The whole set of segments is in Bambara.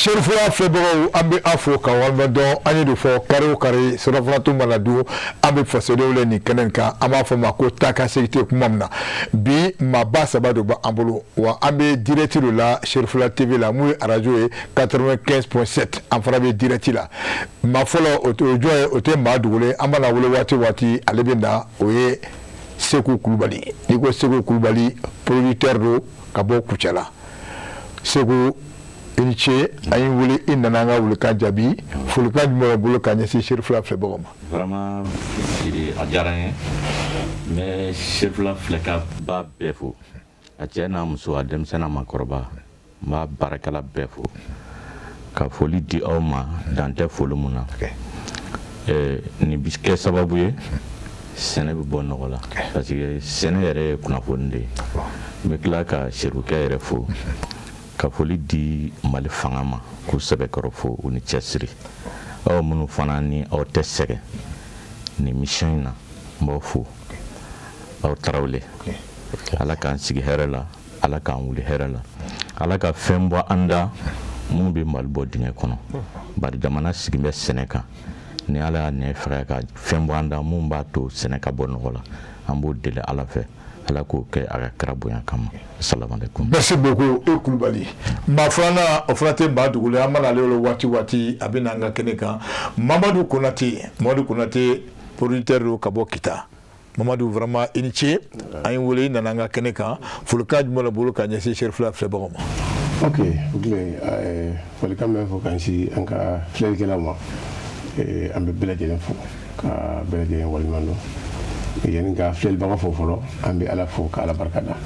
Serifula filɛbagaw, an bɛ aw fo ka waleɲuman dɔn. An ye de fɔ, kari o kari, surɔfana mana dun, an bɛ fasodenw le nin kɛnɛ kan. An b'a fɔ ma ko taa ka segin tɛ kuma min na. Bi, maaba saba de b'an bolo wa an bɛ direct de la Serifula TV la, mun ye arajo ye 95.7. An fana bɛ direct la. Maa fɔlɔ, o jɔn ye? O tɛ maa dogolen, an mana wele waati o waati, ale bɛ na. O ye Seku Kulubali. N'i ko Seku Kulubali, producteur don ka bɔ Kucala. Seku, i ni ce. An y'i wele, i nana an ka welekan jaabi. Folikan jumɛn b'i bolo ka ɲɛsin Serifula filɛbagaw ma? Vraiment, a diyara n ye. N bɛ Serifula filɛkaba bɛɛ fo, a cɛ n'a muso, a denmisɛn n'a maakɔrɔba. N b'a baarakɛla bɛɛ fo ka foli di aw ma, dan tɛ foli mun na. Nin bi kɛ sababu ye, sɛnɛ bɛ bɔ nɔgɔ la, parce que sɛnɛ yɛrɛ ye kunnafoni de ye. N bɛ tila ka Serifukɛ yɛrɛ fo, ka foli di Mali fanga ma k'u sɛbɛkɔrɔ fo, u ni cɛsiri. Aw minnu fana ni aw tɛ sɛgɛn nin mission in na, n b'aw fo. Aw tarawele, Ala k'an sigi hɛrɛ la, Ala k'an wuli hɛrɛ la, Ala ka fɛn bɔ an da minnu bɛ Mali bɔ dingɛ kɔnɔ, bari jamana sigi bɛ sɛnɛ kan. Ni Ala y'a nɛ fɛ ka fɛn bɔ an da minnu b'a to sɛnɛ ka bɔ nɔgɔ la, an b'o deli Ala fɛ, Ala k'o kɛ a ka kira bonya kama. Salamalekun. Merci beaucoup, e Kulubali. Maa filanan, o fana tɛ maa dogolen, an mana ale wele waati waati, a bɛ na an ka kɛnɛ kan. Mamadu Konate, Mamadu Konate, producteur don ka bɔ Kita. Mamadu, vraiment i ni ce. An ye wele, i nana an ka kɛnɛ kan. Folikan jumɛn b'i bolo ka ɲɛsin Serifula filɛbagaw ma? Ok, folikan bɛ fɔ ka ɲɛsin an ka filɛlikɛlaw ma. An bɛ bɛɛ lajɛlen fo ka bɛɛ lajɛlen waleɲuman dɔn. Yanni ka filɛlibaga fo fɔlɔ, an bɛ Ala fo ka Ala barika da.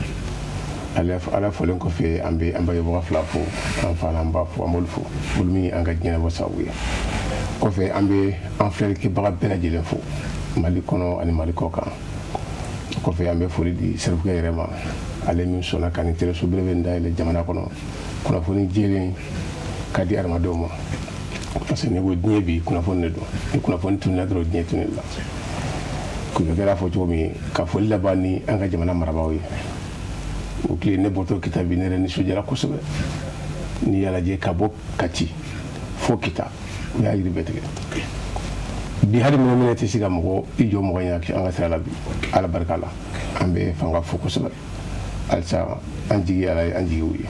Ala fɔlen kɔfɛ, an bɛ an bangebaga fila fo, an fa n'an ba fo, an b'olu fo, olu min an ka diɲɛnabɔ sababu ye. Kɔfɛ, an bɛ an filɛlikɛbaga bɛɛ lajɛlen fo Mali kɔnɔ ani Mali kɔ kan. Kɔfɛ, an bɛ foli di Serifukɛ yɛrɛ ma, ale min sɔnna ka nin teleso belebele dayɛlɛ jamana kɔnɔ, kunnafoni jɛlen ka di adamadenw ma, parce que n'i ko diɲɛ bi, kunnafoni de don. Ni kunnafoni tununna dɔrɔn, diɲɛ tununna la. Kulubali y'a fɔ cogo min, ka foli laban ni an ka jamana marabaaw ye. O tile ne bɔtɔ Kita bi, ne yɛrɛ nisɔndiyara kosɛbɛ. N'i y'a lajɛ, ka bɔ Kati fo Kita, u y'a yiri bɛɛ tigɛ bi. Hali minɛ minɛ tɛ se ka mɔgɔ i jɔ mɔgɔ ɲɛ an ka sira la bi, Ala barika la. An bɛ fanga fo kosɛbɛ halisa. An jigi Ala ye, an jigi u ye.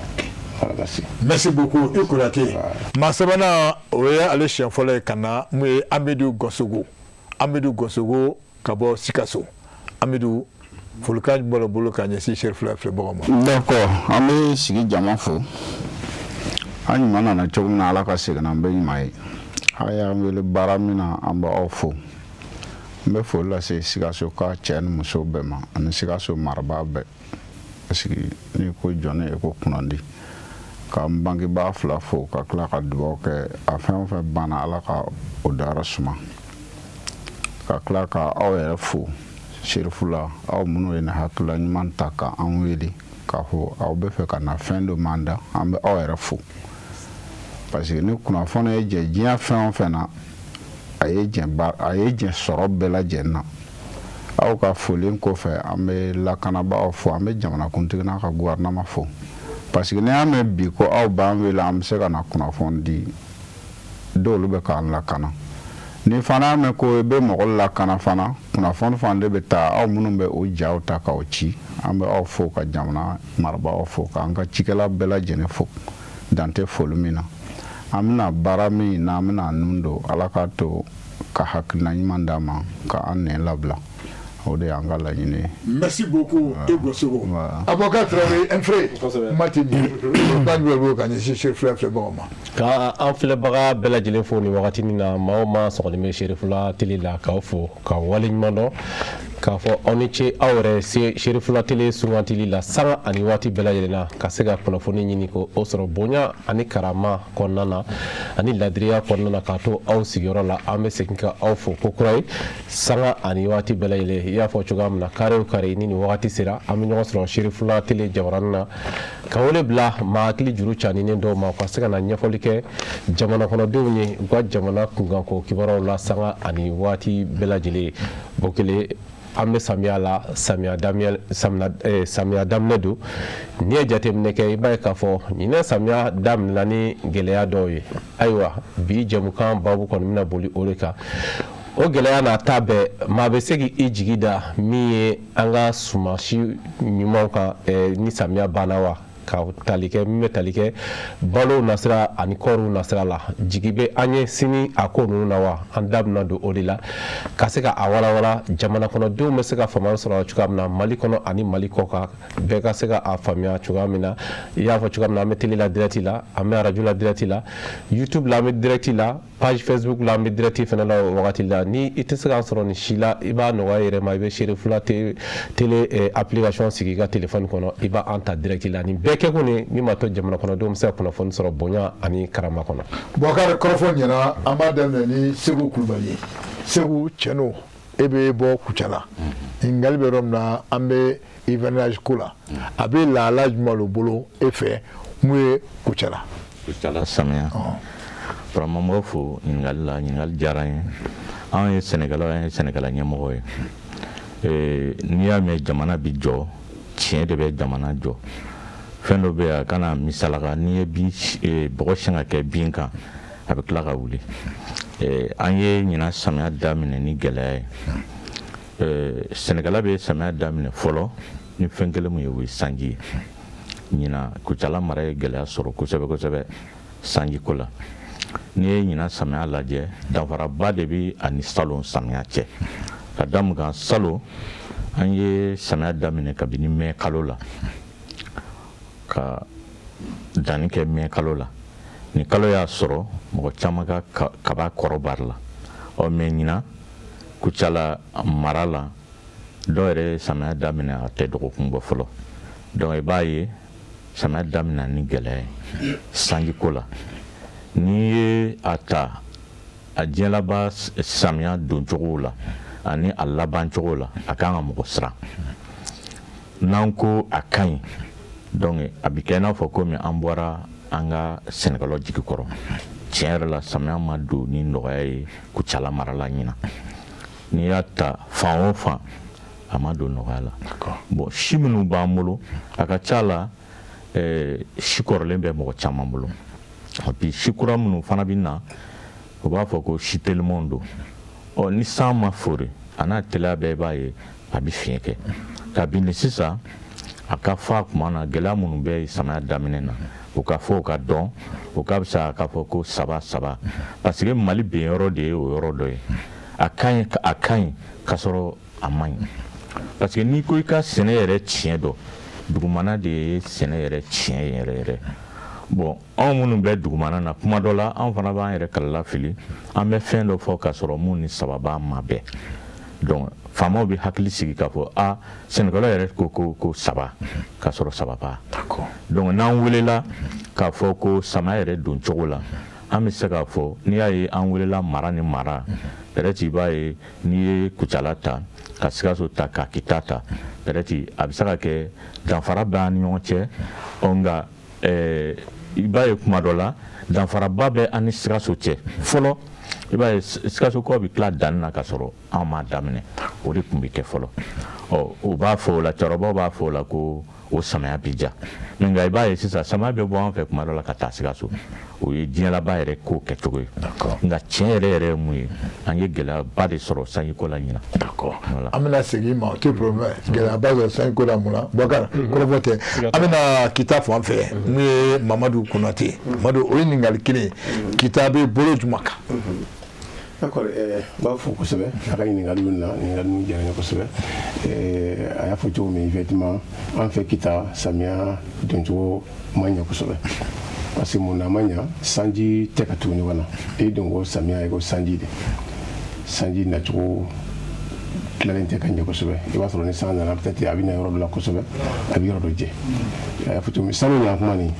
Voilà, merci. Merci beaucoup, i Konate. Maa sabanan, o ye ale siɲɛ fɔlɔ ye ka na, mun ye Amidu Gɔsogo, Amidu Gɔsogo ka bɔ Sikaso. Amidu, folikan jumɛn b'i bolo ka ɲɛsin Serifula filɛbagaw ma? D'accord, an bɛ sigi jama fo. An ɲuman nana cogo min na, Ala ka segin an bɛɛ ɲuman ye. A y'an wele baara min na, an bɛ aw fo. N bɛ foli lase Sikaso ka cɛ ni muso bɛɛ ma ani Sikaso marabaa bɛɛ, parce que n'i ko jɔnni, e ko kunnandi. Ka n bangebaa fila fo, ka tila ka dugawu kɛ a fɛn o fɛn banna, Ala ka o dayɔrɔ suma. Ka tila ka aw yɛrɛ fo, Serifula, aw minnu ye nin hakilila ɲuman ta ka an wele k'a fɔ aw bɛ fɛ ka na fɛn dɔ man da, an bɛ aw yɛrɛ fo, parce que ni kunnafoni ye jɛ diɲɛ fɛn o fɛn na, a ye jɛ, a ye jɛ sɔrɔ bɛɛ lajɛlen na. Aw ka foli kɔfɛ, an bɛ lakanabagaw fo, an bɛ jamanakuntigi n'a ka gouvernement fo, parce que n'i y'a mɛn bi ko aw b'an wele, an bɛ se ka na kunnafoni di, dɔwolu bɛ k'an lakana. Ni fana y'a mɛn ko i bɛ mɔgɔ lakana fana, kunnafoni fana de bɛ taa. Aw minnu bɛ o jaw ta k'aw ci, an bɛ aw fo, ka jamana marabagaw fo, k'an ka cikɛla bɛɛ lajɛlen fo, dan tɛ foli min na. An bɛna baara min na, an bɛna nun don, Ala k'a to ka hakilina ɲuman d'an ma ka an nɛn labila. O de y'an ka laɲini ye. Merci beaucoup, e Gosogo. Avocat Traoré Infré, Mati ni kan jumɛn b'o ka ɲɛsin Serifula filɛbagaw ma? Ka an filɛbaga bɛɛ lajɛlen fo nin wagati min na, maa o maa sɔgɔlen bɛ Serifula télé la, k'aw fo ka waleɲuman dɔn. K'a fɔ aw ni ce aw yɛrɛ Serifula Tele sugantili la sanga ani waati bɛɛ lajɛlen na ka se ka kunnafoni ɲini ko o sɔrɔ bonya ani karama kɔnɔna na ani ladiriya kɔnɔna na k'a to aw sigiyɔrɔ la. An bɛ segin ka aw fo ko kura ye sanga ani waati bɛɛ lajɛlen. I y'a fɔ cogoya min na, kari o kari ni nin wagati sera, an bɛ ɲɔgɔn sɔrɔ Serifula Tele jabaranin na ka wele bila maa hakili juru caninen dɔw ma, u ka se ka na ɲɛfɔli kɛ jamana kɔnɔdenw ye u ka jamana kunkanko kibaruyaw la sanga ani waati bɛɛ lajɛlen. Bokele, an bɛ samiya la, samiya daminɛ, samiya daminɛ don. N'i ye jateminɛ kɛ, i b'a ye k'a fɔ ɲinɛ samiya daminɛna ni gɛlɛya dɔw ye. Ayiwa, bi jɛmukan baabu kɔni bɛna boli o de kan. O gɛlɛya n'a ta bɛɛ, maa bɛ se k'i jigi da min ye an ka sumasi ɲumanw kan ni samiya banna wa, ka tali kɛ min bɛ tali kɛ balo nasira ani kɔɔriw nasira la, jigi bɛ an ye sini a ko ninnu na wa? An da bɛna don o de la ka se ka a walawala, jamana kɔnɔdenw bɛ se ka faamuya sɔrɔ cogoya min na, Mali kɔnɔ ani Mali kɔ kan, bɛɛ ka se ka a faamuya cogoya min na. I y'a fɔ cogoya min na, an bɛ télé la direct la, an bɛ arajo la direct la, YouTube la an bɛ direct la, page Facebook la an bɛ direct fana la o wagati la. Ni i tɛ se k'an sɔrɔ nin si la, i b'a nɔgɔya i yɛrɛ ma, i bɛ Serifula Télé application sigi i ka téléphone kɔnɔ, i b'an ta direct la. Nin bɛɛ kɛkun de min b'a to jamana kɔnɔdenw bɛ se ka kunnafoni sɔrɔ bonya ani karama kɔnɔ. Bubakari, kɔrɔfɔ ɲɛna. An b'a daminɛ ni Segu Kulubali ye. Segu, tiɲɛ don, e bɛ bɔ Kucala. Ɲininkali bɛ yɔrɔ min na, an bɛ hivernage ko la, a bɛ lahala jumɛn de bolo e fɛ mun ye Kucala? Kucala samiya, vraiment n b'aw fo ɲininkali la, ɲininkali diyara n ye. Anw ye sɛnɛkɛlaw, an ye sɛnɛkɛla ɲɛmɔgɔ ye. N'i y'a mɛn jamana bi jɔ, tiɲɛ de bɛ jamana jɔ. Fɛn dɔ bɛ yen, a kana misalaka, n'i ye bin bɔgɔ siɲɛ ka kɛ bin kan, a bɛ tila ka wuli. An ye ɲinan samiya daminɛ ni gɛlɛya ye. Sɛnɛkɛla bɛ samiya daminɛ fɔlɔ ni fɛn kelen mun ye, o ye sanji ye. Ɲinan Kucala mara ye gɛlɛya sɔrɔ kosɛbɛ kosɛbɛ sanjiko la. N'i ye ɲinan samiya lajɛ, danfaraba de bɛ ani salon samiya cɛ. Ka da mun kan? Salon, an ye samiya daminɛ kabini mɛ kalo la ka danni kɛ mɛ kalo la. Nin kalo y'a sɔrɔ mɔgɔ caman ka kaba kɔrɔbari la. Ɔ mɛ ɲinan Kucala mara la, dɔw yɛrɛ ye samiya daminɛ a tɛ dɔgɔkun bɔ fɔlɔ. Donc i b'a ye samiya daminɛ ni gɛlɛya ye sanjiko la. N'i ye a ta a diɲɛ laban samiya doncogo la ani a labancogo la, a kan ka mɔgɔ siran. N'an ko a ka ɲi, donc a bɛ kɛ i n'a fɔ komi an bɔra an ka sɛnɛkɛlaw jigi kɔrɔ. Tiɲɛ yɛrɛ la, samiya ma don ni nɔgɔya ye Kucala mara la ɲinan. N'i y'a ta fan o fan, a ma don nɔgɔya la. Bon, si minnu b'an bolo, a ka ca la si kɔrɔlen bɛ mɔgɔ caman bolo. Et puis si kura minnu fana bɛ na, u b'a fɔ ko si telimanw don. Ɔ ni san ma fori, a n'a teliya bɛɛ, i b'a ye a bɛ fiɲɛ kɛ. Kabini sisan, a ka fɔ a kuma na, gɛlɛya minnu bɛ samiya daminɛ na, o ka fɔ, o ka dɔn, o ka fisa k'a fɔ ko saba saba, parce que Mali ben yɔrɔ de ye o yɔrɔ dɔ ye. A ka ɲi, a ka ɲi k'a sɔrɔ a man ɲi, parce que n'i ko i ka sɛnɛ yɛrɛ tiɲɛ dɔn, dugumana de ye sɛnɛ yɛrɛ tiɲɛ yɛrɛ yɛrɛ. Bon, anw minnu bɛ dugumana na, kuma dɔ la anw fana b'an yɛrɛ kalala fili, an bɛ fɛn dɔ fɔ k'a sɔrɔ mun ni sababa ma bɛn. Donc faamaw bɛ hakili sigi k'a fɔ a sɛnɛkɛlaw yɛrɛ ko ko ko saba, k'a sɔrɔ sababa. Donc n'an welela k'a fɔ ko samiya yɛrɛ don cogo la, an bɛ se k'a fɔ n'i y'a ye an welela mara ni mara, peut-être i b'a ye n'i ye Kucala ta ka Sikaso ta ka Kita ta, peut-être a bɛ se ka kɛ danfara b'an ni ɲɔgɔn cɛ. Ɔ nka i b'a ye kuma dɔ la danfaraba bɛ an ni Sikaso cɛ fɔlɔ. I b'a ye Sikasokaw bɛ tila danni na ka sɔrɔ an m'a daminɛ. O de tun bɛ kɛ fɔlɔ. Ɔ u b'a fɔ o la, cɛkɔrɔbaw b'a fɔ o la ko o samiya bɛ ja. Mais nka i b'a ye sisan samiya bɛ bɔ an fɛ kuma dɔ la ka taa Sikaso. O ye diɲɛ laban yɛrɛ ko kɛcogo ye. Nka tiɲɛ yɛrɛ yɛrɛ ye mun ye? An ye gɛlɛyaba de sɔrɔ sanjiko la ɲinan. An bɛna segin i ma, o tɛ problème. Gɛlɛyaba sɔrɔ sanjiko la mun na? Bubakari, kɔrɔfɔ tɛ. An bɛna Kita fan fɛ, mun ye Mamadu Konate. Mamadu, o ye ɲininkali kelen ye. Kita bɛ bolo jumɛn kan? D'accord, n b'a fɔ kosɛbɛ a ka ɲininkali min na, ɲininkali min diyara n ye kosɛbɛ. A y'a fɔ cogo min, effectivement an fɛ Kita, samiya doncogo ma ɲɛ kosɛbɛ. Parce que mun na a ma ɲa? Sanji tɛ ka tugu ɲɔgɔn na. E dun ko samiya ye ko sanji de, sanji nacogo Tilalen tɛ ka ɲɛ kosɛbɛ. I b'a sɔrɔ ni san nana, peut-être a bɛ na yɔrɔ dɔ la kosɛbɛ, a bɛ yɔrɔ dɔ jɛ. A y'a fɔ cogo min, salon ɲan kuma nin,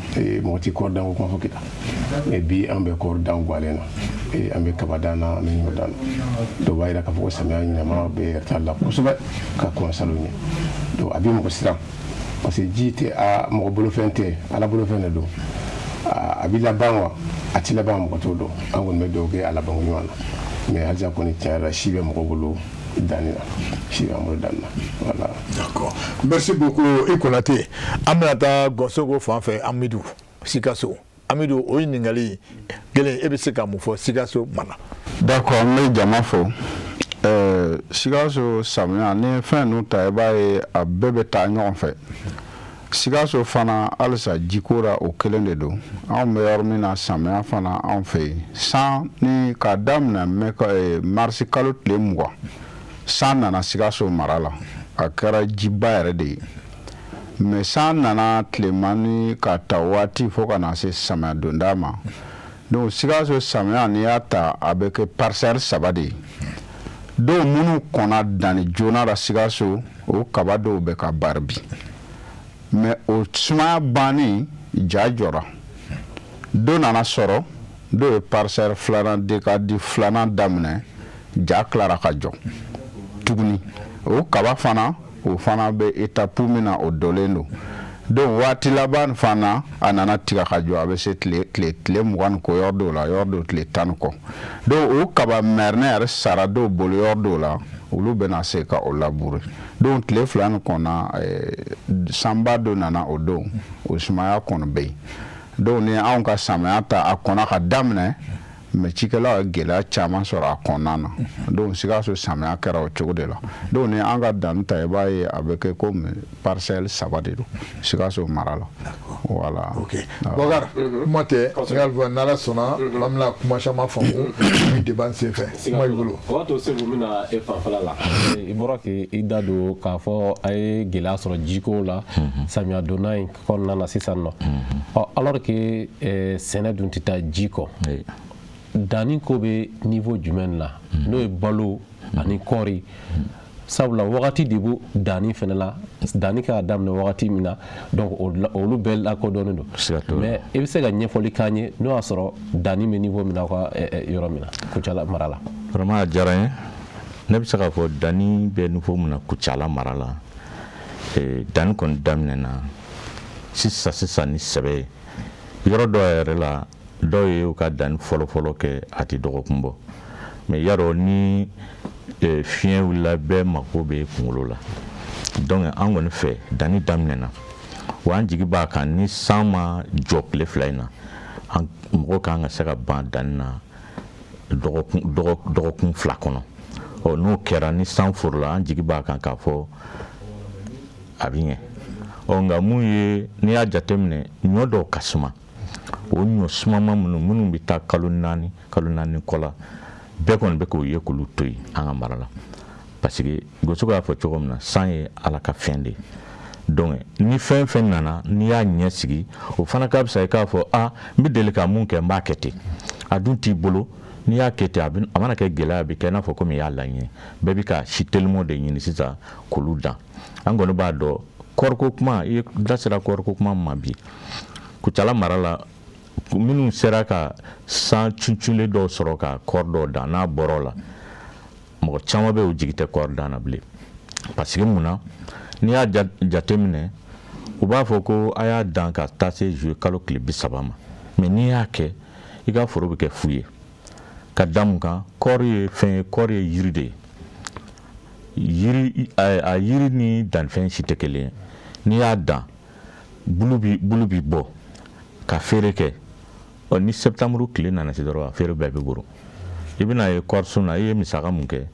mɔgɔ tɛ kɔɔri danko kuma fɔ Kita, mais bi an bɛ kɔɔri dan gwalen na, an bɛ kaba dan na, an bɛ ɲɔ dan na. Donc o b'a yira k'a fɔ ko samiya ɲinama bɛ retard la kosɛbɛ ka kɔn salon ɲɛ. Donc a bɛ mɔgɔ siran parce que ji tɛ a mɔgɔ bolofɛn tɛ, Ala bolofɛn de don. A bɛ laban wa a tɛ laban, mɔgɔ t'o dɔn. An kɔni bɛ dugawu kɛ a labanko ɲuman na, mais halisa kɔni, tiɲɛ yɛrɛ la, si bɛ mɔgɔ bolo danni na, si b'an bolo danni na, voilà. D'accord, merci beaucoup i Konate. An bɛna taa Gɔsoko fan fɛ, Amidu, Sikaso. Amidu, o ɲininkali kelen, e bɛ se ka mun fɔ Sikaso mara? D'accord, n bɛ jama fo. Sikaso samiya ni fɛn ninnu ta, i b'a ye a bɛɛ bɛ taa ɲɔgɔn fɛ. Sikaso fana, halisa jiko la, o kelen de don. Anw bɛ yɔrɔ min na, samiya fana anw fɛ yen, san ni k'a daminɛ mɛ marisi kalo tile 20, san nana Sikaso mara la, a kɛra jiba yɛrɛ de ye. Mais san nana tilema ni ka ta waati fo ka na se samiya donda ma. Donc Sikaso samiya, n'i y'a ta, a bɛ kɛ parcelle saba de ye. Dɔw minnu kɔnna danni joona la Sikaso, o kaba dɔw bɛ ka bari bi, mais o sumaya bannen, ja jɔra, dɔ nana sɔrɔ dɔw ye parcelle filanan dekadi filanan daminɛ, ja tilara ka jɔ tuguni. O kaba fana, o fana bɛ étape min na, o dɔlen don. Donc waati laban fana, a nana tigɛ ka jɔ, a bɛ se tile 20 ni kɔ yɔrɔ dɔw la, yɔrɔ dɔw tile 10 ni kɔ. Donc o kaba mɛrɛnɛ yɛrɛ sara dɔw bolo yɔrɔ dɔw la, olu bɛna se ka o labourer. Donc tile 2 nin kɔnɔ, sanba dɔ nana o don, o sumaya kɔni bɛ yen. Donc ni anw ka samiya ta, a kɔnna ka daminɛ, mais cikɛlaw ye gɛlɛya caman sɔrɔ a kɔnɔna na. Donc Sikaso samiya kɛra o cogo de la. Donc ni an ka danni ta, i b'a ye a bɛ kɛ komi parcelle saba de don Sikaso mara la, voilà. Ok, Bɔkari, kuma tɛ n'Ala sɔnna, an bɛna kuma caman faamu ni débat sen fɛ. Kuma b'i bolo. O b'a to Segu, n bɛna e fanfɛla la. I bɔra k'i da don k'a fɔ a ye gɛlɛya sɔrɔ jiko la samiya donna in kɔnɔna na sisan nɔ. Ɔ, alors que sɛnɛ dun tɛ taa ji kɔ, danni ko bɛ niveau jumɛn la, n'o ye balo ani kɔɔri? Sabula wagati de b'o danni fɛnɛ la, danni ka daminɛ wagati min na, donc olu bɛɛ lakodɔnnen don. Mais i bɛ se ka ɲɛfɔli k'an ye n'o y'a sɔrɔ danni bɛ niveau min na aw ka yɔrɔ min na, Kucala mara la? Vraiment, a diyara n ye. Ne bɛ se k'a fɔ danni bɛ niveau min na Kucala mara la, danni kɔni daminɛna sisan sisan ni sɛbɛ ye. Yɔrɔ dɔw yɛrɛ la, dɔw ye u ka danni fɔlɔ-fɔlɔ kɛ, a tɛ dɔgɔkun bɔ. Mais yarɔ, ni fiɲɛ wulila, bɛɛ mako bɛ kunkolo la. Donc an kɔni fɛ, danni daminɛna wa an jigi b'a kan, ni san ma jɔ tile 2 in na, an mɔgɔ kan ka se ka ban danni na dɔgɔkun 2 kɔnɔ. Ɔ, n'o kɛra, ni san forola, an jigi b'a kan k'a fɔ a bɛ ɲɛ. Ɔ, nka mun ye, n'i y'a jateminɛ, ɲɔ dɔw ka suma, o ɲɔ sumama minnu bɛ taa kalo 4, kalo 4 kɔ la, bɛɛ kɔni bɛ k'o ye k'olu to yen an ka mara la, parce que Gosogo y'a fɔ cogo min na, san ye Ala ka fɛn de ye. Donc ni fɛn fɛn nana, n'i y'a ɲɛ sigi, o fana ka fisa i k'a fɔ a n bɛ deli ka mun kɛ, n b'a kɛ ten. A dun t'i bolo, n'i y'a kɛ ten, a mana kɛ gɛlɛya, a bɛ kɛ i n'a fɔ komi i y'a laɲini. Bɛɛ bɛ ka si teliman de ɲini sisan k'olu dan. An kɔni b'a dɔn, kɔɔriko kuma, i da sera kɔɔriko kuma ma bi Kucala mara la, minnu sera ka san cunculen dɔw sɔrɔ ka kɔɔri dɔw dan, n'a bɔra o la, mɔgɔ caman bɛ u jigi tɛ kɔɔri dan na bilen. Parce que mun na, n'i y'a jateminɛ, u b'a fɔ ko a y'a dan ka taa se juillet kalo tile 30 ma, mais n'i y'a kɛ, i ka foro bɛ kɛ fu ye. Ka da mun kan? Kɔɔri ye fɛn ye, kɔɔri ye yiri de ye. Yiri, a yiri ni dannifɛn si tɛ kelen ye. N'i y'a dan, bulu bi bɔ ka feere kɛ. Ɔ, ni septembre tile nana se dɔrɔn, a feere bɛɛ bɛ bolo. I bɛna ye kɔɔrisun na, i ye misaka mun kɛ,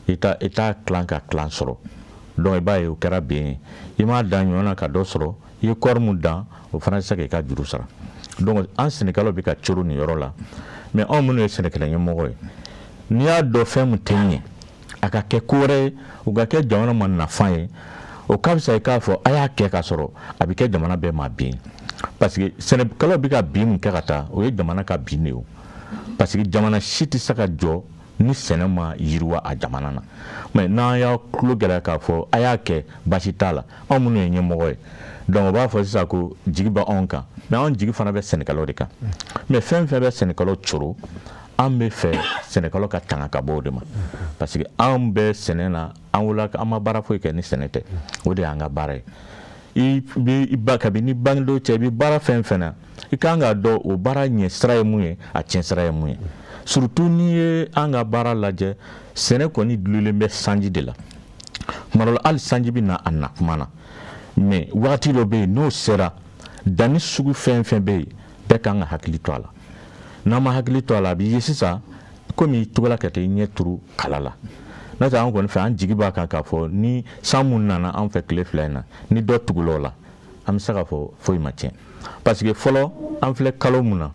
i t'a tilan ka tilan sɔrɔ. Donc i b'a ye o kɛra ben ye. I m'a dan ɲɔ na ka dɔ sɔrɔ, i ye kɔɔri mun dan, o fana tɛ se k'i ka juru sara. Donc an sɛnɛkɛlaw bɛ ka coro nin yɔrɔ la. Mais anw minnu ye sɛnɛkɛla ɲɛmɔgɔ ye, n'i y'a dɔn fɛn mun tɛ ɲɛ, a ka kɛ ko wɛrɛ ye, o ka kɛ jamana ma nafa ye, o ka fisa i k'a fɔ a y'a kɛ ka sɔrɔ a bɛ kɛ jamana bɛɛ ma bin. Parce que sɛnɛkɛlaw bɛ ka bin mun kɛ ka taa, o ye jamana ka bin de ye o. Parce que jamana si tɛ se ka jɔ Ni sɛnɛ ma yiriwa a jamana na, mais n'an y'a tulo gɛlɛya k'a fɔ a y'a kɛ, baasi t'a la, anw minnu ye ɲɛmɔgɔ ye, donc o b'a fɔ sisan ko jigi bɛ anw kan, mais anw jigi fana bɛ sɛnɛkɛlaw de kan. Mais fɛn fɛn bɛ sɛnɛkɛlaw coro, an bɛ fɛ sɛnɛkɛlaw ka tanga ka bɔ o de ma, parce que anw bɛ sɛnɛ na, an wolola, an ma baara foyi kɛ ni sɛnɛ tɛ, o de y'an ka baara ye. I bɛ ba kabini bangedon cɛ, i bɛ baara fɛn fɛn na, i kan k'a dɔn o baara ɲɛ sira ye mun ye, a tiɲɛ sira ye mun ye. Surtout n'i ye an ka baara lajɛ, sɛnɛ kɔni dulonnen bɛ sanji de la. Tuma dɔ la, hali sanji bɛ na a na kuma na, mais wagati dɔ bɛ yen, n'o sera, danni sugu fɛn fɛn bɛ yen, bɛɛ kan ka hakili to a la. N'an ma hakili to a la, a bɛ ye sisan komi i togola ka taa i ɲɛ turu kala la. N'o tɛ, an kɔni fɛ, an jigi b'a kan k'a fɔ ni san mun nana an fɛ tile 2 in na, ni dɔ tugula o la, an bɛ se k'a fɔ foyi ma tiɲɛ, parce que fɔlɔ, an filɛ kalo mun na,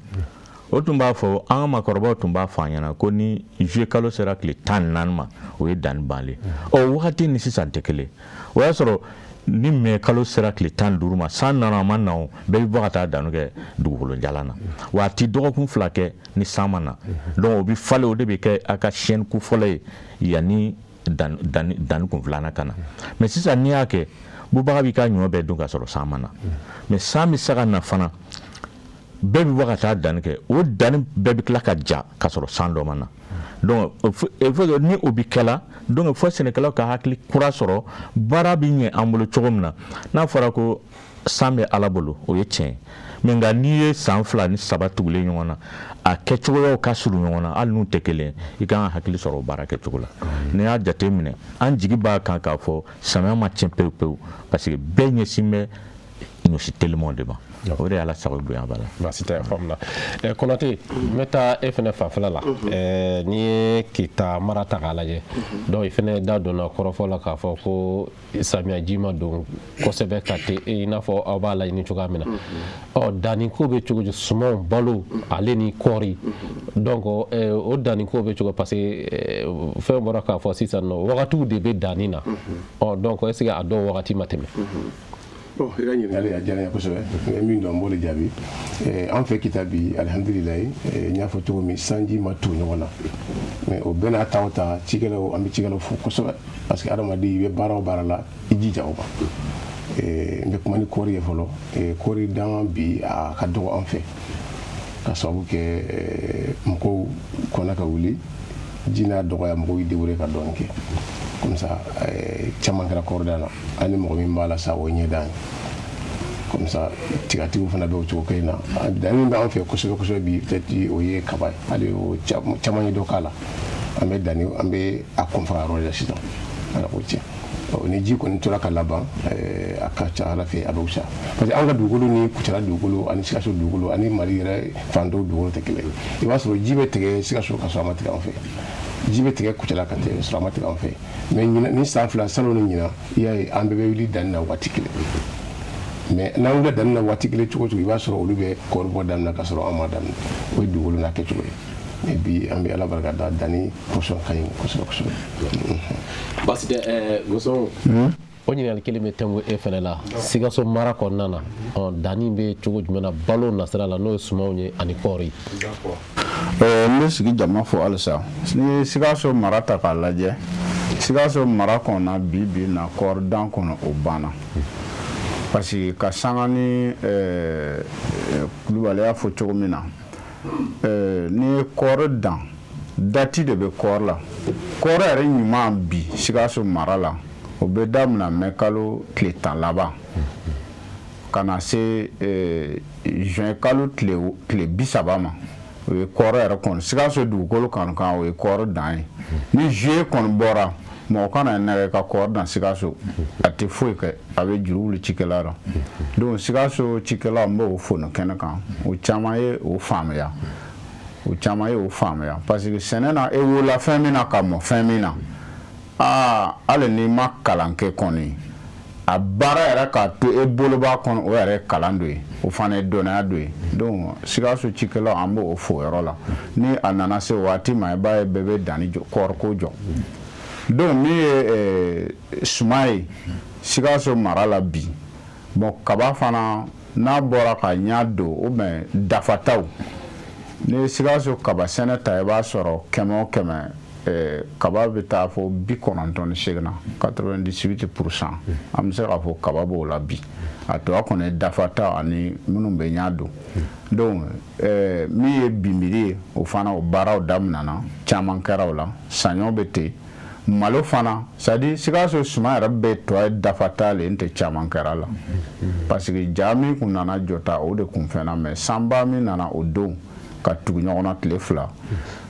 o tun b'a fɔ, an ka maakɔrɔbaw tun b'a fɔ an ɲɛna ko ni juillet kalo sera tile 14 ma, o ye danni bannen. Ɔ, wagati ni sisan tɛ kelen. O y'a sɔrɔ ni mai kalo sera tile 15 ma, san nana a ma na o, bɛɛ bɛ bɔ ka taa danni kɛ dugukolo jalan na, wa a ti dɔgɔkun 2 kɛ ni san ma na. Donc o bɛ falen, o de bɛ kɛ a ka siyɛnni ko fɔlɔ ye yanni danni kun filanan ka na. Mais sisan, n'i y'a kɛ, bubaga b'i ka ɲɔ bɛɛ dun ka sɔrɔ san ma na. Mais san bɛ se ka na fana, bɛɛ bɛ bɔ ka taa danni kɛ, o danni bɛɛ bɛ tila ka ja ka sɔrɔ san dɔ ma na. Donc il faut que ni o bɛ kɛla, donc fo sɛnɛkɛlaw ka hakili kura sɔrɔ, baara bɛ ɲɛ an bolo cogo min na. N'a fɔra ko san bɛ Ala bolo, o ye tiɲɛ ye, mais nka n'i ye san 2 ni 3 tugulen ɲɔgɔn na, a kɛcogoyaw ka surun ɲɔgɔn na, hali n'u tɛ kelen ye, i kan ka hakili sɔrɔ o baara kɛcogo la. N'i y'a jate minɛ, an jigi b'a kan k'a fɔ samiya ma tiɲɛ pewu pewu, parce que bɛɛ ɲɛsin bɛ ɲɔsi telimanw de ma. O de ye Ala sago, bonya b'a la. Baasi tɛ, faamuna. Konate, n bɛ taa e fɛnɛ fanfɛla la. N'i ye Kita mara ta k'a lajɛ, donc i fɛnɛ da donna kɔrɔfɔ la k'a fɔ ko samiya ji ma don kosɛbɛ ka te i n'a fɔ aw b'a laɲini cogoya min na. Ɔ, danniko bɛ cogo di? Sumanw, balo, ale ni kɔɔri, donc o danniko bɛ cogo? Parce que fɛn bɔra k'a fɔ sisan nɔ, wagatiw de bɛ danni na. Ɔ, donc est ce que a dɔw wagati ma tɛmɛ? Bon, i ka ɲininkali a diyara n ye kosɛbɛ. N bɛ min dɔn, n b'o de jaabi. An fɛ Kita bi, alihamudulilayi, n y'a fɔ cogo min, sanji ma tugu ɲɔgɔn na, mais o bɛɛ n'a ta o ta, cikɛlaw, an bɛ cikɛlaw fo kosɛbɛ, parce que adamaden, i bɛ baara o baara la, i jija o kan. N bɛ kuma ni kɔɔri ye fɔlɔ. Kɔɔri dan bi, a ka dɔgɔ an fɛ, ka sababu kɛ mɔgɔw kɔnna ka wuli, ji n'a dɔgɔya, mɔgɔw y'i débrouiller ka dɔɔnin kɛ. Comme ça, caman kɛra kɔɔri dan na. Hali ni mɔgɔ min b'a la sa, o ye ɲɛdan ye. Comme ça, tigatigiw fana bɛ o cogo kelen na. Danni min bɛ an fɛ kosɛbɛ kosɛbɛ bi, peut-être o ye kaba ye. Hali o caman ye dɔ k'a la. An bɛ danni, an bɛ a kun faga yɔrɔ de la sisan, Ala k'o tiɲɛ. Ni ji kɔni tora ka laban, a ka ca Ala fɛ, a bɛ wusa, parce que an ka dugukolo ni Kucala dugukolo ani Sikaso dugukolo ani Mali yɛrɛ fan dɔw dugukolo tɛ kelen ye. I b'a sɔrɔ ji bɛ tigɛ Sikaso ka sɔrɔ a ma tigɛ an fɛ, ji bɛ tigɛ Kucala ka sɔrɔ a ma tigɛ an fɛ. Mais ɲinan ni san 2, salon ni ɲinan, i y'a ye, an bɛɛ bɛ wuli danni na waati kelen. Mais n'an wulila danni na waati kelen cogo o cogo, i b'a sɔrɔ olu bɛ kɔɔri bɔ daminɛ ka sɔrɔ an ma daminɛ. O ye dugukolo n'a kɛcogo ye. Mais bi, an bɛ Ala barika da, danni pɔsɔn ka ɲi kosɛbɛ kosɛbɛ. Baasi tɛ, Goso. O ɲininkali kelen bɛ tɛnku e fɛnɛ la. Sikaso mara kɔnɔna na, danni bɛ cogo jumɛn na balo nasira la, n'o ye sumanw ye ani kɔɔri? N bɛ sigi jama fo halisa. N'i ye Sikaso mara ta k'a lajɛ, Sikaso mara kɔnɔ bi bi na, kɔɔri dan kɔnɔ, o banna, parce que ka sanga ni Kulubali y'a fɔ cogo min na, n'i ye kɔɔri dan, date de bɛ kɔɔri la. Kɔɔri yɛrɛ ɲuman bi Sikaso mara la, o bɛ daminɛ mɛ kalo tile 10 laban ka na se juin kalo tile 30 ma. O ye kɔɔri yɛrɛ kɔni Sikaso dugukolo kanu kan, o ye kɔɔri dan ye. Ni juillet kɔni bɔra, mɔgɔ kana nɛgɛ ka kɔɔri dan Sikaso, a tɛ foyi kɛ, a bɛ juru wuli cikɛla rɔ. Donc Sikaso cikɛlaw, n b'o fo nin kɛnɛ kan. O caman ye o faamuya, o caman ye o faamuya, parce que sɛnɛ na, e wolola fɛn min na ka mɔ fɛn min na, aa, hali n'i ma kalan kɛ kɔni, a baara yɛrɛ k'a to e bolo b'a kɔnɔ, o yɛrɛ ye kalan dɔ ye, o fana ye dɔnniya dɔ ye. Donc Sikaso cikɛlaw, an b'o fo yɔrɔ la. Ni a nana se waati ma, i b'a ye bɛɛ bɛ danni jɔ, kɔɔriko jɔ. Donc min ye suman ye Sikaso mara la bi, bon, kaba fana n'a bɔra ka ɲa don, ou bien dafataw, ni ye Sikaso kaba sɛnɛ ta, i b'a sɔrɔ 100 o 100 Kaba bɛ taa fɔ 98 na, 98%. An bɛ se k'a fɔ kaba b'o la bi. A tɔ kɔni ye dafata ani minnu bɛ ɲa don. Donc min ye binbiri ye, o fana o baaraw daminɛna, caman kɛra o la. Saɲɔ bɛ ten, malo fana, c'est à dire Sikaso suman yɛrɛ bɛɛ tɔ ye dafata le, n tɛ caman kɛra la, parce que ja min kun nana jɔ ta, o de kun fɛnna. Mais sanba min nana o don ka tugu ɲɔgɔn na tile 2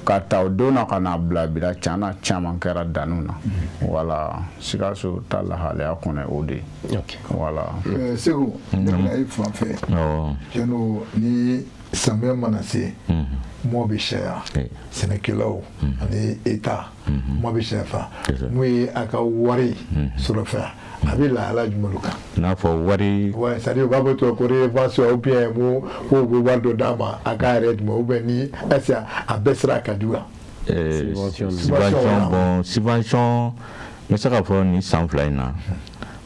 ka ta o don na ka n'a bila bi la, tiɲɛ na, caman kɛra danniw na. Voilà, Sikaso ta lahalaya kɔnɔ, o de ye. Voilà. Segu, ne bɛna e fan fɛ. Tiɲɛ, ni samiya mana se, mɔ bɛ caya, sɛnɛkɛlaw ani État, mɔ bɛ caya fa. Mun ye a ka wari sɔrɔ fɛn, a bɛ lahala jumɛn kan? N'a fɔ wari? Ouais, c'est à dire u b'a fɔ to ko redevance ou bien mun, k'u bɛ wari dɔ d'a ma a k'a yɛrɛ jumɛn, ou bien ni est ce que a bɛɛ sera ka di wa? Subvention, bon, subvention, n bɛ se k'a fɔ nin san 2 in na,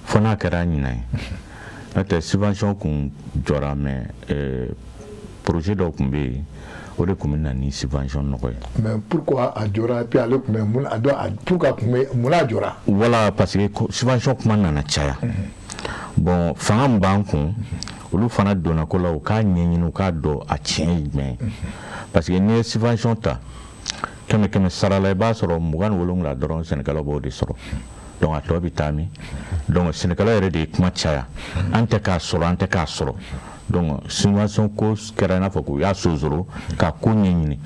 fo n'a kɛra ɲinan ye, n'o tɛ subvention kun jɔra. Mais projet dɔw tun bɛ yen, o de tun bɛ na ni subvention nɔgɔ ye. Mais pourquoi a jɔra? Puis ale tun bɛ mun a dɔn a pourquoi tun bɛ mun n'a jɔra? Voilà, parce que subvention kuma nana caya. Bon, fanga min b'an kun, olu fana donna ko la, u k'a ɲɛɲini, u k'a dɔn a tiɲɛ ye jumɛn ye. Parce que n'i ye subvention ta kɛmɛ kɛmɛ sara la, i b'a sɔrɔ 27 dɔrɔn sɛnɛkɛlaw b'o de sɔrɔ. Donc a tɔ bɛ taa min? Donc sɛnɛkɛlaw yɛrɛ de ye kuma caya, an tɛ k'a sɔrɔ, an tɛ k'a sɔrɔ. Donc subvention ko kɛra i n'a fɔ k'u y'a sonsoro ka ko ɲɛɲini,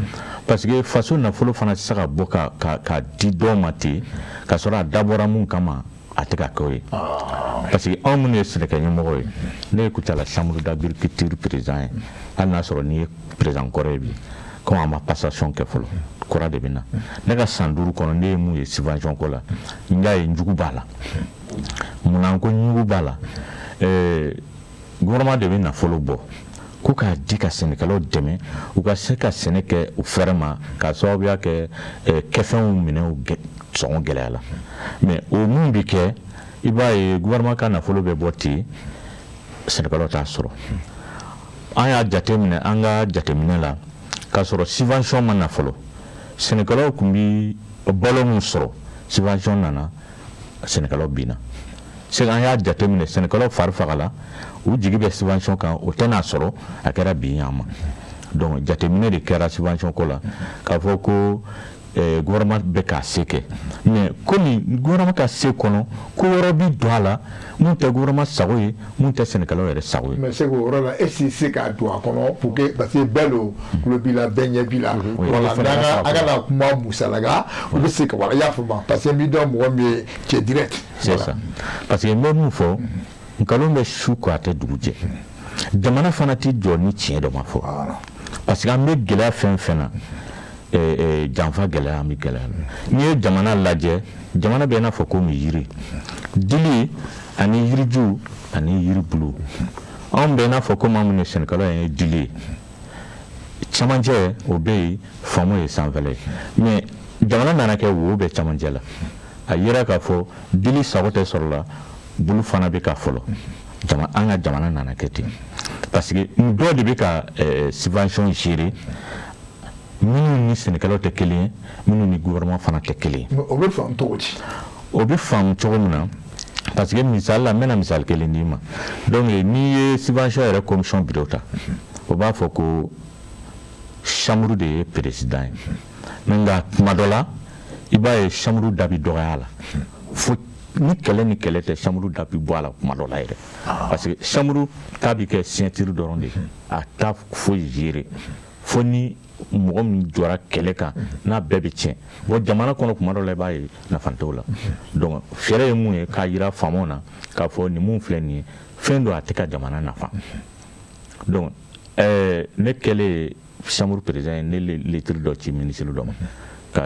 parce que faso nafolo fana tɛ se ka bɔ ka di dɔw ma ten, ka sɔrɔ a dabɔra mun kama, a tɛ ka kɛ o ye. Parce que anw minnu ye sɛnɛkɛ ɲɛmɔgɔ ye, ne ye Kucala chambre d'agriculture président ye, hali n'a sɔrɔ n'i ye président kɔrɔ ye bi, komi an ma passation kɛ fɔlɔ, kura de bɛ na. Ne ka san 5 kɔnɔ, ne ye mun ye subvention ko la? N y'a ye jugu b'a la. Munna n ko ɲugu b'a la? Gouvernement de bɛ nafolo bɔ ko k'a di ka sɛnɛkɛlaw dɛmɛ, u ka se ka sɛnɛ kɛ u fɛrɛ ma, k'a sababuya kɛ kɛfɛnw minɛnw sɔngɔ gɛlɛya la. Mais o mun bi kɛ? I b'a ye gouvernement ka nafolo bɛ bɔ ten, sɛnɛkɛlaw t'a sɔrɔ. An y'a jateminɛ, an ka jateminɛ la, k'a sɔrɔ subvention ma na fɔlɔ, sɛnɛkɛlaw tun bi balo min sɔrɔ. Subvention nana, sɛnɛkɛlaw binna. C'est an y'a jateminɛ, sɛnɛkɛlaw fari fagala, u jigi bɛ subvention kan, o tɛna sɔrɔ, a kɛra bin y'an ma. Donc jateminɛ de kɛra subvention ko la, k'a fɔ ko gouvernement bɛ k'a se kɛ, mais komi gouvernement ka se kɔnɔ, ko wɛrɛ bi don a la mun tɛ gouvernement sago ye, mun tɛ sɛnɛkɛlaw yɛrɛ sago ye. Mais c'est o yɔrɔ la, est ce que se k'a don a kɔnɔ pour que, parce que bɛɛ lo tulo b'i la, bɛɛ ɲɛ b'i la. Voilà, n'an ka an kana kuma musalaga, u bɛ se ka, voilà, i y'a faamu, parce que n b'i dɔn mɔgɔ min ye cɛ direct. C'est ça, parce que n bɛ mun fɔ, nkalon bɛ su ko a tɛ dugu jɛ. Jamana fana tɛ jɔ ni tiɲɛ dɔ ma fɔ, parce que an bɛ gɛlɛya fɛn fɛn na, janfa gɛlɛya, an bɛ gɛlɛya la. N'i ye jamana lajɛ, jamana bɛ i n'a fɔ komi yiri dili ani yiriju ani yiribulu. Anw bɛ i n'a fɔ komi anw ye sɛnɛkɛlaw ye, dili ye camancɛ, o bɛ yen, faamu ye sanfɛla ye. Mais jamana nana kɛ wo bɛ camancɛ la, a yira k'a fɔ dili sago tɛ sɔrɔ la, bulu fana bɛ ka fɔlɔ. An ka jamana nana kɛ ten, parce que dɔw de bɛ ka subvention gérer, minnu ni sɛnɛkɛlaw tɛ kelen ye, minnu ni gouvernement fana tɛ kelen ye. O bɛ faamu cogo di? O bɛ faamu cogo min na, parce que misali la, n bɛna misali kelen d'i ma. Donc n'i ye subvention yɛrɛ commission bureau ta, o b'a fɔ ko chambre de ye président ye. Mais nka tuma dɔ la, i b'a ye chambre da bi dɔgɔya la, fo ni kɛlɛ ni kɛlɛ tɛ, chambre da bi bɔ a la kuma dɔ la yɛrɛ, parce que chambre ta bi kɛ signature dɔrɔn de ye, a t'a foyi gérer, fo ni mɔgɔ min jɔra kɛlɛ kan, n'a bɛɛ bɛ tiɲɛ. Bon, jamana kɔnɔ, kuma dɔ la, i b'a ye nafa t'o la. Donc fɛɛrɛ ye mun ye? K'a yira faamaw na k'a fɔ nin mun filɛ nin ye, fɛn dɔ a tɛ ka jamana nafa. Donc ne kɛlen chambre président ye, ne lettre dɔ ci ministre dɔ ma ka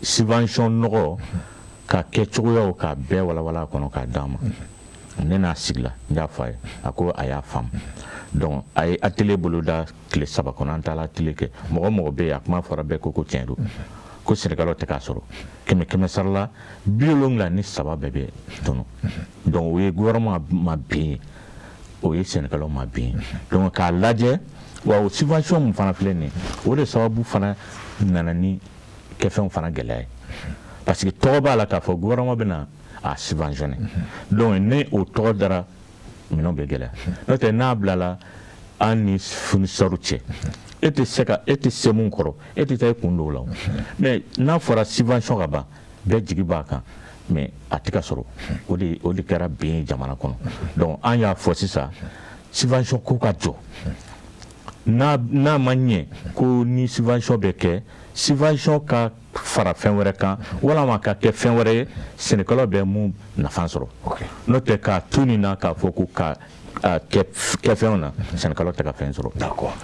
subvention nɔgɔ ka kɛ cogoyaw k'a bɛɛ walawala a kɔnɔ k'a d'a ma. Ne n'a sigila, n y'a fɔ a ye, a ko a y'a faamu. Donc a ye atelier boloda tile 3 kɔnɔ, an taara atelier kɛ. Mɔgɔ mɔgɔ bɛ yen, a kuma fɔra, bɛɛ ko ko tiɲɛ don, ko sɛnɛkɛlaw tɛ k'a sɔrɔ. Kɛmɛ kɛmɛ sara la, 73 bɛɛ bɛ tɔnɔ. Donc o ye gouvernement ma bin ye, o ye sɛnɛkɛlaw ma bin ye. Donc k'a lajɛ wa, o subvention mun fana filɛ nin ye, o de sababu fana nana ni kɛfɛnw fana gɛlɛya ye, parce que tɔgɔ b'a la k'a fɔ gouvernement bɛna a subventionner. Donc ni o tɔgɔ dara, minɛnw bɛ gɛlɛya. N'o tɛ, n'a bilala an ni fournisseur cɛ, e tɛ se ka, e tɛ se mun kɔrɔ, e tɛ taa i kun don o la. Mais n'a fɔra subvention ka ban, bɛɛ jigi b'a kan, mais a tɛ ka sɔrɔ. O de kɛra ben ye jamana kɔnɔ. Donc an y'a fɔ sisan, subvention ko ka jɔ. N'a ma ɲɛ ko ni subvention bɛ kɛ, subvention ka fara fɛn wɛrɛ kan, walama ka kɛ fɛn wɛrɛ ye, sɛnɛkɛlaw bɛ mun nafa sɔrɔ. N'o tɛ, k'a to nin na k'a fɔ ko ka kɛ kɛfɛnw na, sɛnɛkɛlaw tɛ ka fɛn sɔrɔ. D'accord.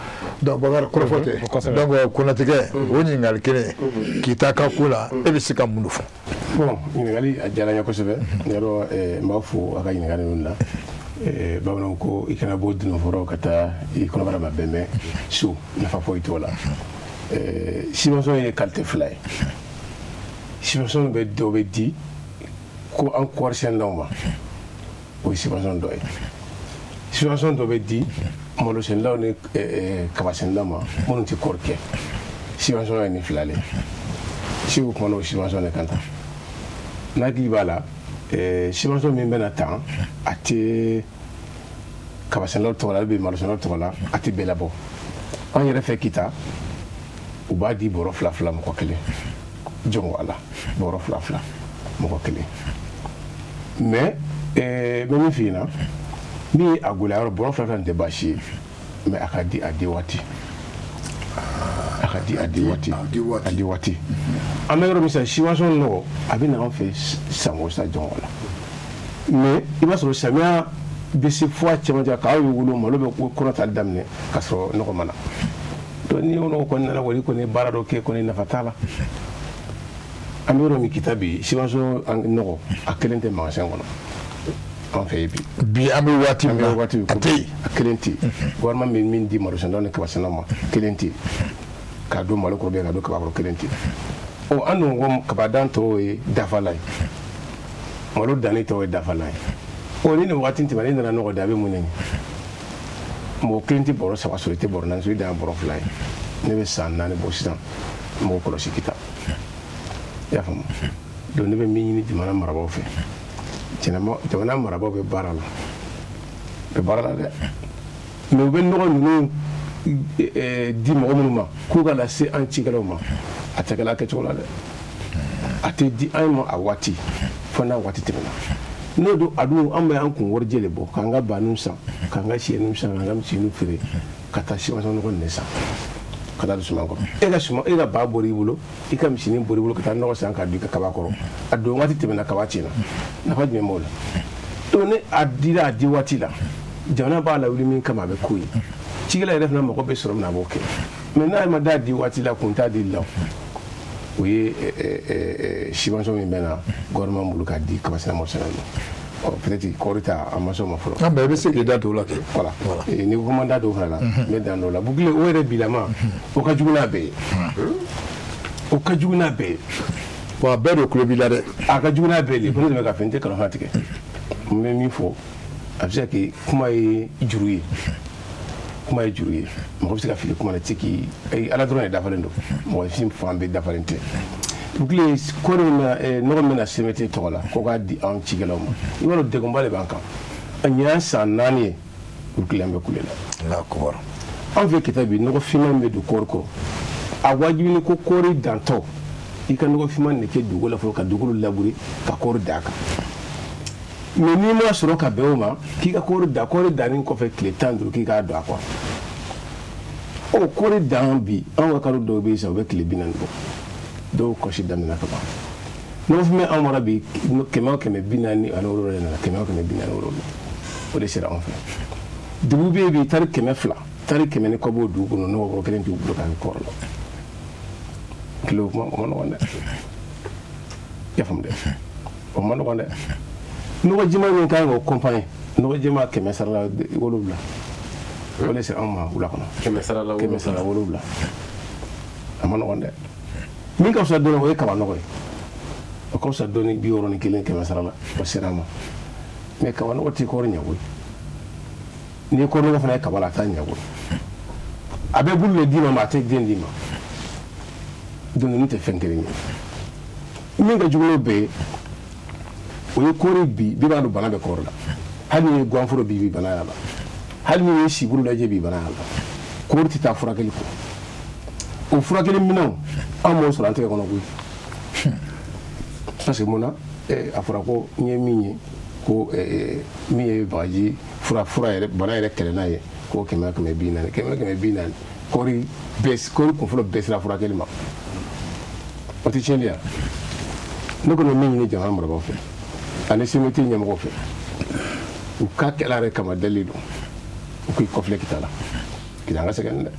Donc Bakari, kɔrɔfɔ tɛ. Donc Kunatigɛ, o ɲininkali kelen k'i ta ka ko la, e bɛ se ka mun de fɔ? Bon, ɲininkali a diyara n ye kosɛbɛ. Yɔrɔ n b'a fo a ka ɲininkali ninnu na. Bamananw ko i kana bɔ dunanfɔrɔ ka taa i kɔnɔbara ma bɛnbɛn so, nafa foyi t'o la. Subvention ye qualité fila ye. Subvention bɛ dɔ bɛ di ko an kɔɔri sɛnɛlaw ma, o ye subvention dɔ ye. Subvention dɔ bɛ di malo sɛnɛlaw ni kaba sɛnɛlaw ma minnu tɛ kɔɔri kɛ. Subvention ye nin fila de ye. Segu kumana o subvention de kan tan. N'a hakili b'a la, subvention min bɛna tan, a tɛ kaba sɛnɛlaw tɔgɔ la, a bɛ malo sɛnɛlaw tɔgɔ la, a tɛ bɛɛ labɔ. An yɛrɛ fɛ Kita, u b'a di bɔrɔ fila fila mɔgɔ kelen, jɔnko ala, bɔrɔ fila fila mɔgɔ kelen. Mais n bɛ min f'i ɲɛna, min ye a gɛlɛya yɔrɔ, bɔrɔ fila fila nin tɛ baasi ye, mais a ka di a di waati, a ka di a di waati, a di waati. An bɛ yɔrɔ min sisan, subvention nɔgɔ a bɛ na an fɛ san o san, jɔnko la. Mais i b'a sɔrɔ samiya bɛ se fo a cɛmancɛ, k'aw ye wolo, malo bɛ kɔnɔ tali daminɛ k'a sɔrɔ nɔgɔ ma na. Donc ni o nɔgɔ kɔni nana, kɔni kɔni baara dɔ kɛ kɔni, nafa t'a la. An bɛ yɔrɔ min Kita bi, subvention nɔgɔ a kelen tɛ magasin kɔnɔ an fɛ yen bi. Bi an bɛ waati min na, a tɛ yen. A kelen tɛ yen. Gouvernement bɛ min di malosɛnɛlaw ni kabasɛnɛlaw ma, kelen tɛ yen. K'a don malo kɔrɔ bɛ, k'a don kaba kɔrɔ, kelen tɛ yen. Ɔ, an dun ko kabadan tɔw ye dafalan ye, malo danni tɔw ye dafalan ye. Ɔ, ni nin waati tɛmɛna, n'i nana nɔgɔ da, a bɛ mun de ɲɛ? Mɔgɔ kelen tɛ bɔrɔ saba sɔrɔ, i tɛ bɔrɔ naani sɔrɔ, i dan ye bɔrɔ fila ye. Ne bɛ san 4 bɔ sisan, mɔgɔ kɔlɔsi Kita, i y'a faamu. Donc ne bɛ min ɲini jamana marabaaw fɛ, jamana marabaaw bɛ baara la, bɛ baara la dɛ, mais u bɛ nɔgɔ ninnu di mɔgɔ minnu ma k'u ka lase an cikɛlaw ma, a tɛ kɛla a kɛcogo la dɛ. A tɛ di an ma a waati, fo n'a waati tɛmɛna. N'o don, a dun an bɛ an kun warijɛ de bɔ k'an ka banniw san, k'an ka siyɛniw san, k'an ka misininw feere, ka taa subvention nɔgɔ nin de san ka taa don suman kɔrɔ. E ka suman, e ka ba bɔra i bolo, i ka misinin bɔra i bolo ka taa nɔgɔ san k'a don i ka kaba kɔrɔ, a don waati tɛmɛna, kaba tiɲɛna, nafa jumɛn b'o la? Donc ni a dira a di waati la, jamana b'a lawuli min kama, a bɛ k'o ye. Cikɛla yɛrɛ fana mago bɛ sɔrɔ min na, a b'o kɛ. Mais n'a ma d'a di waati la, kun t'a dili la. O ye subvention min bɛ na gouvernement bolo k'a di kabasɛnɛ mɔsɛnɛ ma. Ɔ, peut-être kɔɔri ta, a ma s'o ma fɔlɔ. Ah, mais i bɛ se k'i da don o la kɛ. Voilà, n'i ko ko n da don o fana la, n bɛ dan don o la. Boucler, o yɛrɛ bilama, o ka jugu n'a bɛɛ ye, o ka jugu n'a bɛɛ ye. Wa a bɛɛ de tulo b'i la dɛ. A ka jugu n'a bɛɛ de ye. Ko ne tɛmɛ ka fɛn tɛ kalafana tigɛ. N bɛ min fɔ, a bɛ se ka kɛ kuma ye juru ye, kuma ye juru ye, mɔgɔ bɛ se ka fili kuma na, tɛ k'i ala dɔrɔn de dafalen don, mɔgɔ si fan bɛɛ dafalen tɛ. Boucler, kɔɔri min bɛna, nɔgɔ min bɛna CMT tɔgɔ la ko k'a di anw cikɛlaw ma, i b'a dɔn degunba de b'an kan. A ɲinan san 4 ye, boucler, an bɛ kule la. Allahu akbar. An fɛ Kita bi, nɔgɔ finman min bɛ don kɔɔri kɔrɔ, a wajibi ni ko kɔɔri dantɔ, i ka nɔgɔ finman de kɛ dugukolo la fɔlɔ, ka dugukolo labourer, ka kɔɔri d'a kan. Mais n'i ma sɔrɔ ka bɛn o ma k'i ka kɔɔri da, kɔɔri danni kɔfɛ tile 15 k'i k'a don a kɔrɔ. Ɔ, kɔɔri dan bi, anw ka kalo dɔw bɛ yen sisan, u bɛ tile 40 bɔ, dɔw kɔsi daminɛ ka ban. Nɔgɔfinma anw mara bi, kɛmɛ o kɛmɛ 47 de nana, kɛmɛ o kɛmɛ 47, o de sera anw fɛ. Dugu bɛ yen bi, tari 200, tari 100 ni kɔ b'o dugu kɔnɔ, nɔgɔ bɔrɔ kelen t'u bolo k'a kɛ kɔɔri la. Kile o kuma, o ma nɔgɔn dɛ, i y'a faamu dɛ, o ma nɔgɔn dɛ. Nɔgɔ jɛman min kan k'o accompagner, nɔgɔ jɛman kɛmɛ sara la 7, o de sera anw ma wula kɔnɔ. Kɛmɛ sara la. Kɛmɛ sara la 7, a ma nɔgɔn dɛ. Min ka fisa dɔɔnin, o ye kaba nɔgɔ ye, o ka fisa dɔɔnin, 61 kɛmɛ sara la, o sera a ma. Mais kaba nɔgɔ tɛ kɔɔri ɲɛ koyi. N'i ye kɔɔri nɔgɔ fana ye kaba la, a t'a ɲɛ koyi. A bɛ bulu de d'i ma, mais a tɛ den d'i ma. Donc ninnu tɛ fɛn kelen ye. Min ka jugu n'o bɛɛ ye, o ye kɔɔri bi, bɛɛ b'a dɔn bana bɛ kɔɔri la. Hali n'i ye ganforo bi, bi bana y'a la. Hali n'i ye siburu lajɛ, bi bana y'a la. Kɔɔri tɛ taa furakɛli kɔ. O furakɛli minɛnw, an m'o sɔrɔ an tɛgɛ kɔnɔ koyi. Parce que mun na, a fɔra ko n ye min ye ko min ye bagaji fura yɛrɛ bana yɛrɛ kɛlɛ n'a ye, ko 140, 140. Kɔɔri bɛɛ, kɔɔri kunfɔlɔ bɛɛ sera furakɛli ma, o tɛ tiɲɛni ya. Ne kɔni bɛ min ɲini jamana marabagaw fɛ ani CMDT ɲɛmɔgɔw fɛ, u ka kɛlɛ yɛrɛ kama dalen don, u k'i kɔfilɛ Kita la. Kita an ka sɛgɛn dɛ,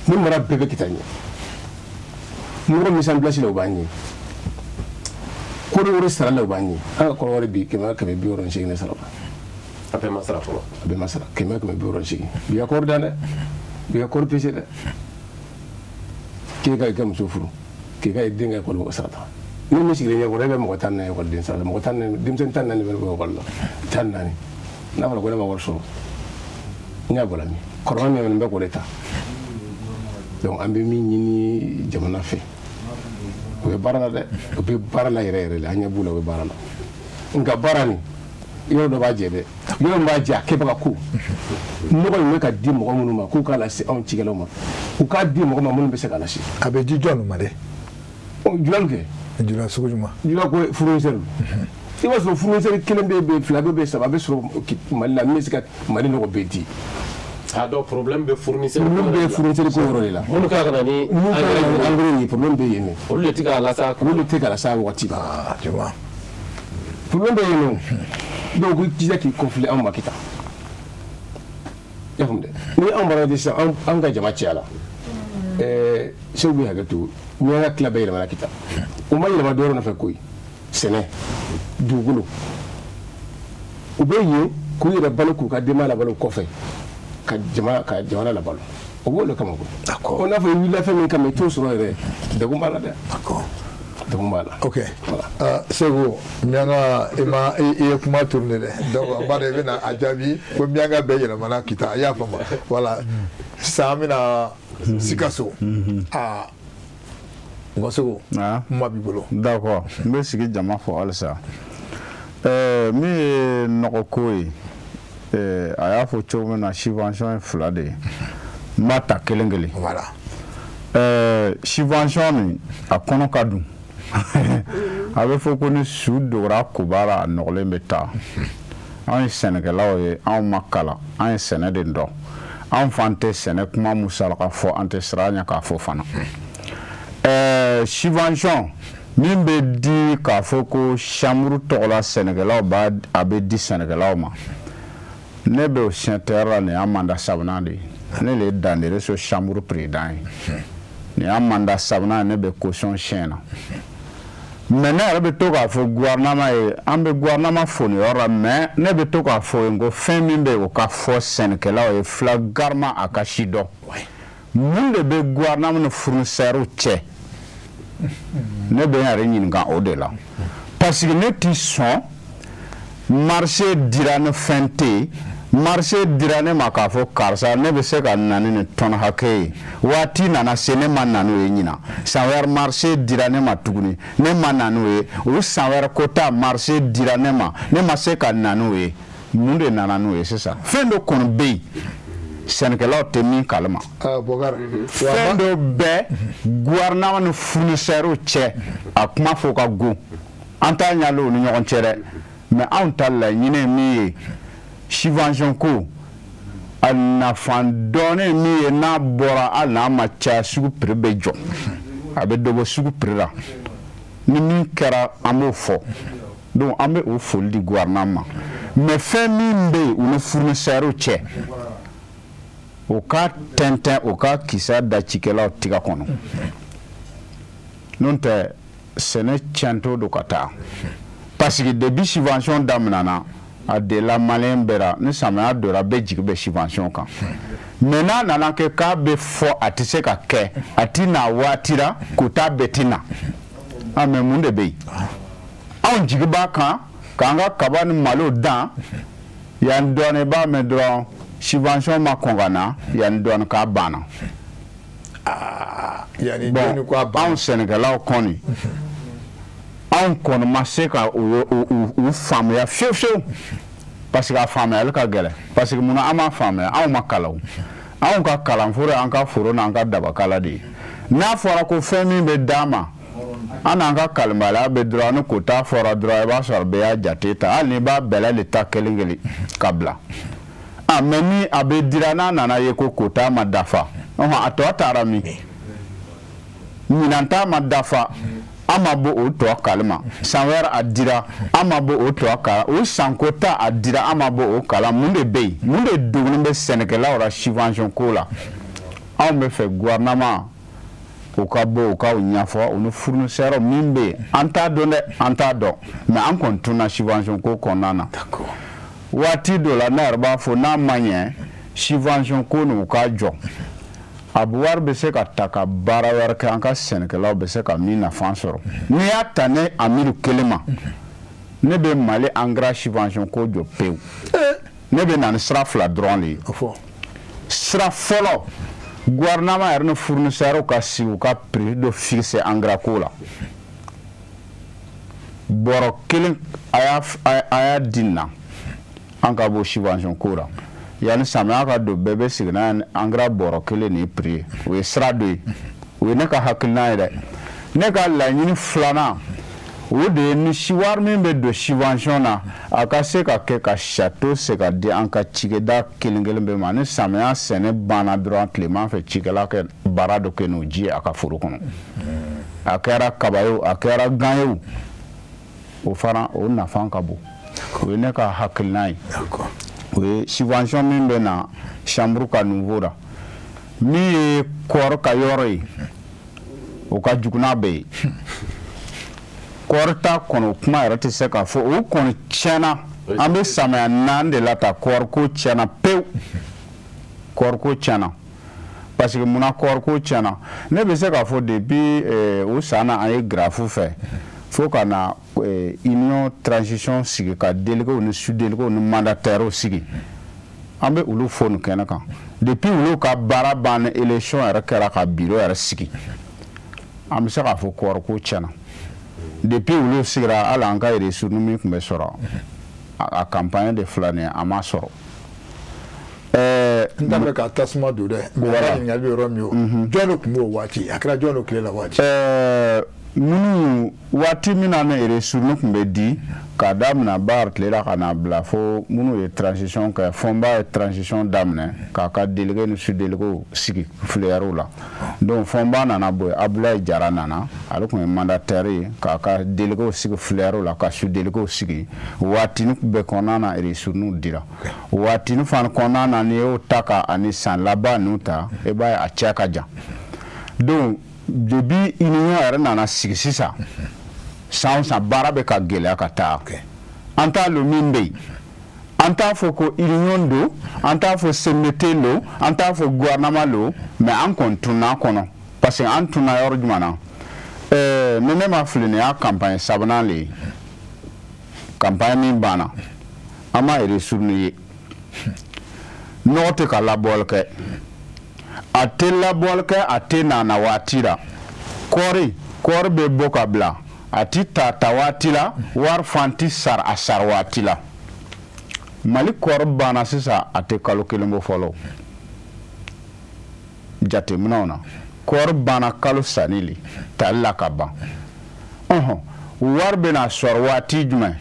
ni mara bɛɛ bɛ Kita ɲɛ, nɔgɔ mise en place la, u b'an ɲɛ, kɔɔri wari sara la, u b'an ɲɛ. An ka kɔɔri wari bi, 168 de sara la. A bɛɛ ma sara fɔlɔ. A bɛɛ ma sara, 168. Bi ka kɔɔri dan dɛ, bi ka kɔɔri pese dɛ. K'e ka i ka muso furu, k'e ka i den ka ekɔli sara ta, ni min sigilen ɲɛkɔrɔ, e bɛ mɔgɔ 14 ekɔliden sara la, mɔgɔ 14, denmisɛnnin 14 bɛ bɔ ekɔli la, 14. N'a fɔra ko ne ma wari sɔrɔ, n y'a bɔra min kɔrɔma min n bɛ k'o de ta. Donc an bɛ min ɲini jamana fɛ, u bɛ baara la dɛ, u bɛ baara la yɛrɛ yɛrɛ la, an ɲɛ b'u la, u bɛ baara la. Nka baara nin, yɔrɔ dɔ b'a jɛ dɛ, yɔrɔ min b'a jɛ, a kɛbaga ko nɔgɔ in bɛ ka di mɔgɔ minnu ma, k'u k'a lase anw cikɛlaw ma, u k'a di mɔgɔ ma minnu bɛ se k'a lase. A bɛ di jɔn ma dɛ? Jula kɛ. Jula sugu jumɛn? Jula ko fournisseur. I b'a sɔrɔ fournisseur kelen bɛ yen, fila bɛ yen, saba bɛ sɔrɔ Mali la min bɛ se ka Mali nɔgɔ bɛɛ di. A dɔn problème bɛ fournisseur. Problème bɛ fournisseur ko yɔrɔ de la. Minnu kan ka na ni minnu kan ka na ni engrais ye, problème bɛ yen nɔ. Olu de tɛ k'a lase. Olu de tɛ k'a lase a waati la. Ah, tu vois. Problème bɛ yen nɔ. Donc i jija k'i kɔfilɛ anw ma Kita. I y'a faamu dɛ. Ni anw bɔra de sisan, an ka jama caya la. Segu bɛ hakɛ to, n'i y'an ka tila bɛɛ yɛlɛmana Kita. O ma yɛlɛma dɔwɛrɛ nɔfɛ koyi. Sɛnɛ, dugukolo. U bɛ yen k'u yɛrɛ balo, k'u ka denbaya labalo kɔfɛ, ka jamana labalo. O b'o de kama koyi. D'accord. O n'a fɔ i wulila fɛn min kama, i t'o sɔrɔ yɛrɛ, degun b'a la dɛ. D'accord. Degun b'a la. Ok. Voilà. Segu, Miɲanka, i ma i ye kuma tourner dɛ. Donc n b'a dɔn i bɛna a jaabi ko Miɲanka bɛɛ yɛlɛmana Kita, i y'a faamu. Voilà. Sisan an bɛna Sikaso. Aa, Gɔsego, kuma b'i bolo. D'accord. N bɛ sigi jama fɔ halisa. Min ye nɔgɔko ye, a y'a fɔ cogo min na, subvention ye fila de ye. N b'a ta kelen kelen. Voilà. Subvention nin, a kɔnɔ ka dun. A bɛ fɔ ko ni su dogora koba la, a nɔgɔlen bɛ taa. Anw ye sɛnɛkɛlaw ye, anw ma kalan, an ye sɛnɛ de dɔn. Anw fan tɛ sɛnɛ kuma musalaka fɔ, an tɛ siran ɲɛ k'a fɔ fana. Subvention min bɛ di k'a fɔ ko chambre tɔgɔ la sɛnɛkɛlaw b'a, a bɛ di sɛnɛkɛlaw ma. Ne bɛ o signataire la, nin y'a mandat sabanan de ye. Ne de ye Dandere so chambre président ye. Nin y'a mandat sabanan ye, ne bɛ caution siɲɛ na. Mais ne yɛrɛ bɛ to k'a fɔ gouvernement ye, an bɛ gouvernement fo nin yɔrɔ la, mais ne bɛ to k'a fɔ yen ko fɛn min bɛ yen, o ka fɔ sɛnɛkɛlaw ye flagrant, a ka si dɔn. Mun de bɛ gouvernement ni fournisseur cɛ? Ne bɛ n yɛrɛ ɲininka o de la. Parce que ne ti sɔn marché dira ni fɛn tɛ yen. Marché dira ne ma k'a fɔ karisa, ne bɛ se ka na ni nin tɔn hakɛ ye. Waati nana se, ne ma na n'o ye ɲinan. San wɛrɛ marché dira ne ma tuguni, ne ma na n'o ye. O san wɛrɛ kota marché dira ne ma, ne ma se ka na n'o ye. Mun de nana n'o ye sisan? Fɛn dɔ kɔni bɛ yen, sɛnɛkɛlaw tɛ min kalama. Bɔkari. Fɛn dɔ bɛ gouvernement ni fournisseur cɛ, a kuma fɔ ka go. An t'a ɲalen u ni ɲɔgɔn cɛ dɛ. Mais anw ta laɲini ye min ye, subvention ko a nafa dɔɔnin min ye, n'a bɔra, hali n'a ma caya, sugu prix bɛ jɔ, a bɛ dɔ bɔ sugu prix la. Ni min kɛra, an b'o fɔ. Donc an bɛ o foli di gouvernement ma. Mais fɛn min bɛ yen u ni fournisseur cɛ, o ka tɛntɛn, o ka kisɛ da cikɛlaw tiga kɔnɔ. N'o tɛ, sɛnɛ tiɲɛtɔ don ka taa. Parce que depuis subvention daminɛna, a delila maliyɛn bɛɛ la, ni samiya donna, bɛɛ jigi bɛ subvention kan. Mais n'a nana kɛ k'a bɛ fɔ, a tɛ se ka kɛ, a ti na waati la, quota bɛɛ ti na. Ah, mais mun de bɛ yen? Anw jigi b'a kan k'an ka kaba ni malo dan yan dɔɔnin, i b'a mɛn dɔrɔn subvention ma kɔn ka na yan dɔɔnin, k'a banna. Yanni jɔnni ko a ban. Anw sɛnɛkɛlaw kɔni, anw kɔni ma se ka u faamuya fiyewu fiyewu, parce que a faamuyali ka gɛlɛn. Parce que munna an m'a faamuya? Anw ma kalan, anw ka kalanforo ye an ka foro n'an ka dabakala de ye. N'a fɔra ko fɛn min bɛ d'an ma, an n'an ka kalanbaliya bɛ dɔrɔn, ni quota fɔra dɔrɔn, i b'a sɔrɔ bɛɛ y'a jate ta, hali n'i b'a bɛlɛ de ta kelen kelen ka bila. A mais ni a bɛ dira, n'a nana ye ko quota ma dafa, ɔhɔn, a tɔ taara min? Ɲinan ta ma dafa, an ma bɔ o tɔ kalama. San wɛrɛ a dira, an ma bɔ o tɔ kala. O sanko ta a dira, an ma bɔ o kala. Mun de bɛ yen? Mun de dogolen bɛ sɛnɛkɛlaw la subvention ko la? Anw bɛ fɛ gouvernement u ka bɔ, u ka ɲɛfɔ u ni fournisseur min bɛ yen. An t'a dɔn dɛ, an t'a dɔn, mais an kɔni tunna subvention ko kɔnɔna na. Waati dɔ la, ne yɛrɛ b'a fɔ, n'a ma ɲɛ subvention ko nin, u k'a jɔ. A bɛ wari bɛ se ka ta ka baara wɛrɛ kɛ, an ka sɛnɛkɛlaw bɛ se ka min nafa sɔrɔ. N'i y'a ta ne Amidu kelen ma, ne bɛ Mali engrais subvention ko jɔ pewu. Ne bɛ na ni sira fila dɔrɔn de ye. Sira fɔlɔ, gouvernement yɛrɛ ni fournisseur ka sigi, u ka prix dɔ fixer engrais ko la. Bɔrɔ kelen, a y'a di nin na, an ka bɔ subvention ko la. Yanni samiya ka don, bɛɛ bɛ sigi n'a engrais bɔrɔ kelen ni prix ye. O ye sira dɔ ye, o ye ne ka hakilina ye dɛ. Ne ka laɲini filanan, o de ye ni wari min bɛ don subvention na, a ka se ka kɛ ka château se ka di an ka cikɛda kelen kelen bɛɛ ma. Ni samiya sɛnɛ banna dɔrɔn, tilema fɛ, cikɛla kɛ baara dɔ kɛ n'o ji ye a ka foro kɔnɔ. A kɛra kaba ye o, a kɛra gan ye o, o fana o nafa ka bon. O ye ne ka hakilina ye. O ye subvention min bɛ na chambre ka niveau la. Min ye kɔɔri ka yɔrɔ ye, o ka jugu n'a bɛɛ ye. Kɔɔri ta kɔnɔ, o kuma yɛrɛ tɛ se k'a fɔ, o kɔni tiɲɛna. An bɛ samiya 4 de la ta, kɔɔri ko tiɲɛna pewu. Kɔɔri ko tiɲɛna parce que munna kɔɔri ko tiɲɛna? Ne bɛ se k'a fɔ depuis o san na, an ye greffe fɛ fo ka na union transition sigi, ka délégués ni sous-délégués ni mandataires sigi. An bɛ olu fo nin kɛnɛ kan. Depuis olu ka baara banna, élection yɛrɛ kɛra ka bureau yɛrɛ sigi, an bɛ se k'a fɔ kɔɔri ko tiɲɛna. Depuis olu sigira, hali an ka ristourne min tun bɛ sɔrɔ a campagne de filɛ nin ye, an m'a sɔrɔ. N t'a fɛ ka tasuma don dɛ, mais ɲininkali bɛ yɔrɔ min, o jɔn de tun b'o waati? A kɛra jɔn de tile la waati? Minnu waati min na ni ristourne tun bɛ di k'a daminɛ Bakari tile la ka na bila fo minnu ye transition kɛ, Fɔnba ye transition daminɛ k'a ka délégué ni sous-délégué sigi filière la. Donc Fɔnba nana bɔ yen, Abdoulaye Jara nana, ale tun ye mandataire ye, k'a ka délégué sigi filière la, ka sous-délégué sigi. Waatinin bɛɛ kɔnɔna na, ristourne dira. Waatinin fana kɔnɔna na, n'i y'o ta ka ani san laban ninnu ta, i b'a ye a cɛ ka jan. Donc depuis union yɛrɛ nana sigi sisan, san o san baara bɛ ka gɛlɛya ka taa. An t'a lɔn min bɛ yen. An t'a fɔ ko union don, an t'a fɔ CMDT don, an t'a fɔ gouvernement don, mais an kɔni tunna kɔnɔ. Parce que an tunna yɔrɔ jumɛn na? Ni ne ma fili, nin y'a campagne sabanan de ye. Campagne min banna, an ma ristourne ye. Nɔgɔ tɛ ka labɔli kɛ, a tɛ labɔli kɛ, a tɛ na na waati la. Kɔɔri bɛ bɔ ka bila, a ti ta ta waati la, wari fan ti sara a sara waati la. Mali kɔɔri banna sisan, a tɛ kalo kelen bɔ fɔlɔ. Jateminɛw na, kɔɔri banna kalo sanni le tali la ka ban. Ɔhɔn, wari bɛna sɔrɔ waati jumɛn?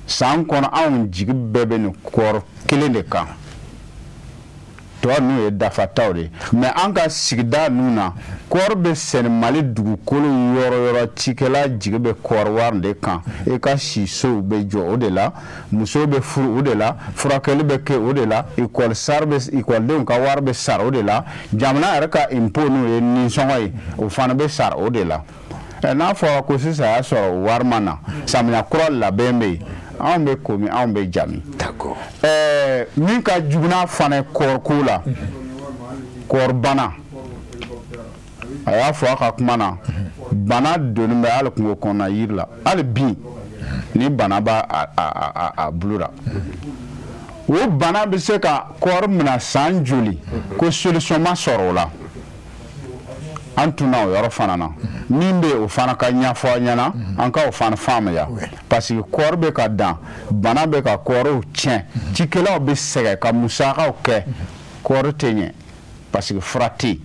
San kɔnɔ, anw jigi bɛɛ bɛ nin kɔɔri kelen de kan. Tɔ ninnu ye dafataw de ye. Mais an ka sigida ninnu na, kɔɔri bɛ sɛnɛ Mali dugukolo yɔrɔ yɔrɔ, cikɛla jigi bɛ kɔɔri wari de kan. I ka sisow bɛ jɔ o de la, musow bɛ furu o de la, furakɛli bɛ kɛ o de la, ekɔli sara bɛ, ekɔlidenw ka wari bɛ sara o de la, jamana yɛrɛ ka impôt n'o ye nisɔngɔ ye, o fana bɛ sara o de la. N'a fɔra ko sisan y'a sɔrɔ o wari ma na, samiya kura labɛn bɛ yen, anw bɛ komi anw bɛ jami. Min ka jugu n'a fana ye kɔɔriko la, kɔɔribana, a y'a fɔ a ka kuma na, bana donni bɛ hali kungo kɔnɔna yiri la, hali bin ni bana b'a a bulu la. O bana bɛ se ka kɔɔri minɛ san joli ko solution ma sɔrɔ o la? An tunna o yɔrɔ fana na. Min bɛ o fana ka ɲɛfɔ an ɲɛna, an ka o fana faamuya, parce que kɔɔri bɛ ka dan, bana bɛ ka kɔɔriw tiɲɛ, cikɛlaw bɛ sɛgɛn ka musakaw kɛ, kɔɔri tɛ ɲɛ parce que fura tɛ yen.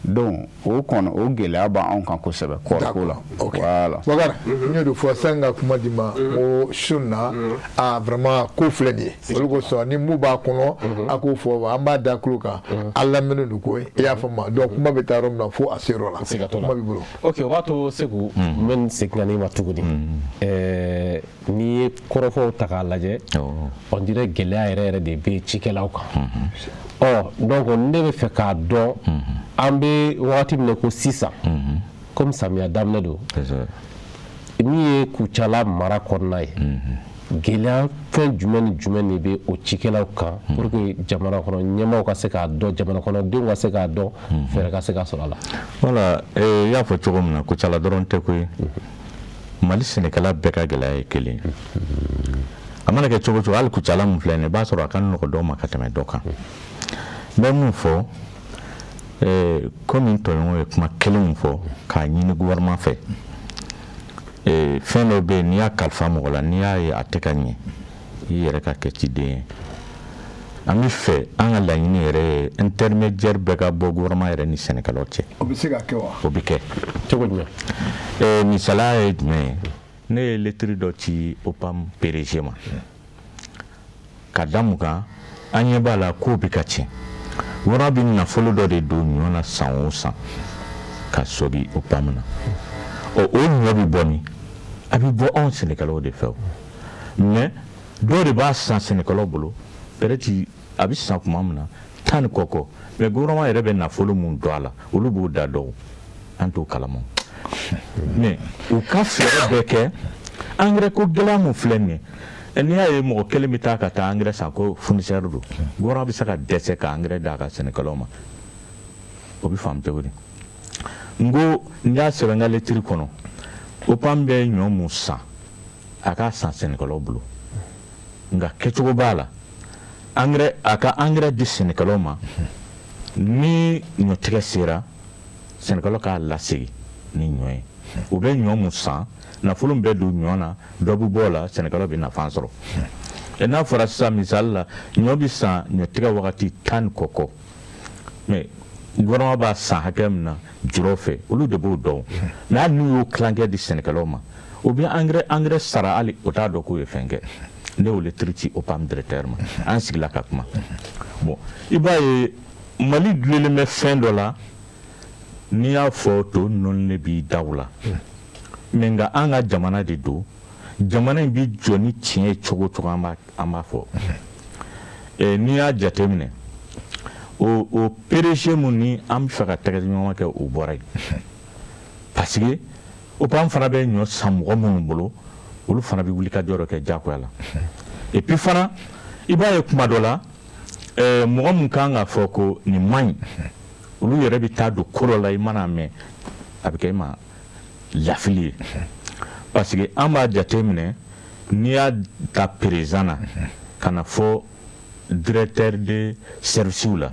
Donc o kɔni, o gɛlɛya b'anw kan kosɛbɛ kɔɔriko la. Voilà. Bakari, n y'o de fɔ san ka kuma di ma ko sun na a vraiment ko filɛ nin ye, olu ko sɔn ni mun b'a kɔnɔ, a k'o fɔ, an b'a da tulo kan, an lamɛnnen don ko i y'a faamu. Donc kuma bɛ taa yɔrɔ min na fo a se yɔrɔ la. Siga t'o la. Kuma b'i bolo. Ok, o b'a to Segu, n bɛ segin ka n'i ma tuguni. N'i ye kɔrɔfɔw ta k'a lajɛ, on dirait gɛlɛya yɛrɛ yɛrɛ de bɛ cikɛlaw kan. Ɔ donc ne bɛ fɛ k'a dɔn, an bɛ wagati min na ko sisan, komi samiya daminɛ don, min ye Kucala mara kɔnɔna ye, gɛlɛya fɛn jumɛn ni jumɛn de bɛ o cikɛlaw kan pour que jamana kɔnɔ ɲɛmaaw ka se k'a dɔn, jamana kɔnɔdenw ka se k'a dɔn, fɛɛrɛ ka se ka sɔrɔ a la? Voilà, i y'a fɔ cogo min na, Kucala dɔrɔn tɛ koyi, Mali sɛnɛkɛla bɛɛ ka gɛlɛya ye kelen ye. A mana kɛ cogo o cogo, hali Kucala min filɛ nin ye, i b'a sɔrɔ a ka nɔgɔ dɔw ma ka tɛmɛ dɔ kan. N bɛ mun fɔ? Komi n tɔɲɔgɔn ye kuma kelen min fɔ k'a ɲini gouvernement fɛ, fɛn dɔ bɛ yen, n'i y'a kalifa mɔgɔ la, n'i y'a ye a tɛ ka ɲɛ, i yɛrɛ ka kɛ ciden ye. An bɛ fɛ, an ka laɲini yɛrɛ ye intermédiaire bɛɛ ka bɔ gouvernement yɛrɛ ni sɛnɛkɛlaw cɛ. O bɛ se ka kɛ wa? O bɛ kɛ. Cogo jumɛn? Misaliya ye jumɛn ye? Ne ye lettre dɔ ci OPAM PDG ma ka da mun kan? An ɲɛ b'a la k'o bɛ ka tiɲɛ. Gouvernement bɛ nafolo dɔ de don ɲɔ na san o san ka sɔgi OPAM na. Ɔ, o ɲɔ bɛ bɔ min? A bɛ bɔ anw sɛnɛkɛlaw de fɛ. O mais dɔw de b'a san sɛnɛkɛlaw bolo, peut-être a bɛ san tuma min na 10 ni kɔ, mais gouvernement yɛrɛ bɛ nafolo mun don a la, olu b'o da dɔn, an t'o kalama. Mais u ka fɛɛrɛ bɛɛ kɛ. Engrais ko gɛlɛya mun filɛ nin ye, n'i y'a ye mɔgɔ kelen bɛ taa ka taa engrais san ko fournisseur don, gouvernement bɛ se ka dɛsɛ ka engrais d'a ka sɛnɛkɛlaw ma, o bɛ faamu cogo di? N ko n y'a sɛbɛn n ka lettre kɔnɔ, OPAM bɛ ɲɔ mun san, a k'a san sɛnɛkɛlaw bolo, nka kɛcogo b'a la. Engrais, a ka engrais di sɛnɛkɛlaw ma, ni ɲɔtigɛ sera, sɛnɛkɛlaw k'a lasegin ni ɲɔ ye. U bɛ ɲɔ mun san, nafolo min bɛ don ɲɔ na, dɔ bɛ bɔ o la, sɛnɛkɛlaw bɛ nafa sɔrɔ. N'a fɔra sisan, misali la, ɲɔ bɛ san ɲɔtigɛ wagati 10 ni kɔ, mais gouvernement b'a san hakɛ min na jurɔ fɛ, olu de b'o dɔn. Mais hali n'u y'o tilancɛ di sɛnɛkɛlaw ma, u bɛ engrais sara, hali o t'a dɔn k'o ye fɛn kɛ. Ne y'o lettre ci OPAM directeur ma, an sigila ka kuma. Bon, i b'a ye Mali dulonnen bɛ fɛn dɔ la, n'i y'a fɔ to nɔnɔlen b'i daw la, mais nka an ka jamana de don, jamana in bɛ jɔ ni tiɲɛ ye cogo o cogo, an b'a fɔ. N'i y'a jateminɛ, o PDG mun ni an bɛ fɛ ka tɛgɛdiɲɔgɔnma kɛ, o bɔra yen, parce que OPAM fana bɛ ɲɔ san mɔgɔ minnu bolo, olu fana bɛ wuli ka jɔ dɔ kɛ diyagoya la. Et puis fana, i b'a ye kuma dɔ la, mɔgɔ min kan ka fɔ ko nin man ɲi, olu yɛrɛ bɛ taa don ko dɔ la, i mana mɛn, a bɛ kɛ i ma lafili ye. Parce que an b'a jateminɛ, n'i y'a ta président na ka na fɔ directeur de service la,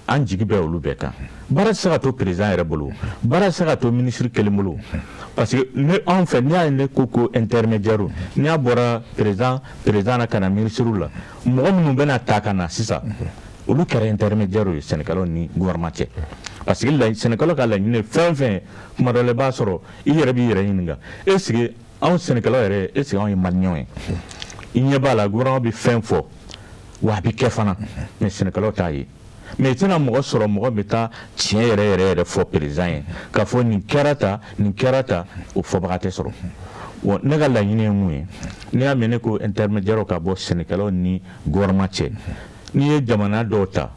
an jigi bɛ olu bɛɛ kan. Baara tɛ se ka to président yɛrɛ bolo, baara tɛ se ka to ministre kelen bolo, parce que ne anw fɛ, n'i y'a ye ne ko intermédiaire, n'i y'a bɔra président na ka na ministre la, mɔgɔ minnu bɛna ta ka na sisan, olu kɛra intermédiaire ye sɛnɛkɛlaw ni gouvernement cɛ. Parce que sɛnɛkɛlaw ka laɲini ye fɛn fɛn ye, kuma dɔ la i b'a sɔrɔ i yɛrɛ b'i yɛrɛ ɲininka, est ce que anw sɛnɛkɛlaw yɛrɛ, est ce que anw ye maliyɛnw ye? I ɲɛ b'a la, gouvernement bɛ fɛn fɔ wa, a bɛ kɛ fana, mais sɛnɛkɛlaw t'a ye. Mais i tɛna mɔgɔ sɔrɔ, mɔgɔ bɛ taa tiɲɛ yɛrɛ yɛrɛ yɛrɛ fɔ président ye k'a fɔ nin kɛra tan, nin kɛra tan, o fɔbaga tɛ sɔrɔ. Wa ne ka laɲini ye mun ye? N'i y'a mɛn ne ko intermédiaire ka bɔ sɛnɛkɛlaw ni gouvernement cɛ, n'i ye jamana dɔw ta,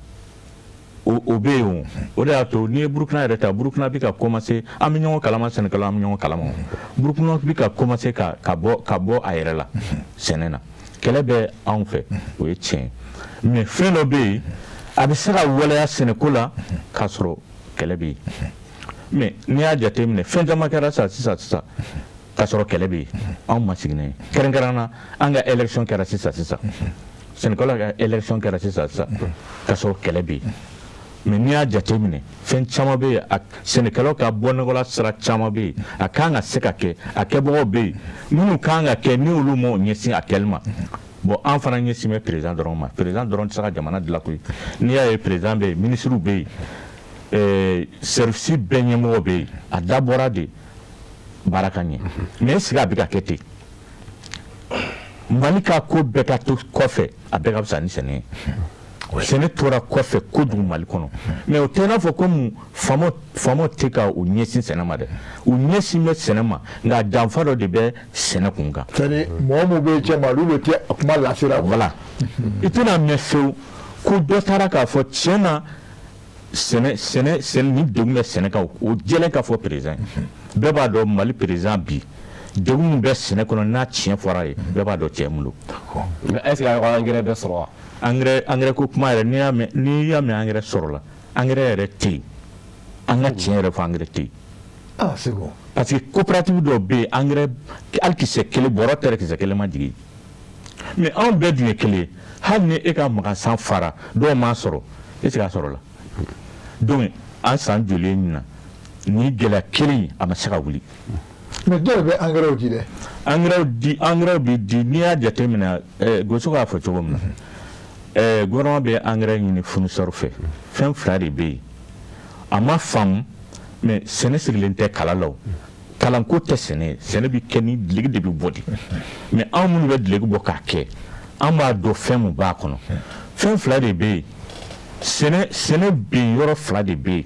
o bɛ yen. O de y'a to n'i ye Burukina yɛrɛ ta, Burukina bɛ ka commencer, an bɛ ɲɔgɔn kalama, sɛnɛkɛlaw an bɛ ɲɔgɔn kalama, Burukina bɛ ka commencer ka bɔ a yɛrɛ la sɛnɛ na. Kɛlɛ bɛ anw fɛ, o ye tiɲɛ ye, mais fɛn dɔ bɛ yen, a bɛ se ka waleya sɛnɛko la k'a sɔrɔ kɛlɛ bɛ yen. Mais n'i y'a jateminɛ, fɛn caman kɛra sisan sisan sisan k'a sɔrɔ kɛlɛ bɛ yen, anw ma sigi n'a ye. Kɛrɛnkɛrɛn na, an ka élection kɛra sisan sisan, sɛnɛkɛlaw ka élection kɛra sisan sisan k'a sɔrɔ kɛlɛ bɛ yen. Mais n'i y'a jateminɛ, fɛn caman bɛ yen, sɛnɛkɛlaw ka bɔ nɔgɔla sira caman bɛ yen, a kan ka se ka kɛ, a kɛbagaw bɛ yen minnu kan ka kɛ, ni olu m'o ɲɛsin a kɛli ma. Bon, an fana ɲɛsin bɛ président dɔrɔn ma. Président dɔrɔn tɛ se ka jamana dilan koyi. N'i y'a ye président bɛ yen, ministres bɛ yen, service bɛɛ ɲɛmɔgɔ bɛ yen, a dabɔra de baara ka ɲɛ. Mais est ce que a bɛ ka kɛ ten? Mali ka ko bɛɛ ka to kɔfɛ, a bɛɛ ka fisa ni sɛnɛ ye. Sɛnɛ tora kɔfɛ kojugu Mali kɔnɔ. Mais o tɛ i n'a fɔ komi faamaw tɛ ka u ɲɛsin sɛnɛ ma dɛ. U ɲɛsin bɛ sɛnɛ ma, nka danfa dɔ de bɛ sɛnɛ kun kan. C'est à dire mɔgɔ min bɛ cɛ ma, olu de tɛ kuma lasera. Voilà, i tɛna mɛn fewu ko dɔ taara k'a fɔ tiɲɛ na, sɛnɛ sɛnɛ sɛnɛ ni degun bɛ sɛnɛ kan, o jɛlen ka fɔ président ye. Bɛɛ b'a dɔn Mali président bi, degun min bɛ sɛnɛ kɔnɔ, n'a tiɲɛ fɔra ye, bɛɛ b'a dɔn cɛ mun don. Mais est ce que a ka engrais bɛ sɔrɔ wa? Engrais ko kuma yɛrɛ, n'i y'a mɛn engrais sɔrɔla, engrais yɛrɛ tɛ yen. An ka tiɲɛ yɛrɛ fɔ, engrais tɛ yen. Ah, c'est bon. Parce que coopérative dɔw bɛ yen, engrais hali kisɛ kelen, bɔrɔ tɛ, kisɛ kelen ma jigin. Mais anw bɛɛ dun ye kelen ye. Hali ni e ka magasin fara, dɔw m'a sɔrɔ, est ce que a sɔrɔla? Donc an san joli ye ɲinan, ni gɛlɛya kelen a ma se ka wuli. Mais dɔw bɛ engrais di dɛ. Engrais di, engrais bi di. N'i y'a jateminɛ, goso k'a fɔ cogo min na, gouvernement bɛ engrais ɲini fournisseur fɛ. Fɛn fila de bɛ yen, a ma faamu. Mais sɛnɛ sigilen tɛ kala la, o kalanko tɛ. Sɛnɛ ye, sɛnɛ bɛ kɛ ni dilegi de bɛ bɔ de. Mais anw minnu bɛ dilegi bɔ k'a kɛ, an b'a dɔn fɛn mun b'a kɔnɔ. Fɛn fila de bɛ yen, sɛnɛ bin yɔrɔ fila de bɛ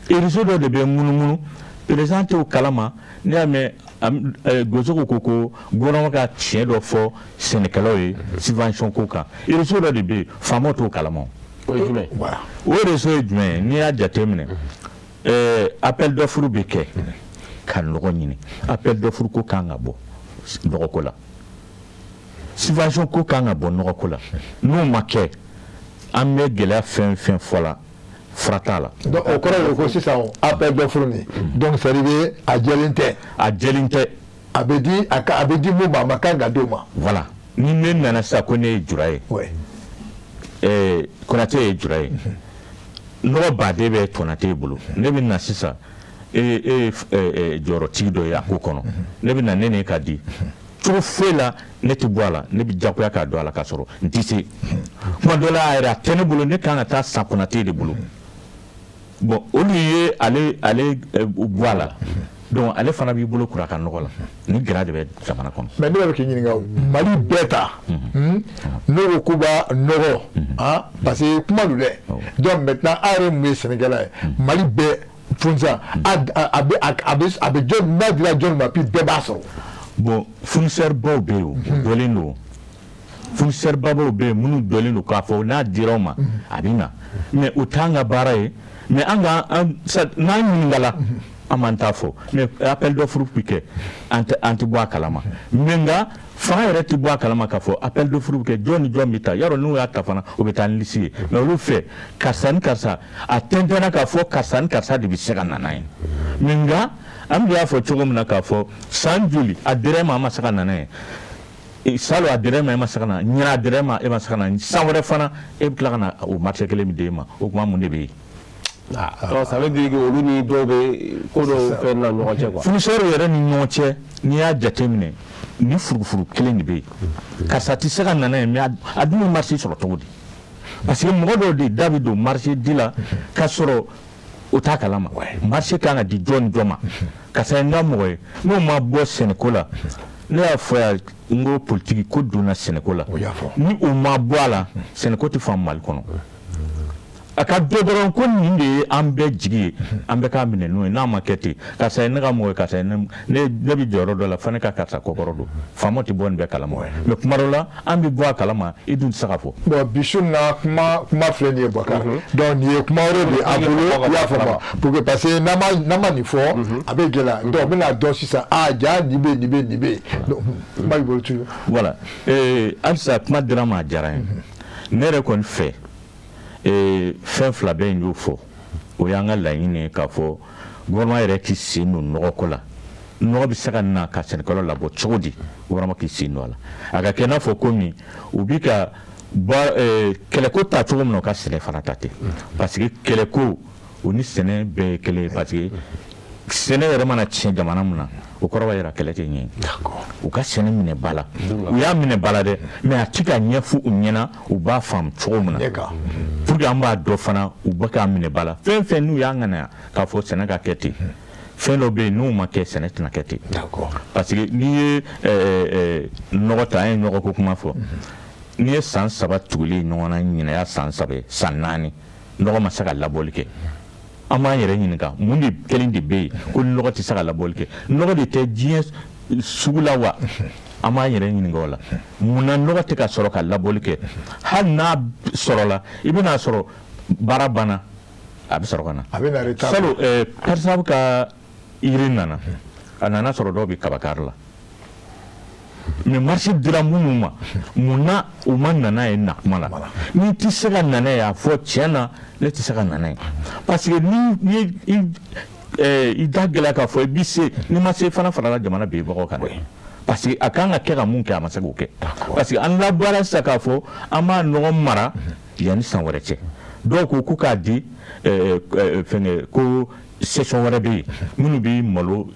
yen. Réseau dɔ de bɛ munumunu, président t'o kalama. N'i y'a mɛn goso ko gouvernement ka tiɲɛ dɔ fɔ sɛnɛkɛlaw ye subvention ko kan, réseau dɔ de bɛ yen, faamaw t'o kalama. O ye jumɛn? O réseau ye jumɛn ye? N'i y'a jateminɛ, appel d'offre bɛ kɛ ka nɔgɔ ɲini. Appel d'offre ko kan ka bɔ nɔgɔko la, subvention ko kan ka bɔ nɔgɔko la. N'o ma kɛ, an bɛ gɛlɛya fɛn fɛn fɔ la, fura t'a la. Donc o kɔrɔ ye ko sisan appel d'offre nin, donc c'est à dire a jɛlen tɛ. A jɛlen tɛ. A bɛ di a ka a bɛ di mun ma, a ma kan ka d'o ma. Voilà, ni ne nana sisan ko ne ye jura ye, Konate ye jura ye, nɔgɔ baden bɛ Konate bolo. Ne bɛ na sisan, e ye jɔyɔrɔtigi dɔ ye a ko kɔnɔ, ne bɛ na, ne n'e ka di cogo foyi la, ne tɛ bɔ a la, ne bɛ jagoya k'a don a la k'a sɔrɔ n tɛ se. Kuma dɔ la a yɛrɛ, a tɛ ne bolo, ne kan ka taa san Konate de bolo. Bon, olu ye ale bɔ a la, donc ale fana b'i bolo kura ka nɔgɔ la. Ni gɛlɛya de bɛ jamana kɔnɔ. Mais ne bɛ k'i ɲininka o, Mali bɛɛ ta, n'o ko k'u b'a nɔgɔ, ah, parce que kuma don dɛ. Donc maintenant, a yɛrɛ mun ye sɛnɛkɛla ye, Mali bɛɛ fournisseur, a bɛ jɔn n'a dira jɔn ma, puis bɛɛ b'a sɔrɔ? Bon, fournisseur baw bɛ yen, o dɔlen don. Fournisseur baw bɛ yen minnu dɔlen don k'a fɔ n'a dira o ma, a bɛ na. Mais o t'an ka baara ye. Mais an ka an n'an ɲininkala, an m'an t'a fɔ. Mais appel d'offre bɛ kɛ, an tɛ bɔ a kalama. Mais nka fanga yɛrɛ tɛ bɔ a kalama k'a fɔ appel d'offre bɛ kɛ, jɔn ni jɔn bɛ taa yarɔ. N'u y'a ta fana, o bɛ taa ni liste ye. Mais olu fɛ, karisa ni karisa, a tɛntɛnna k'a fɔ karisa ni karisa de bɛ se ka na n'a ye. Mais nka an bɛ y'a fɔ cogo min na k'a fɔ san joli a dira e ma, an ma se ka na n'a ye. Salon a dira e ma, e ma se ka na. Ɲinan a dira e ma, e ma se ka na. San wɛrɛ fana, e bɛ tila ka na o marché kelen min d'e ma. O tuma mun de bɛ yen? Donc ça veut dire que olu ni dɔw bɛ ko dɔw fɛn na ɲɔgɔn cɛ quoi. Fournisseur yɛrɛ ni ɲɔgɔn cɛ, n'i y'a jateminɛ, ni furufuru kelen de bɛ yen. Karisa tɛ se ka na n'a ye, mais a dun bɛ marché sɔrɔ cogo di? Parce que mɔgɔ dɔw de da bɛ don marché di la k'a sɔrɔ o t'a kalama marché kan ka di jɔn ni jɔn ma. Karisa ye n ka mɔgɔ ye, n'o ma bɔ sɛnɛko la, ne y'a fɔ yan n ko politique ko donna sɛnɛko la. Ni o ma bɔ a la, sɛnɛko tɛ faamu Mali kɔnɔ. A ka dɔ dɔrɔn ko nin de ye an bɛɛ jigi ye, an bɛɛ k'a minɛ n'o ye. N'a ma kɛ ten, karisa ye ne ka mɔgɔ ye, karisa ye ne, ne bɛ jɔyɔrɔ dɔ la fo ne ka karisa kɔkɔrɔ don. Faamaw tɛ bɔ nin bɛɛ kalama, mais kuma dɔ la an bɛ bɔ a kalama, i dun tɛ se ka fɔ. Bon, bi su na, kuma filɛ nin ye, Boubacar. Donc nin ye kuma wɛrɛ de ye a bolo, i y'a faamu, pour que parce que n'an ma nin fɔ, a bɛ gɛlɛya. Donc n bɛna dɔn sisan, ah ja, nin bɛ nin bɛ nin bɛ yen. Donc kuma b'i bolo toujours. Voilà, halisa kuma dira ma, a diyara n ye. Ne yɛrɛ kɔni fɛ, fɛn fila bɛ yen, y'o fɔ, o y'an ka laɲini ye k'a fɔ gouvernement yɛrɛ k'i sen don nɔgɔko la. Nɔgɔ bɛ se ka na ka sɛnɛkɛlaw labɔ cogo di? Gouvernement k'i sen don a la, a ka kɛ i n'a fɔ komi u bi ka Kɛlɛko ta cogo min na, u ka sɛnɛ fana ta ten, parce que kɛlɛko o ni sɛnɛ bɛɛ ye kelen ye, parce que sɛnɛ yɛrɛ mana tiɲɛ jamana min na, o kɔrɔ b'a jira kɛlɛ tɛ ɲɛ. U ka sɛnɛ minɛ ba la, u y'a minɛ ba la dɛ, mais a ti ka ɲɛfɔ u ɲɛna u b'a faamu cogo min na, pour que an b'a dɔn fana u bɛ k'a minɛ ba la. Fɛn fɛn n'u y'a ŋaniya k'a fɔ sɛnɛ ka kɛ ten, fɛn dɔ bɛ yen n'o ma kɛ, sɛnɛ tɛna kɛ ten, parce que n'i ye nɔgɔ ta, an ye nɔgɔ ko kuma fɔ, n'i ye san 3 tugulen ɲɔgɔn na, ɲinɛya san 3 ye, san 4, nɔgɔ ma se ka labɔli kɛ, an b'an yɛrɛ ɲininka mun de kelen de bɛ yen ko nɔgɔ tɛ se ka labɔli kɛ? Nɔgɔ de tɛ diɲɛ sugu la wa? An b'an yɛrɛ ɲininka o la, munna nɔgɔ tɛ ka sɔrɔ ka labɔli kɛ? Hali n'a sɔrɔla, i bɛn'a sɔrɔ baara banna, a bɛ sɔrɔ ka na. A bɛ na retard. Salon Persav ka yiri nana, a nana sɔrɔ dɔw bɛ kabakari la, mais marché dira minnu ma, munna u ma nana ye na kuma la? N'i tɛ se ka nana ye, a fɔ tiɲɛ na ne tɛ se ka nana ye, parce que ni i da gɛlɛya k'a fɔ i bɛ se, n'i ma se fana, farala jamana binbagaw kan dɛ, parce que a kan ka kɛ ka mun kɛ, a ma se k'o kɛ, parce que an labaara sisan k'a fɔ an b'a nɔgɔ mara yanni san wɛrɛ cɛ. Dɔw ko ko k'a di fɛnkɛ ko session wɛrɛ bɛ yen minnu bɛ malo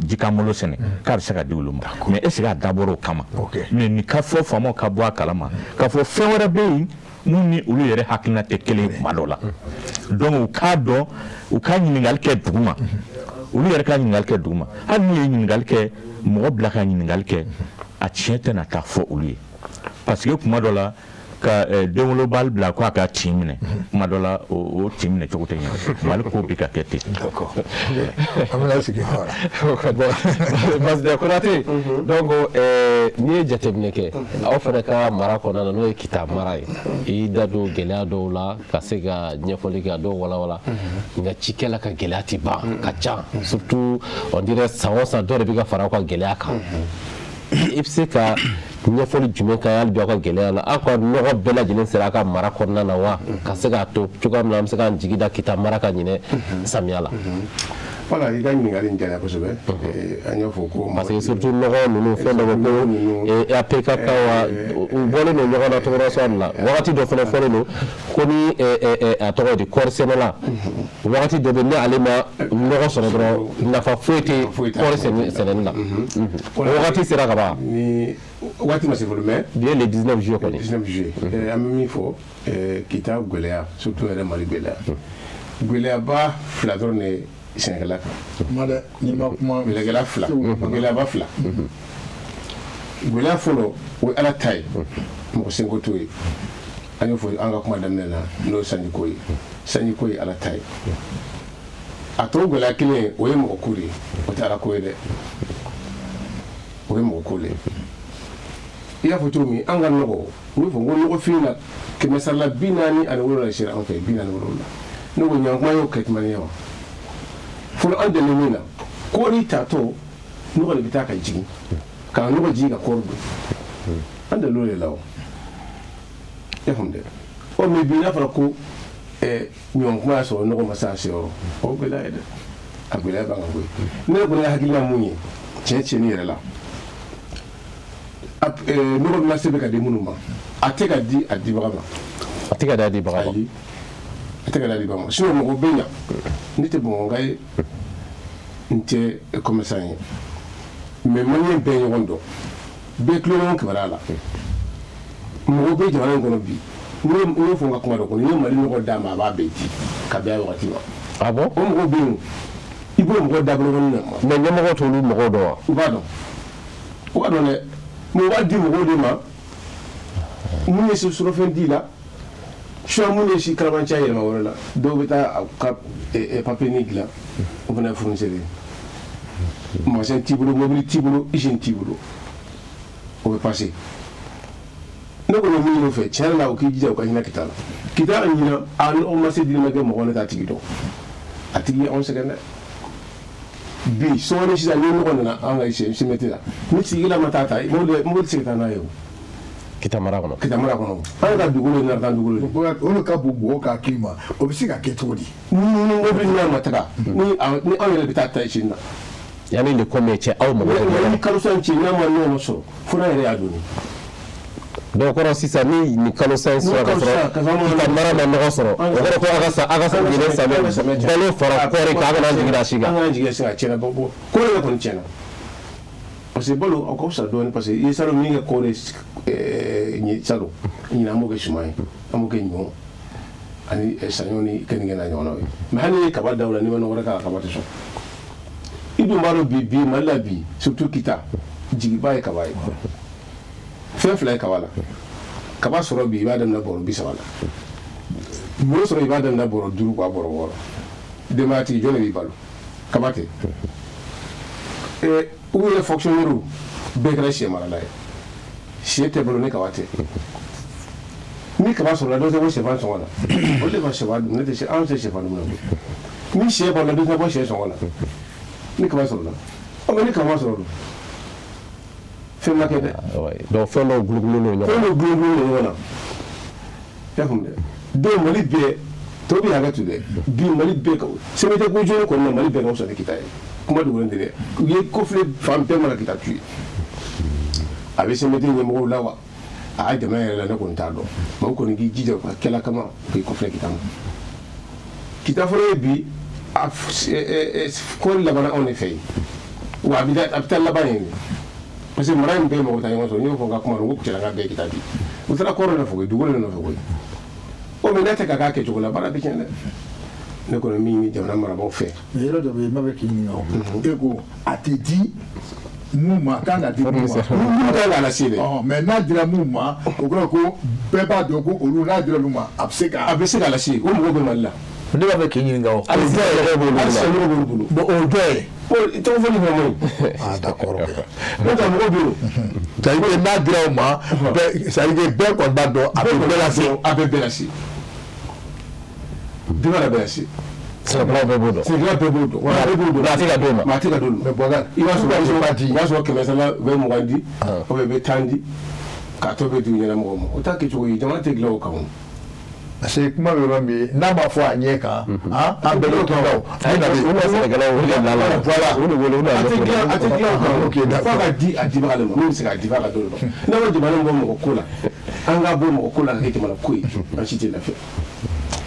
jikan malo sɛnɛ, k'a bɛ se ka di olu ma, mais est ce que a dabɔra o kama? Mais nin ka fɔ faamaw ka bɔ a kalama k'a fɔ fɛn wɛrɛ bɛ yen mun ni olu yɛrɛ hakilina tɛ kelen ye kuma dɔ la. Donc u k'a dɔn, u ka ɲininkali kɛ dugu ma, olu yɛrɛ ka ɲininkali kɛ dugu ma. Hali n'u ye ɲininkali kɛ, mɔgɔ bila ka ɲininkali kɛ, a tiɲɛ tɛna taa fɔ olu ye, parce que kuma dɔ la ka denwolobali bila ko a ka tin minɛ, kuma dɔ la o tin minɛ cogo tɛ ɲɛ. Mali ko bɛ ka kɛ ten. D'accord, an bɛna sigi voilà. Konate, donc n'i ye jateminɛ kɛ aw fana ka mara kɔnɔna na, n'o ye Kita mara ye, i y'i da don gɛlɛya dɔw la ka se ka ɲɛfɔli kɛ, a dɔw walawala, nka cikɛla ka gɛlɛya tɛ ban, ka ca, surtout on dirait san o san dɔ de bɛ ka fara aw ka gɛlɛya kan. I bɛ se ka ɲɛfɔli jumɛn kɛ hali bi aw ka gɛlɛya la? Aw ka nɔgɔ bɛɛ lajɛlen sera aw ka mara kɔnɔna na wa, ka se k'a to cogoya min na an bɛ se k'an jigi da Kita mara ka ɲinɛ samiya la? Voilà, i ka ɲininkali in diyara kosɛbɛ. An y'a fɔ ko parce que surtout nɔgɔ ninnu, fɛn dɔ bɛ ko APK wa, u bɔlen don ɲɔgɔn na tɔgɔrɔsɔ la. Wagati dɔ fana fɔlen don ko ni a tɔgɔ di kɔɔri sɛnɛla, wagati dɔ bɛ ni ale ma nɔgɔ sɔrɔ dɔrɔn, nafa foyi tɛ kɔɔri sɛnɛni la. O wagati sera ka ban? Ni waati ma se fɔlɔ, mais bi ye le 19 juillet kɔni. 19 juillet, an bɛ min fɔ, Kita gɛlɛya, surtout yɛrɛ Mali gɛlɛya, gɛlɛyaba fila dɔrɔn de sɛnɛkɛla kan. Kuma dɛ, n'i ma kuma. Gɛlɛya fila, gɛlɛyaba fila. Gɛlɛya fɔlɔ, o ye Ala ta ye, mɔgɔ senko t'o ye. An y'o fɔ an ka kuma daminɛ na, n'o ye sanjiko ye. Sanjiko ye Ala ta ye. A tɔ gɛlɛya kelen, o ye mɔgɔ ko de ye, o tɛ Ala ko ye dɛ, o ye mɔgɔ ko de ye. I y'a fɔ cogo min, an ka nɔgɔ, n y'o fɔ n ko nɔgɔfin na, kɛmɛ sara la 47 sera an fɛ, 47. Ne ko ɲankuma y'o kɛ tuma ye wa? Fɔlɔ an dɛmɛ min na, kɔɔri tatɔ, nɔgɔ de bɛ taa ka jigin, ka nɔgɔ jigin ka kɔɔri don. An delil'o de la o, i y'a faamu dɛ. Ɔ mais bi n'a fɔra ko ɲɔgɔn kuma y'a sɔrɔ nɔgɔ ma se a seyɔrɔ, o gɛlɛya ye dɛ, a gɛlɛya b'an kan koyi. Ne yɛrɛ kɔni ka hakilina mun ye, tiɲɛ tiɲɛni yɛrɛ la, nɔgɔ bɛna se bɛ ka di minnu ma, a tɛ ka di a dibaga ma. A tɛ ka di a dibaga ma. Ayi, a tɛ ka di a dibaga ma. Sinon mɔgɔ bɛ ɲa, ne tɛ Bamakɔka ye, n tɛ commerçant ye, mais malien bɛɛ ye ɲɔgɔn dɔn, bɛɛ tulo ɲɔgɔn kibaruya la. Mɔgɔ bɛ jamana in kɔnɔ bi, n y'o fɔ n ka kuma dɔ kɔnɔ, n'i ye Mali nɔgɔ d'a ma, a b'a bɛɛ di ka bɛn a wagati ma. Ah bon? O mɔgɔw bɛ yen, i b'o mɔgɔ dabolo na. Mais ɲɛmɔgɔ t'olu mɔgɔw dɔn wa? U b'a dɔn, u b'a dɔn dɛ, mais u b'a di mɔgɔw de ma mun ye surɔfɛn di la, soit mun ye si kalabanciya yɛlɛma wɛrɛ la. Dɔw bɛ taa a ka papier ni dilan, o fana ye fournisseur ye. Magasin t'i bolo, mobili t'i bolo, usine t'i bolo, o bɛ passer. Ne kɔni min ɲini u fɛ, tiɲɛ yɛrɛ la, u k'i jija u ka hinɛ Kita la. Kita ɲinan a nɔgɔ ma se dili ma kɛ mɔgɔ, ne t'a tigi dɔn, a tigi ye anw sɛgɛn dɛ. Bi sɔɔni sisan, ni nɔgɔ nana an ka CMT la, ni sigila ma taa ta, mobili tɛ se ka taa n'a ye o. Kita mara kɔnɔ. Kita mara kɔnɔ, an ka dugukolo ye naratan dugukolo de. O de ka bon mɔgɔw ka hakili ma, o bɛ se ka kɛ cogo di? Ni mobili n'a ma taga, ni anw yɛrɛ bɛ taa ta usine na. Yanni le combien cɛ aw mago bɛ? Ni kalo san cɛ, n'a ma nɔgɔ sɔrɔ, fo n'a yɛrɛ y'a donni. Donc kɔrɔ sisan ni nin kalo san sera ka sɔrɔ Kita mara ma nɔgɔ sɔrɔ, o kɔrɔ ko a ka san ɲinɛ samiyɛ balo fara kɔɔri kan, a kana jigin a si kan. An kana jigin a si kan, a tiɲɛna, bɔ kɔɔri yɛrɛ kɔni tiɲɛna, parce que balo a ka fisa dɔɔnin, parce que i ye salon min kɛ kɔɔri ye salon, ɲinan an b'o kɛ suman ye, an b'o kɛ ɲɔ ani saɲɔ ni keninge n'a ɲɔgɔnnaw ye. Mais hali n'i ye kaba da o la, n'i ma nɔgɔ wɛrɛ k'a la, kaba tɛ sɔn. I dun b'a dɔn bi Mali la bi, surtout Kita, jigiba ye kaba ye. Fɛn fila ye kaba la. Kaba sɔrɔ bi, i b'a daminɛ bɔrɔ 30 la. Ɲɔ sɔrɔ, i b'a daminɛ bɔrɔ 5, quoi, bɔrɔ 6. Denbayatigi jɔn de b'i balo? Kaba tɛ. U yɛrɛ fonctionnaire bɛɛ kɛra sɛ marala ye. Sɛ tɛ balo ni kaba tɛ. Ni kaba sɔrɔla, dɔ tɛ bɔ sɛfan sɔngɔ la. Olu de ka sɛfan dun, ne tɛ sɛ, anw tɛ sɛfan dun na. Ni sɛ balola, dɔ tɛ bɔ sɛ sɔngɔ la. Ni kaba sɔrɔla. Ɔ, mais ni kaba ma sɔrɔ dun? Fɛn ma kɛ dɛ. Donc fɛn dɔw gulongulonnen don ɲɔgɔn na. Fɛn dɔw gulongulonnen don ɲɔgɔn na. I y'a faamu dɛ. Donc Mali bɛɛ tɔw bɛ hakɛ to dɛ. Bi Mali bɛɛ ka CMDT ko jɔn kɔni na, Mali bɛɛ ka fisa ni Kita ye. Kuma dogolen tɛ dɛ. U ye kɔfilɛ fan bɛɛ ma ka Kita to yen. A bɛ CMDT ɲɛmɔgɔw la wa? A y'a jamana yɛrɛ la, ne kɔni t'a dɔn. Mais u kɔni k'i jija u ka kɛla kama, u k'i kɔfilɛ Kita ma. Kita fɔlɔ ye bi a kɔɔri labanna anw de fɛ yen. Wa a bɛ taa laban yen de. Parce que mara in bɛɛ mɔgɔ bɛ taa ɲɔgɔn sɔrɔ. N y'o fɔ n ka kuma la, n ko Kucalaka bɛɛ ye Kita bi. U taara kɔɔri nɔfɛ koyi, dugukolo nɔfɛ koyi. O mais n'a tɛ ka k'a kɛcogo la, baara bɛ tiɲɛ dɛ. Ne kɔni min ɲini jamana marabaaw fɛ. Mais yɔrɔ dɔ bɛ yen, n b'a fɛ k'i ɲininka o. E ko a tɛ di mun ma, a kan ka di mun ma. Mun kan k'a lase dɛ. Mais n'a dira mun ma, o kɔrɔ ko bɛɛ b'a dɔn ko olu n'a dira olu ma, a bɛ se ka. A bɛ se k'a lase, o mɔgɔw bɛ Mali la. Ne b'a fɛ k'i ɲininka o. Hali sisan yɛrɛ b'olu la. Hali sisan yɛrɛ b'olu bolo. Bon, o jɔn ye? O tɔgɔ fɔli fana man ɲi. Ah, d'accord. N'o tɛ mɔgɔw bɛ yen. C'est à dire que n'a dira o ma, bɛɛ, c'est à dire que bɛɛ kɔni b'a dɔn a bɛ bɛɛ lase. A bɛ bɛɛ lase. Bɛɛ b'a bɛɛ lase. Sɛnɛkɛlaw bɛɛ b'o dɔn. Sɛnɛkɛlaw bɛɛ b'o dɔn. Wa bɛɛ b'o dɔn. Mais a tɛ ka d'o ma. Mais a tɛ ka d'olu ma. Mais Boubacar, i b'a sɔrɔ i b'a sɔrɔ 100 sara u bɛ 20 di, ou bien u bɛ 10 di, k'a tɔ bɛ di u ɲɛnamɔgɔw ma. O t'a kɛcogo ye, jamana tɛ dilan o kan o. Parce que kuma bɛ yɔrɔ min n'a ma fɔ a ɲɛ kan, an bɛɛ bɛ tɔn o. U ka sɛnɛkɛlaw olu de bila la. Voilà. U de wele u A tɛ dilan, a tɛ dilan o kan. Ok, d'accord. F'a ka di a dibaga de ma, min bɛ se k'a di, f'a ka d'o de ma. N'a ma jamana bɔ mɔgɔ ko la, an k'a bɔ mɔgɔ ko la ka kɛ jamana ko ye, an si tɛ lafiya.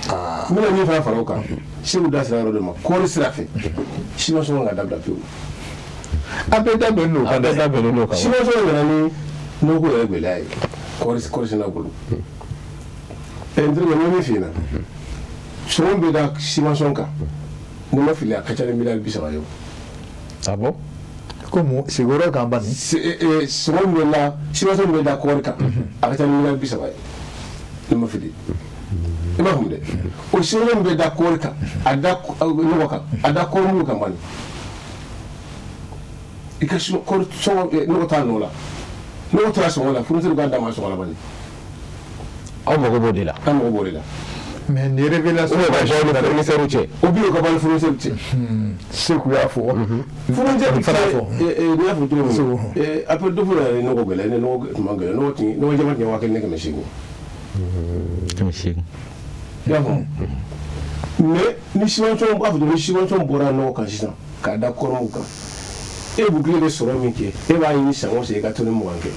N bɛna min fana fara o kan, Segu da sera yɔrɔ dɔ ma, kɔɔri sira fɛ, subvention ka dabila pewu. An bɛɛ da bɛnnen don o kan dɛ. An bɛɛ da bɛnnen don o kan. Subvention nana ni nɔgɔko yɛrɛ gɛlɛya ye kɔɔri sɛnɛlaw bolo. N terikɛ, n bɛ min f'i ɲɛna, sɔngɔ bɛ da subvention kan, ni ma fili a ka ca ni miliyari 30 ye o. Ah bon? Ko sigiyɔrɔ kan bani. Sɔngɔ min bɛ da, subvention min bɛ da kɔɔri kan, a ka ca ni miliyari 30 ye, ni ma fili. I b'a faamu dɛ. O subvention min bɛ da kɔɔri kan, a da nɔgɔ kan, a da kɔɔri mugu kan bani. I ka kɔɔri sɔngɔ, nɔgɔ t'a nɔ la. Nɔgɔ taara sɔngɔ la, fournisseur k'a d'a ma sɔngɔ la bani. Aw mago b'o de la. An mago b'o de la. Mais nin révélation. O bɛ ka bɔ ni fournisseur cɛ. O bɛ ka bɔ ni fournisseur cɛ. Seku y'a fɔ. Fournisseur fana y'a fɔ. N'i y'a fɔ cogo min. Appel d'offre yɛrɛ ye nɔgɔ gɛlɛya, ni nɔgɔ tun ma gɛlɛn, nɔgɔ tun nɔgɔ jɛman tun ye 1800. 800. I y'a faamu. Mais ni subvention b'a fɔ ni subvention bɔra nɔgɔ kan sisan k'a da kɔrɔmugu kan, e bouclier bɛ sɔrɔ min kɛ, e b'a ɲini san o san i ka tɔni 20 kɛ.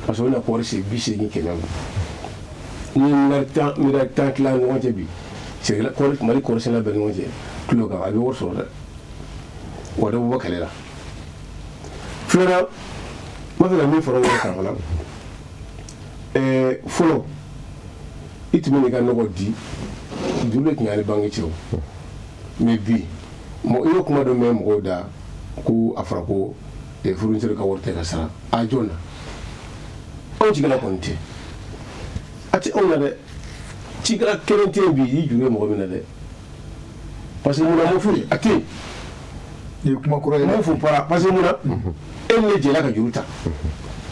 Parce que o bɛna kɔɔri se 80 100 ma. Ni ye miliyari 10 tila ɲɔgɔn cɛ bi, kɔɔri Mali kɔɔri sɛnɛla bɛɛ ɲɔgɔn cɛ kilo kan, a bɛ wari sɔrɔ dɛ. Wa dɔ bɛ bɔ kɛlɛ la. Filanan, n b'a fɛ ka min fara o yɔrɔ kan fana, fɔlɔ i tun bɛ n'i ka nɔgɔ di, juru de tun y'an ni banque cɛ o. Mais bi, i y'o kuma dɔ mɛn mɔgɔw da ko a fɔra ko fournisseur ka wari tɛ ka sara. A jɔn na? Anw cikɛla kɔni tɛ. A tɛ anw na dɛ. Cikɛla kelen tɛ yen bi i juru ye mɔgɔ min na dɛ. Parce que munna m'o fɔ a tɛ yen. Nin ye kuma kɔrɔ ye dɛ. N m'o fɔ para parce que munna e ni ne jɛla ka juru ta.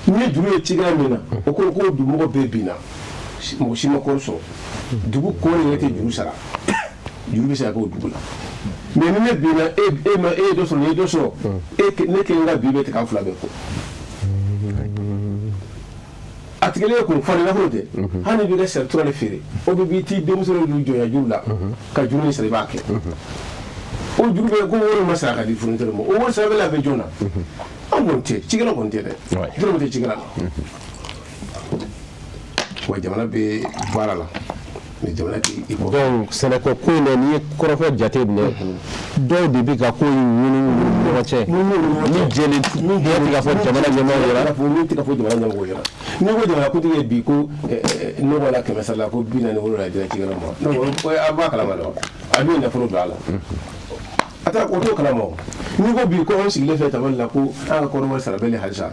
N'i ye juru ye cikɛla min na, o ko ko dugumɔgɔ bɛɛ binna, mɔgɔ si ma kɔɔri sɔrɔ. Dugu kɔɔri yɛrɛ tɛ juru sara. Juru bɛ se ka kɛ o dugu la. Mais ni ne binna, e ma e ye dɔ sɔrɔ, ni ye dɔ sɔrɔ, e ne kelen ka bi bɛ tigɛ an fila bɛɛ kɔ. A tigɛlen kun falen nafolo tɛ. Hali n'i bɛ ka sari tura de feere, o bɛ b'i t'i denmuso de don jɔnya juru la ka juru in sara, i b'a kɛ. O juru bɛ ko wari ma sara ka di fournisseur ma, o wari sara bɛ labɛn jɔn na? An kɔni tɛ, cikɛla kɔni tɛ dɛ. Jɔn tɛ cikɛla la. Wa jamana bɛ baara la, mais jamana tɛ i kɔ. Donc sɛnɛko ko in dɛ, n'i ye kɔrɔfɔ jate minɛ, dɔw de bɛ ka ko in ɲini ni ɲɔgɔn cɛ ni jɛlen tɛ ka fɔ jamana ɲɛmaaw ɲɛna. Min tɛ ka fɔ jamana ɲɛmɔgɔw ɲɛna. N'i ko jamana kuntigi ye bi ko nɔgɔ la 100 sara la, ko 47 dira cikɛlaw ma, donc a b'a kalama dɛ, a bɛ nafolo don a la, a taara o t'o kalama. O n'i ko bi ko anw sigilen fɛ tabali la ko an ka kɔrɔbɔrɔ sara bɛɛ halisa,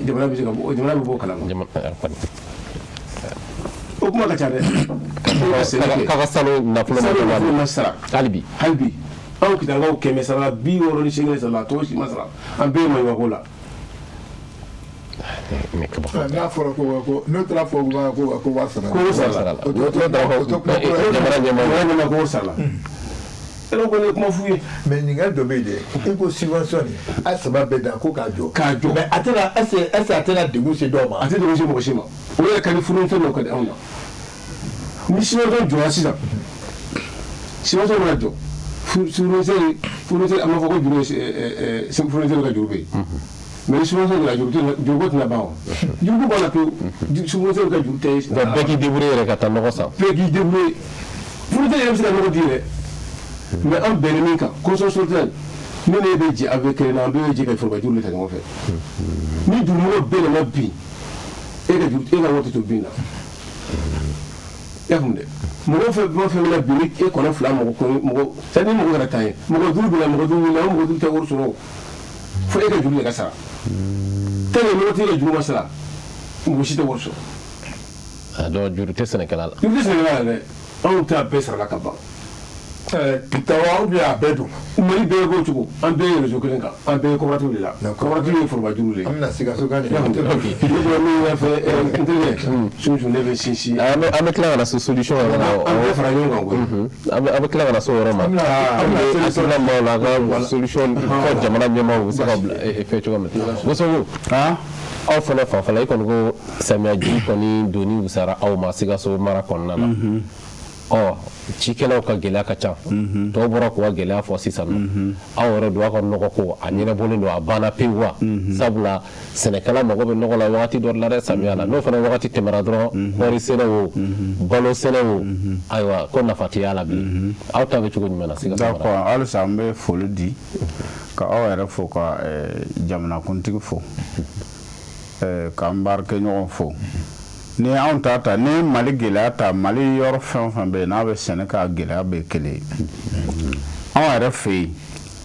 jamana bɛ se ka bɔ, jamana bɛ bɔ o kalama. O kuma ka ca dɛ. K'a ka sanu nafolo ma sara hali bi. Hali bi anw Kitalakaw 100 sara la 68 sara la, a tɔ si ma sara, an bɛɛ ye maɲumanko la. N'a fɔra ko n'o taara fɔ ko wari sara ko sara la, o tɛ kuma kura ye. Jamana ɲɛmaa ko sara la, e ko ne kuma f'u ye. Mais ɲininkali dɔ bɛ yen dɛ, i ko subvention nin a saba bɛɛ dan ko k'a jɔ. K'a jɔ. Mais a tɛna est ce que a tɛna degun se dɔw ma? A tɛ degun se mɔgɔ si ma, o yɛrɛ ka di fournisseur dɔw ka di anw na. Ni subvention jɔra sisan, subvention mana jɔ, fournisseur a ma fɔ ko juru ye, fournisseur ka juru bɛ yen. Mais ni subvention jɔra, juruko tɛna ban o, juruko banna pewu, fournisseur ka juru tɛ. Donc bɛɛ k'i débrouiller yɛrɛ ka taa nɔgɔ san. Bɛɛ k'i débrouiller, fournisseur yɛrɛ bɛ se ka nɔgɔ di yɛrɛ. Mais an bɛnna min kan, consensus ne ne bɛ jɛ, a bɛ kelen na, an bɛɛ bɛ jɛ ka foroba juru de ta ɲɔgɔn fɛ. Ni dugumɔgɔ bɛɛ nana bin, e ka juru, e ka wari tɛ to bin na. I y'a faamu dɛ? Mɔgɔ fɛn fɛn bɛna bin, ni e kɔnɔ fila mɔgɔ mɔgɔ, c'est à dire ni mɔgɔ kɛra tan ye, mɔgɔ 5 binna, mɔgɔ 5 wulila, o mɔgɔ 5 tɛ wari sɔrɔ fo e ka juru de ka sara. Tant que mɔgɔ t'i ka juru ma sara, mɔgɔ si tɛ wari sɔrɔ. Donc juru tɛ sɛnɛkɛla la. Juru tɛ sɛnɛkɛla la dɛ, anw ta bɛɛ sarala ka ban. Kitawa ou bien a bɛɛ don. Mali bɛɛ b'o cogo, an bɛɛ ye réseau kelen kan, an bɛɛ ye coopérative de la. Coopérative ye foroba juru de ye. An bɛna Sikaso kan de. Ne bɔra min y'a fɛ, n terikɛ, Sunsun, ne bɛ sinsin. An bɛ tila ka na se solution yɛrɛ ma. An bɛɛ fara ɲɔgɔn kan koyi. An bɛ tila ka na se o yɔrɔ ma. An bɛ hakilina maaw la ka solution fɔ jamana ɲɛmaaw bɛ se ka fɛ cogo min. Gosogo. Aw fana fanfɛla, i kɔni ko samiyaji kɔni donni wusara aw ma Sikaso mara kɔnɔna na. Ɔ cikɛlaw ka gɛlɛya ka ca, tɔw bɔra k'u ka gɛlɛya fɔ sisan nɔ, aw yɛrɛ don aw ka nɔgɔ ko a ɲɛnabɔlen don, a banna pewu wa? Sabula sɛnɛkɛla mago bɛ nɔgɔ la wagati dɔ la dɛ, samiya la, n'o fana wagati tɛmɛra dɔrɔn, kɔɔri sɛnɛ o, balo sɛnɛ o, ayiwa ko nafa tɛ y'a la bilen. Aw ta bɛ cogo jumɛn na Sikaso mara? D'accord, halisa an bɛ foli di ka aw yɛrɛ fo, ka jamanakuntigi fo, k'an baarakɛɲɔgɔn fo. Ni anw ta ta, ni Mali gɛlɛya ta, Mali yɔrɔ fɛn o fɛn bɛ yen n'a bɛ sɛnɛ k'a gɛlɛya bɛ kelen ye. Anw yɛrɛ fɛ yen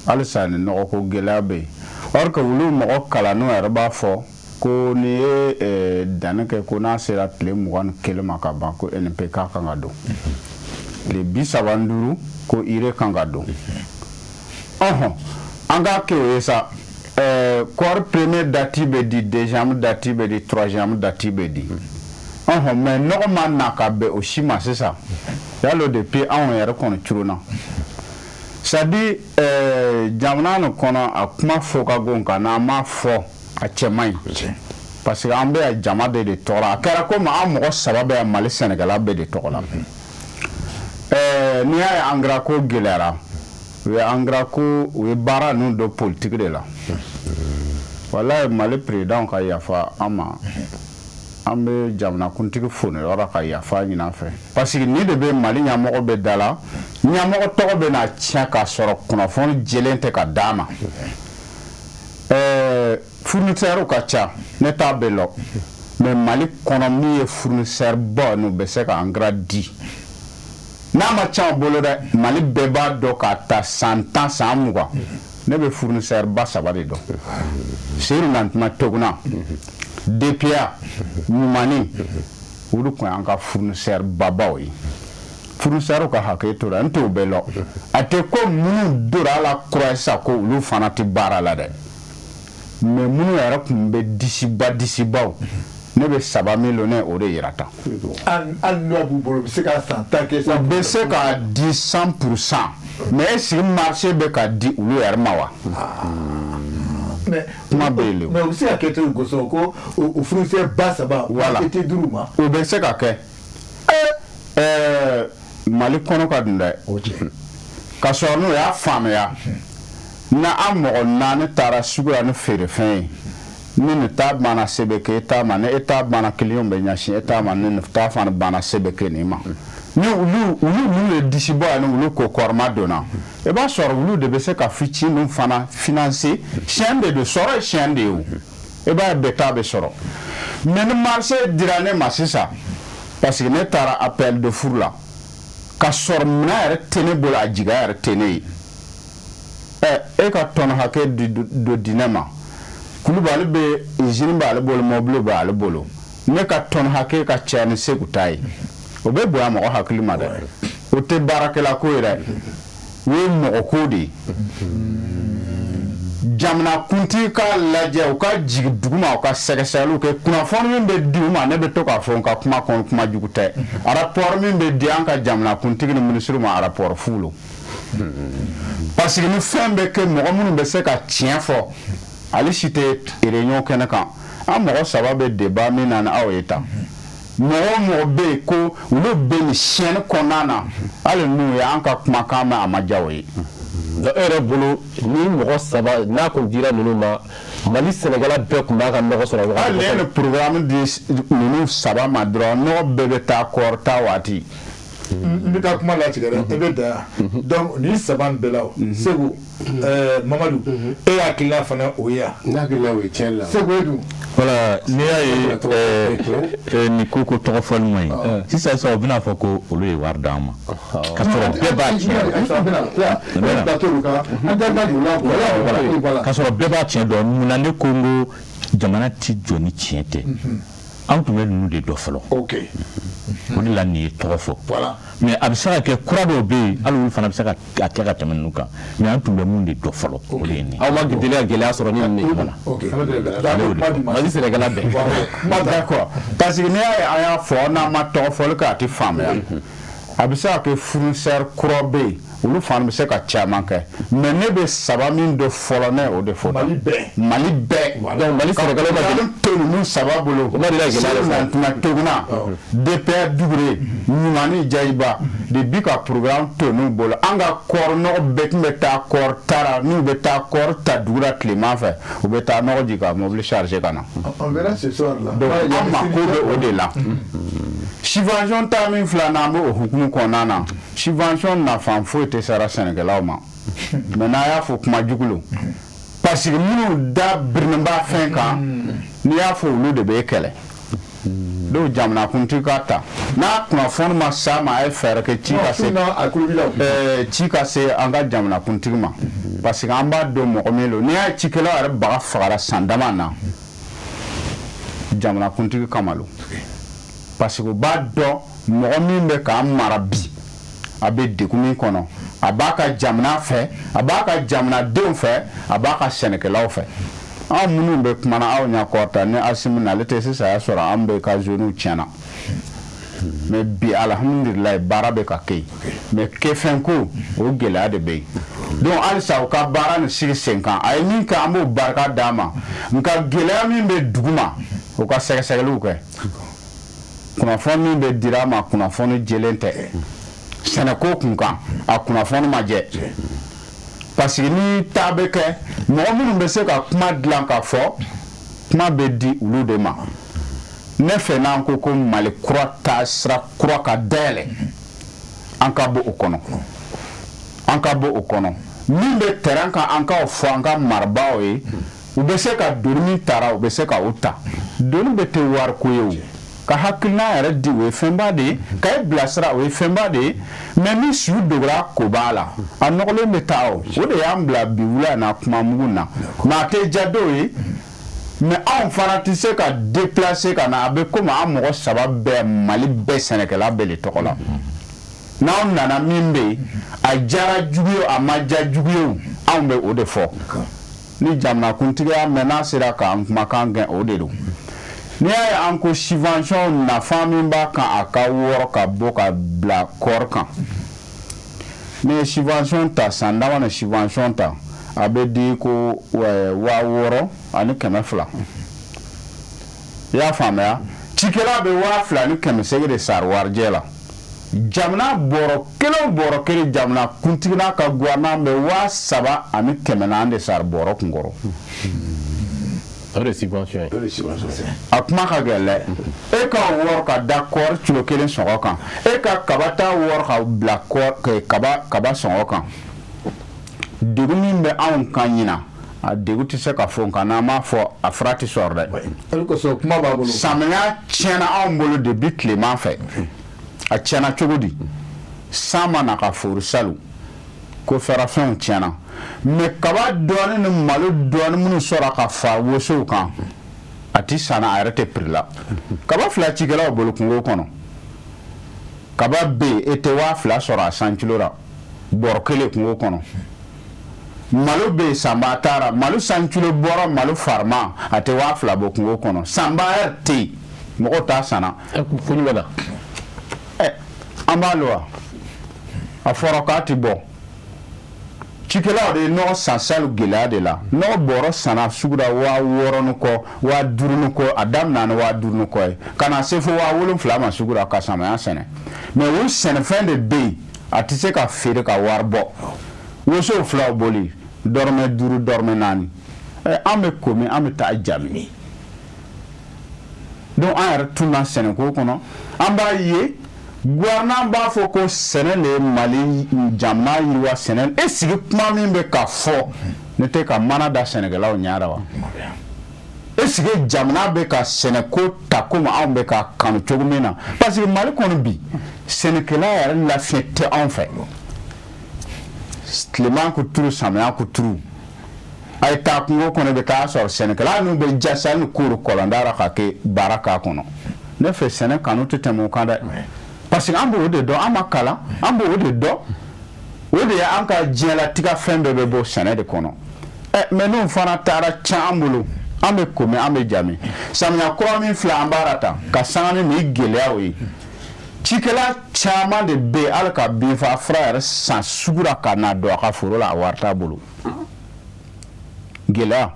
halisa ni nɔgɔko gɛlɛya bɛ yen, or que olu mɔgɔ kalannenw yɛrɛ b'a fɔ ko n'i ye danni kɛ, ko n'a sera tile 21 ma ka ban, ko NPK kan ka don, tile 35 ko urée kan ka don. Ɔhɔn, an k'a kɛ o ye sa. Kɔɔri premier date bɛ di, deuxième date bɛ di, troisième date bɛ di. Ɔhɔn, mais nɔgɔ ma na ka bɛn o si ma sisan. Yalo depuis anw yɛrɛ kɔni curuna. C'est à dire jamana nin kɔnɔ, a kuma fɔ ka go, nka n'an m'a fɔ a cɛ man ɲi. Parce que an bɛ yan jama de tɔgɔ la. A kɛra komi an mɔgɔ 3 bɛ yan Mali sɛnɛkɛla bɛɛ de tɔgɔ la. N'i y'a ye engrais ko gɛlɛyara, u ye engrais ko, u ye baara ninnu don politique de la. Walayi, Mali président ka yafa an ma. An bɛ jamanakuntigi fo nin yɔrɔ ka yafa ɲini an fɛ, parce que nin de bɛ Mali ɲɛmɔgɔ bɛ da la, ɲɛmɔgɔ tɔgɔ bɛ na tiɲɛ k'a sɔrɔ kunnafoni jɛlen tɛ ka d'a ma. Fournisseur ka ca, ne t'a bɛɛ lɔn, mais Mali kɔnɔ min ye fournisseur ba n'u bɛ se ka engrais di, n'a ma ca u bolo dɛ, Mali bɛɛ b'a dɔn k'a ta san 10 san 20, ne bɛ fournisseur ba 3 de dɔn. Seyidu Nantuma Toguna, DPA, Ɲumani, olu tun y'an ka fournisseur babaw ye. Fournisseur ka hakɛ to la, n t'o bɛɛ lɔn. A tɛ ko minnu donna a la kura sisan ko olu fana tɛ baara la dɛ, mais minnu yɛrɛ tun bɛ disiba disibaw, ne bɛ 3 min lɔn, ne o de yira tan. Hali n'o b'u bolo, u bɛ se ka san 10 kɛ. U bɛ se k'a di 100%, mais est ce que marché bɛ ka di olu yɛrɛ ma wa? Kuma bɛ yen. Mais u bɛ se ka kɛ cogo kosɔn ko o fournisseur ba 3. Voilà, tɛ d'u ma. O bɛ se ka kɛ. Mali kɔnɔ ka dun dɛ. Ka sɔrɔ n'u y'a faamuya, na an mɔgɔ 4 taara sugu la ni feerefɛn ye, Ni nin ta banna, se bɛ kɛ e ta ma. Ni e ta banna, client bɛ ɲɛsin e ta ma. Ni nin ta fana banna, se bɛ kɛ nin ma. Ni olu minnu ye disibɔ ani olu ko kɔrɔma donna, i b'a sɔrɔ olu de bɛ se ka fitinin fana financer. Chaîne de don, sɔrɔ ye chaîne de ye. O i b'a ye, bɛɛ ta bɛ sɔrɔ. Mais ni marché dira ne ma sisan, parce que ne taara appel d'offre la, ka sɔrɔ minɛn yɛrɛ tɛ ne bolo, a jigiya yɛrɛ tɛ ne ye, ɛ e ka tɔnɔ hakɛ dɔ di ne ma. Kulubali bɛ usine b'ale bolo, mobili b'ale bolo, ne ka tɔnɔ hakɛ ka ca ni Segu ta ye. O bɛ bonya mɔgɔ hakili ma dɛ. O tɛ baarakɛla ko ye dɛ, o ye mɔgɔ ko de ye. Jamanakuntigi k'a lajɛ, u ka jigin dugu ma, u ka sɛgɛsɛgɛliw kɛ. Kunnafoni min bɛ di u ma, ne bɛ to k'a fɔ n ka kuma kɔnɔ, kuma jugu tɛ. Rapport min bɛ di an ka jamanakuntigi ni minisiri ma, rapport fu lo, parce que ni fɛn bɛ kɛ, mɔgɔ minnu bɛ se ka tiɲɛ fɔ, ale si tɛ réunion kɛnɛ kan. An mɔgɔ saba bɛ débat min na ni aw ye tan, mɔgɔ o mɔgɔ bɛ yen ko olu bɛ nin chaîne kɔnɔna na, hali n'u ye an ka kumakan mɛn, a ma diya o ye. Donc e yɛrɛ bolo, ni mɔgɔ saba n'a kun dira ninnu ma, Mali sɛnɛkɛla bɛɛ tun b'a ka nɔgɔ sɔrɔ wagati? Hali ne ye programme di ninnu saba ma dɔrɔn, nɔgɔ bɛɛ bɛ taa kɔɔri ta waati. N bɛ taa kuma latigɛ dɛ, i bɛ dan yan. Donc nin saba nin bɛɛ la, o Segu, Mamadu, e hakilina fana o ye yan? Ne hakilina o ye tiɲɛ la. Segu, e dun? Voilà, n'i y'a ye nin ko tɔgɔ fɔli man ɲi sisan sisan, u bɛna fɔ ko olu ye wari d'an ma, ka sɔrɔ bɛɛ b'a tiɲɛ, ka sɔrɔ bɛɛ b'a tiɲɛ dɔn. Munna ne ko n ko jamana ti jɔ ni tiɲɛ tɛ? An tun bɛ ninnu de dɔn fɔlɔ, o de la nin ye tɔgɔ fɔ. Mais a bɛ se ka kɛ kura dɔw bɛ yen, hali olu fana bɛ se ka a kɛ ka tɛmɛ ninnu kan. Mais an tun bɛ mun de dɔn fɔlɔ, o de ye nin ye. Aw ma deli ka gɛlɛya sɔrɔ ni ninnu ye? Mali sɛnɛkɛla bɛɛ. D'accord, parce que n'i y'a ye an y'a fɔ, n'an ma tɔgɔ fɔli kɛ, a tɛ faamuya. A bɛ se ka kɛ fournisseur kura bɛ yen, olu fana bɛ se ka caman kɛ. Mais ne bɛ saba min dɔn fɔlɔ, ne o de fɔ. Mali bɛɛ. Mali bɛɛ. Donc Mali sɛnɛkɛlaw ma deli to ninnu saba bolo. U ma deli ka gɛlɛya sɔrɔ. Nantuma Toguna, DPR Dugure, Ɲumani Jayiba de bi ka programme to n'u bolo. An ka kɔɔri nɔgɔ bɛɛ tun bɛ taa kɔɔri tara, n'u bɛ taa kɔɔri ta dugu la tilema fɛ, u bɛ taa nɔgɔ jigin ka mobili charger ka na. On verra ce soir là. Donc an mako bɛ o de la. Subvention ta min filanan, an bɛ o hukumu kɔnɔna na. Subvention nafa foyi tɛ sara sɛnɛkɛlaw ma. Mais n'a y'a fɔ, kuma jugu lo, parce que minnu da birinnen b'a fɛn kan, n'i y'a fɔ, olu de b'e kɛlɛ. Donc jamanakuntigi ka ta n'a kunnafoni ma s'a ma, a ye fɛɛrɛ kɛ ci ka se ci ka se an ka jamanakuntigi ma, parce que an b'a dɔn mɔgɔ min don. N'i y'a ye cikɛlaw yɛrɛ baga fagara san dama na, jamanakuntigi kama lo, parce que u b'a dɔn mɔgɔ min bɛ k'an mara bi, a bɛ degun min kɔnɔ. A b'a ka jamana fɛ, a b'a ka jamanadenw fɛ, a b'a ka sɛnɛkɛlaw fɛ. Anw minnu bɛ kumana aw ɲɛ kɔrɔta ni Asimi nale tɛ sisan, y'a sɔrɔ an bɛ ka zonew tiɲɛna. Mais bi, alihamudulilayi, baara bɛ ka kɛ yen. Mais kɛfɛn ko, o gɛlɛya de bɛ yen. Donc halisa u ka baara nin sigi sen kan. A ye min kɛ, an b'o barika d'a ma. Nka gɛlɛya min bɛ dugu ma, u ka sɛgɛsɛgɛliw kɛ. Kunnafoni min bɛ dira a ma, kunnafoni jɛlen tɛ sɛnɛko kun kan, a kunnafoni ma jɛ, parce que ni ta bɛ kɛ, mɔgɔ minnu bɛ se ka kuma dilan ka fɔ, kuma bɛ di olu de ma. Ne fɛ, n'an ko ko Mali kura taa sira kura ka dayɛlɛ, an ka bɔ o kɔnɔ, an ka bɔ o kɔnɔ. Min bɛ terrain kan, an k'o fɔ an ka marabaaw ye. U bɛ se ka doni min tara, u bɛ se ka o ta. Doni bɛ tɛ wariko ye, o ka hakilina yɛrɛ di, o ye fɛnba de ye. Ka e bilasira, o ye fɛnba de ye. Mais ni su dogora, ko b'a la, a nɔgɔlen bɛ taa. O de y'an bila bi wula in na kuma mugu na. Mais a tɛ diya dɔw ye. Mais anw fana tɛ se ka déplacer ka na. A bɛ komi an mɔgɔ saba bɛɛ, Mali bɛɛ sɛnɛkɛla bɛɛ de tɔgɔ la. N'anw nana, min bɛ yen, a diyara jugu ye, a ma diya jugu ye, o anw bɛ o de fɔ. Ni jamanakuntigi y'a mɛn, n'a sera k'an kumakan gɛn, o de don. N'i y'a ye an ko subvention nafa min b'a kan, a ka wɔrɔ ka bɔ ka bila kɔɔri kan. N'i ye subvention ta san dama ni subvention ta, a bɛ di ko 6200. I y'a faamuya? Cikɛla bɛ 2800 de sara warijɛ la. Jamana bɔrɔ kelen o bɔrɔ kelen, jamana kuntigi n'a ka gouvernement bɛ 3400 de sara bɔrɔ kunkɔrɔ. O de subvention ye. O de subvention ye. A kuma ka gɛlɛn dɛ. E ka wɔrɔ ka da kɔɔri kilo kelen sɔngɔ kan, e ka kaba ta wɔrɔ ka bila kɔɔri kaba sɔngɔ kan. Degun min bɛ anw kan ɲinan, a degun tɛ se ka fɔ, nka n'an m'a fɔ a fura tɛ sɔrɔ dɛ. O de kosɔn kuma b'a bolo. Samiya tiɲɛna anw bolo depuis tilema fɛ. A tiɲɛna cogo di? San ma na ka fori salon, ko fɛrɛfɛnw tiɲɛna, mais kaba dɔɔni ni malo dɔɔni minnu sɔrɔ ka fa wosow kan, a ti sanna, a yɛrɛ tɛ prix la. Kaba fila cikɛlaw bolo kungo kɔnɔ, kaba bɛ yen, e tɛ 2000 sɔrɔ a 100 kilo la, bɔrɔ kelen kungo kɔnɔ. Malo bɛ yen, sanba taara malo 100 kilo bɔra, malo farima a tɛ 2000 bɔ kungo kɔnɔ. Sanba yɛrɛ tɛ yen, mɔgɔw t'a sanna. Kun jumɛn na? An b'a lɔn wa, a fɔra k'a ti bɔ. Cikɛlaw de ye nɔgɔ san sali gɛlɛya de la. Nɔgɔ bɔrɔ sanna sugu la 6000 ni kɔ, 5000 ni kɔ, a daminɛ ni 5000 ni kɔ ye ka na se fo 7000 ma sugu la ka samiya sɛnɛ. Mais o sɛnɛfɛn de bɛ yen, a tɛ se ka feere ka wari bɔ. Wosow filaw boli dɔrɔmɛ 5, dɔrɔmɛ 4. An bɛ komi an bɛ taa jami. Donc an yɛrɛ tunna sɛnɛko kɔnɔ. An b'a ye gouvernement b'a fɔ ko sɛnɛ de ye Mali jamana yiriwa, sɛnɛ. E sigi kuma min bɛ ka fɔ, ne tɛ ka mana da sɛnɛkɛlaw ɲɛ la wa? E sigi jamana bɛ ka sɛnɛko ta komi anw bɛ ka kanu cogo min na, parce que Mali kɔnɔ bi sɛnɛkɛla yɛrɛ lafiɲɛ tɛ anw fɛ. Tilema ko turu, samiya ko turu, a ye taa kungo kɔnɔ, bɛ taa sɔrɔ sɛnɛkɛla ninnu bɛ jasa ni koro kɔlɔnda la ka kɛ baara k'a kɔnɔ. Ne fɛ sɛnɛ kanu tɛ tɛmɛ o kan dɛ, parce que an b'o de dɔn, an ma kalan, an b'o de dɔn, o de ye an ka diɲɛlatigɛ fɛn bɛɛ bɛ bɔ sɛnɛ de kɔnɔ. Mais n'o fana taara tiɲɛ an bolo, an bɛ komi an bɛ jami. Samiya kura min filɛ an b'a la tan ka sanga ni nin gɛlɛyaw ye, cikɛla caman de bɛ yen, hali ka binfa fura yɛrɛ san sugu la ka na don a ka foro la, a wari t'a bolo. Gɛlɛya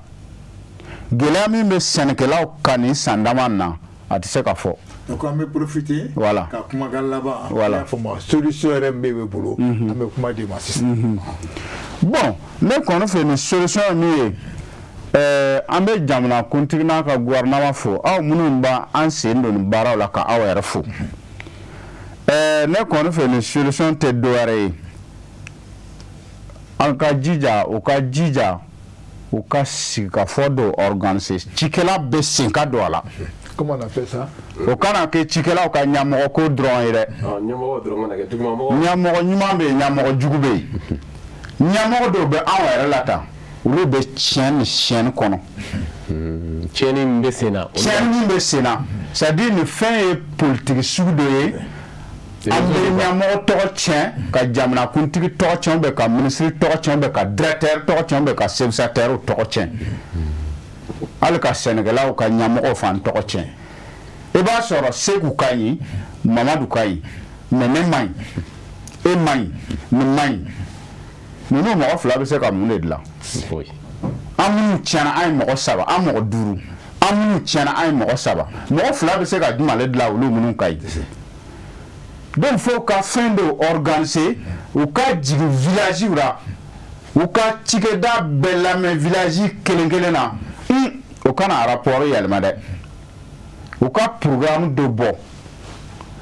gɛlɛya min bɛ sɛnɛkɛlaw kan nin san dama na, a tɛ se ka fɔ. Donc an bɛ profiter. Voilà. Ka kumakan laban. Voilà. Solution yɛrɛ min bɛ bolo, an bɛ kuma di ma sisan. Bon, ne kɔni fɛ nin solution ye min ye, an bɛ jamanakuntigi n'a ka gouvernement fo, aw minnu b'an sen don nin baaraw la, ka aw yɛrɛ fo. Ne kɔni fɛ nin solution tɛ dɔwɛrɛ ye, an ka jija, u ka jija, u ka sigikafɔ dɔw organiser, cikɛla bɛ sen ka don a la. Comment on appelle ça? O kana kɛ cikɛlaw ka ɲɛmɔgɔ ko dɔrɔn ye dɛ. Ɲɛmɔgɔ dɔrɔn kana kɛ dugumamɔgɔ. Ɲɛmɔgɔ ɲuman bɛ yen, ɲɛmɔgɔ jugu bɛ yen. Ɲɛmɔgɔ dɔw bɛ anw yɛrɛ la tan, olu bɛ tiɲɛ ni siyɛnni kɔnɔ. Tiɲɛni min bɛ sen na. Tiɲɛni min bɛ sen na, c'est à dire nin fɛn ye politique sugu dɔ ye. An bɛ ɲɛmɔgɔ tɔgɔ tiɲɛ, ka jamanakuntigi tɔgɔ tiɲɛ, bɛ ka minisiri tɔgɔ tiɲɛ, bɛ ka directeur tɔgɔ tiɲɛ, bɛ ka chef tɔgɔ tiɲɛ, hali ka sɛnɛkɛlaw ka ɲɛmɔgɔw fan tɔgɔ tiɲɛ. I b'a sɔrɔ Seku ka ɲi, Mamadu ka ɲi, mais ne man ɲi, e man ɲi, nin man ɲi. Ninnu mɔgɔ fila bɛ se ka mun de dilan? An minnu tiɲɛna, an ye mɔgɔ saba, an mɔgɔ duuru, an minnu tiɲɛna, an ye mɔgɔ saba, mɔgɔ fila bɛ se ka jumɛn de dilan olu minnu ka ɲi? Donc fo ka fɛn dɔw organiser, u ka jigin village la, u ka cikɛda bɛɛ lamɛn village kelen kelen na. O kana rapport yɛlɛma dɛ, u ka programme dɔ bɔ,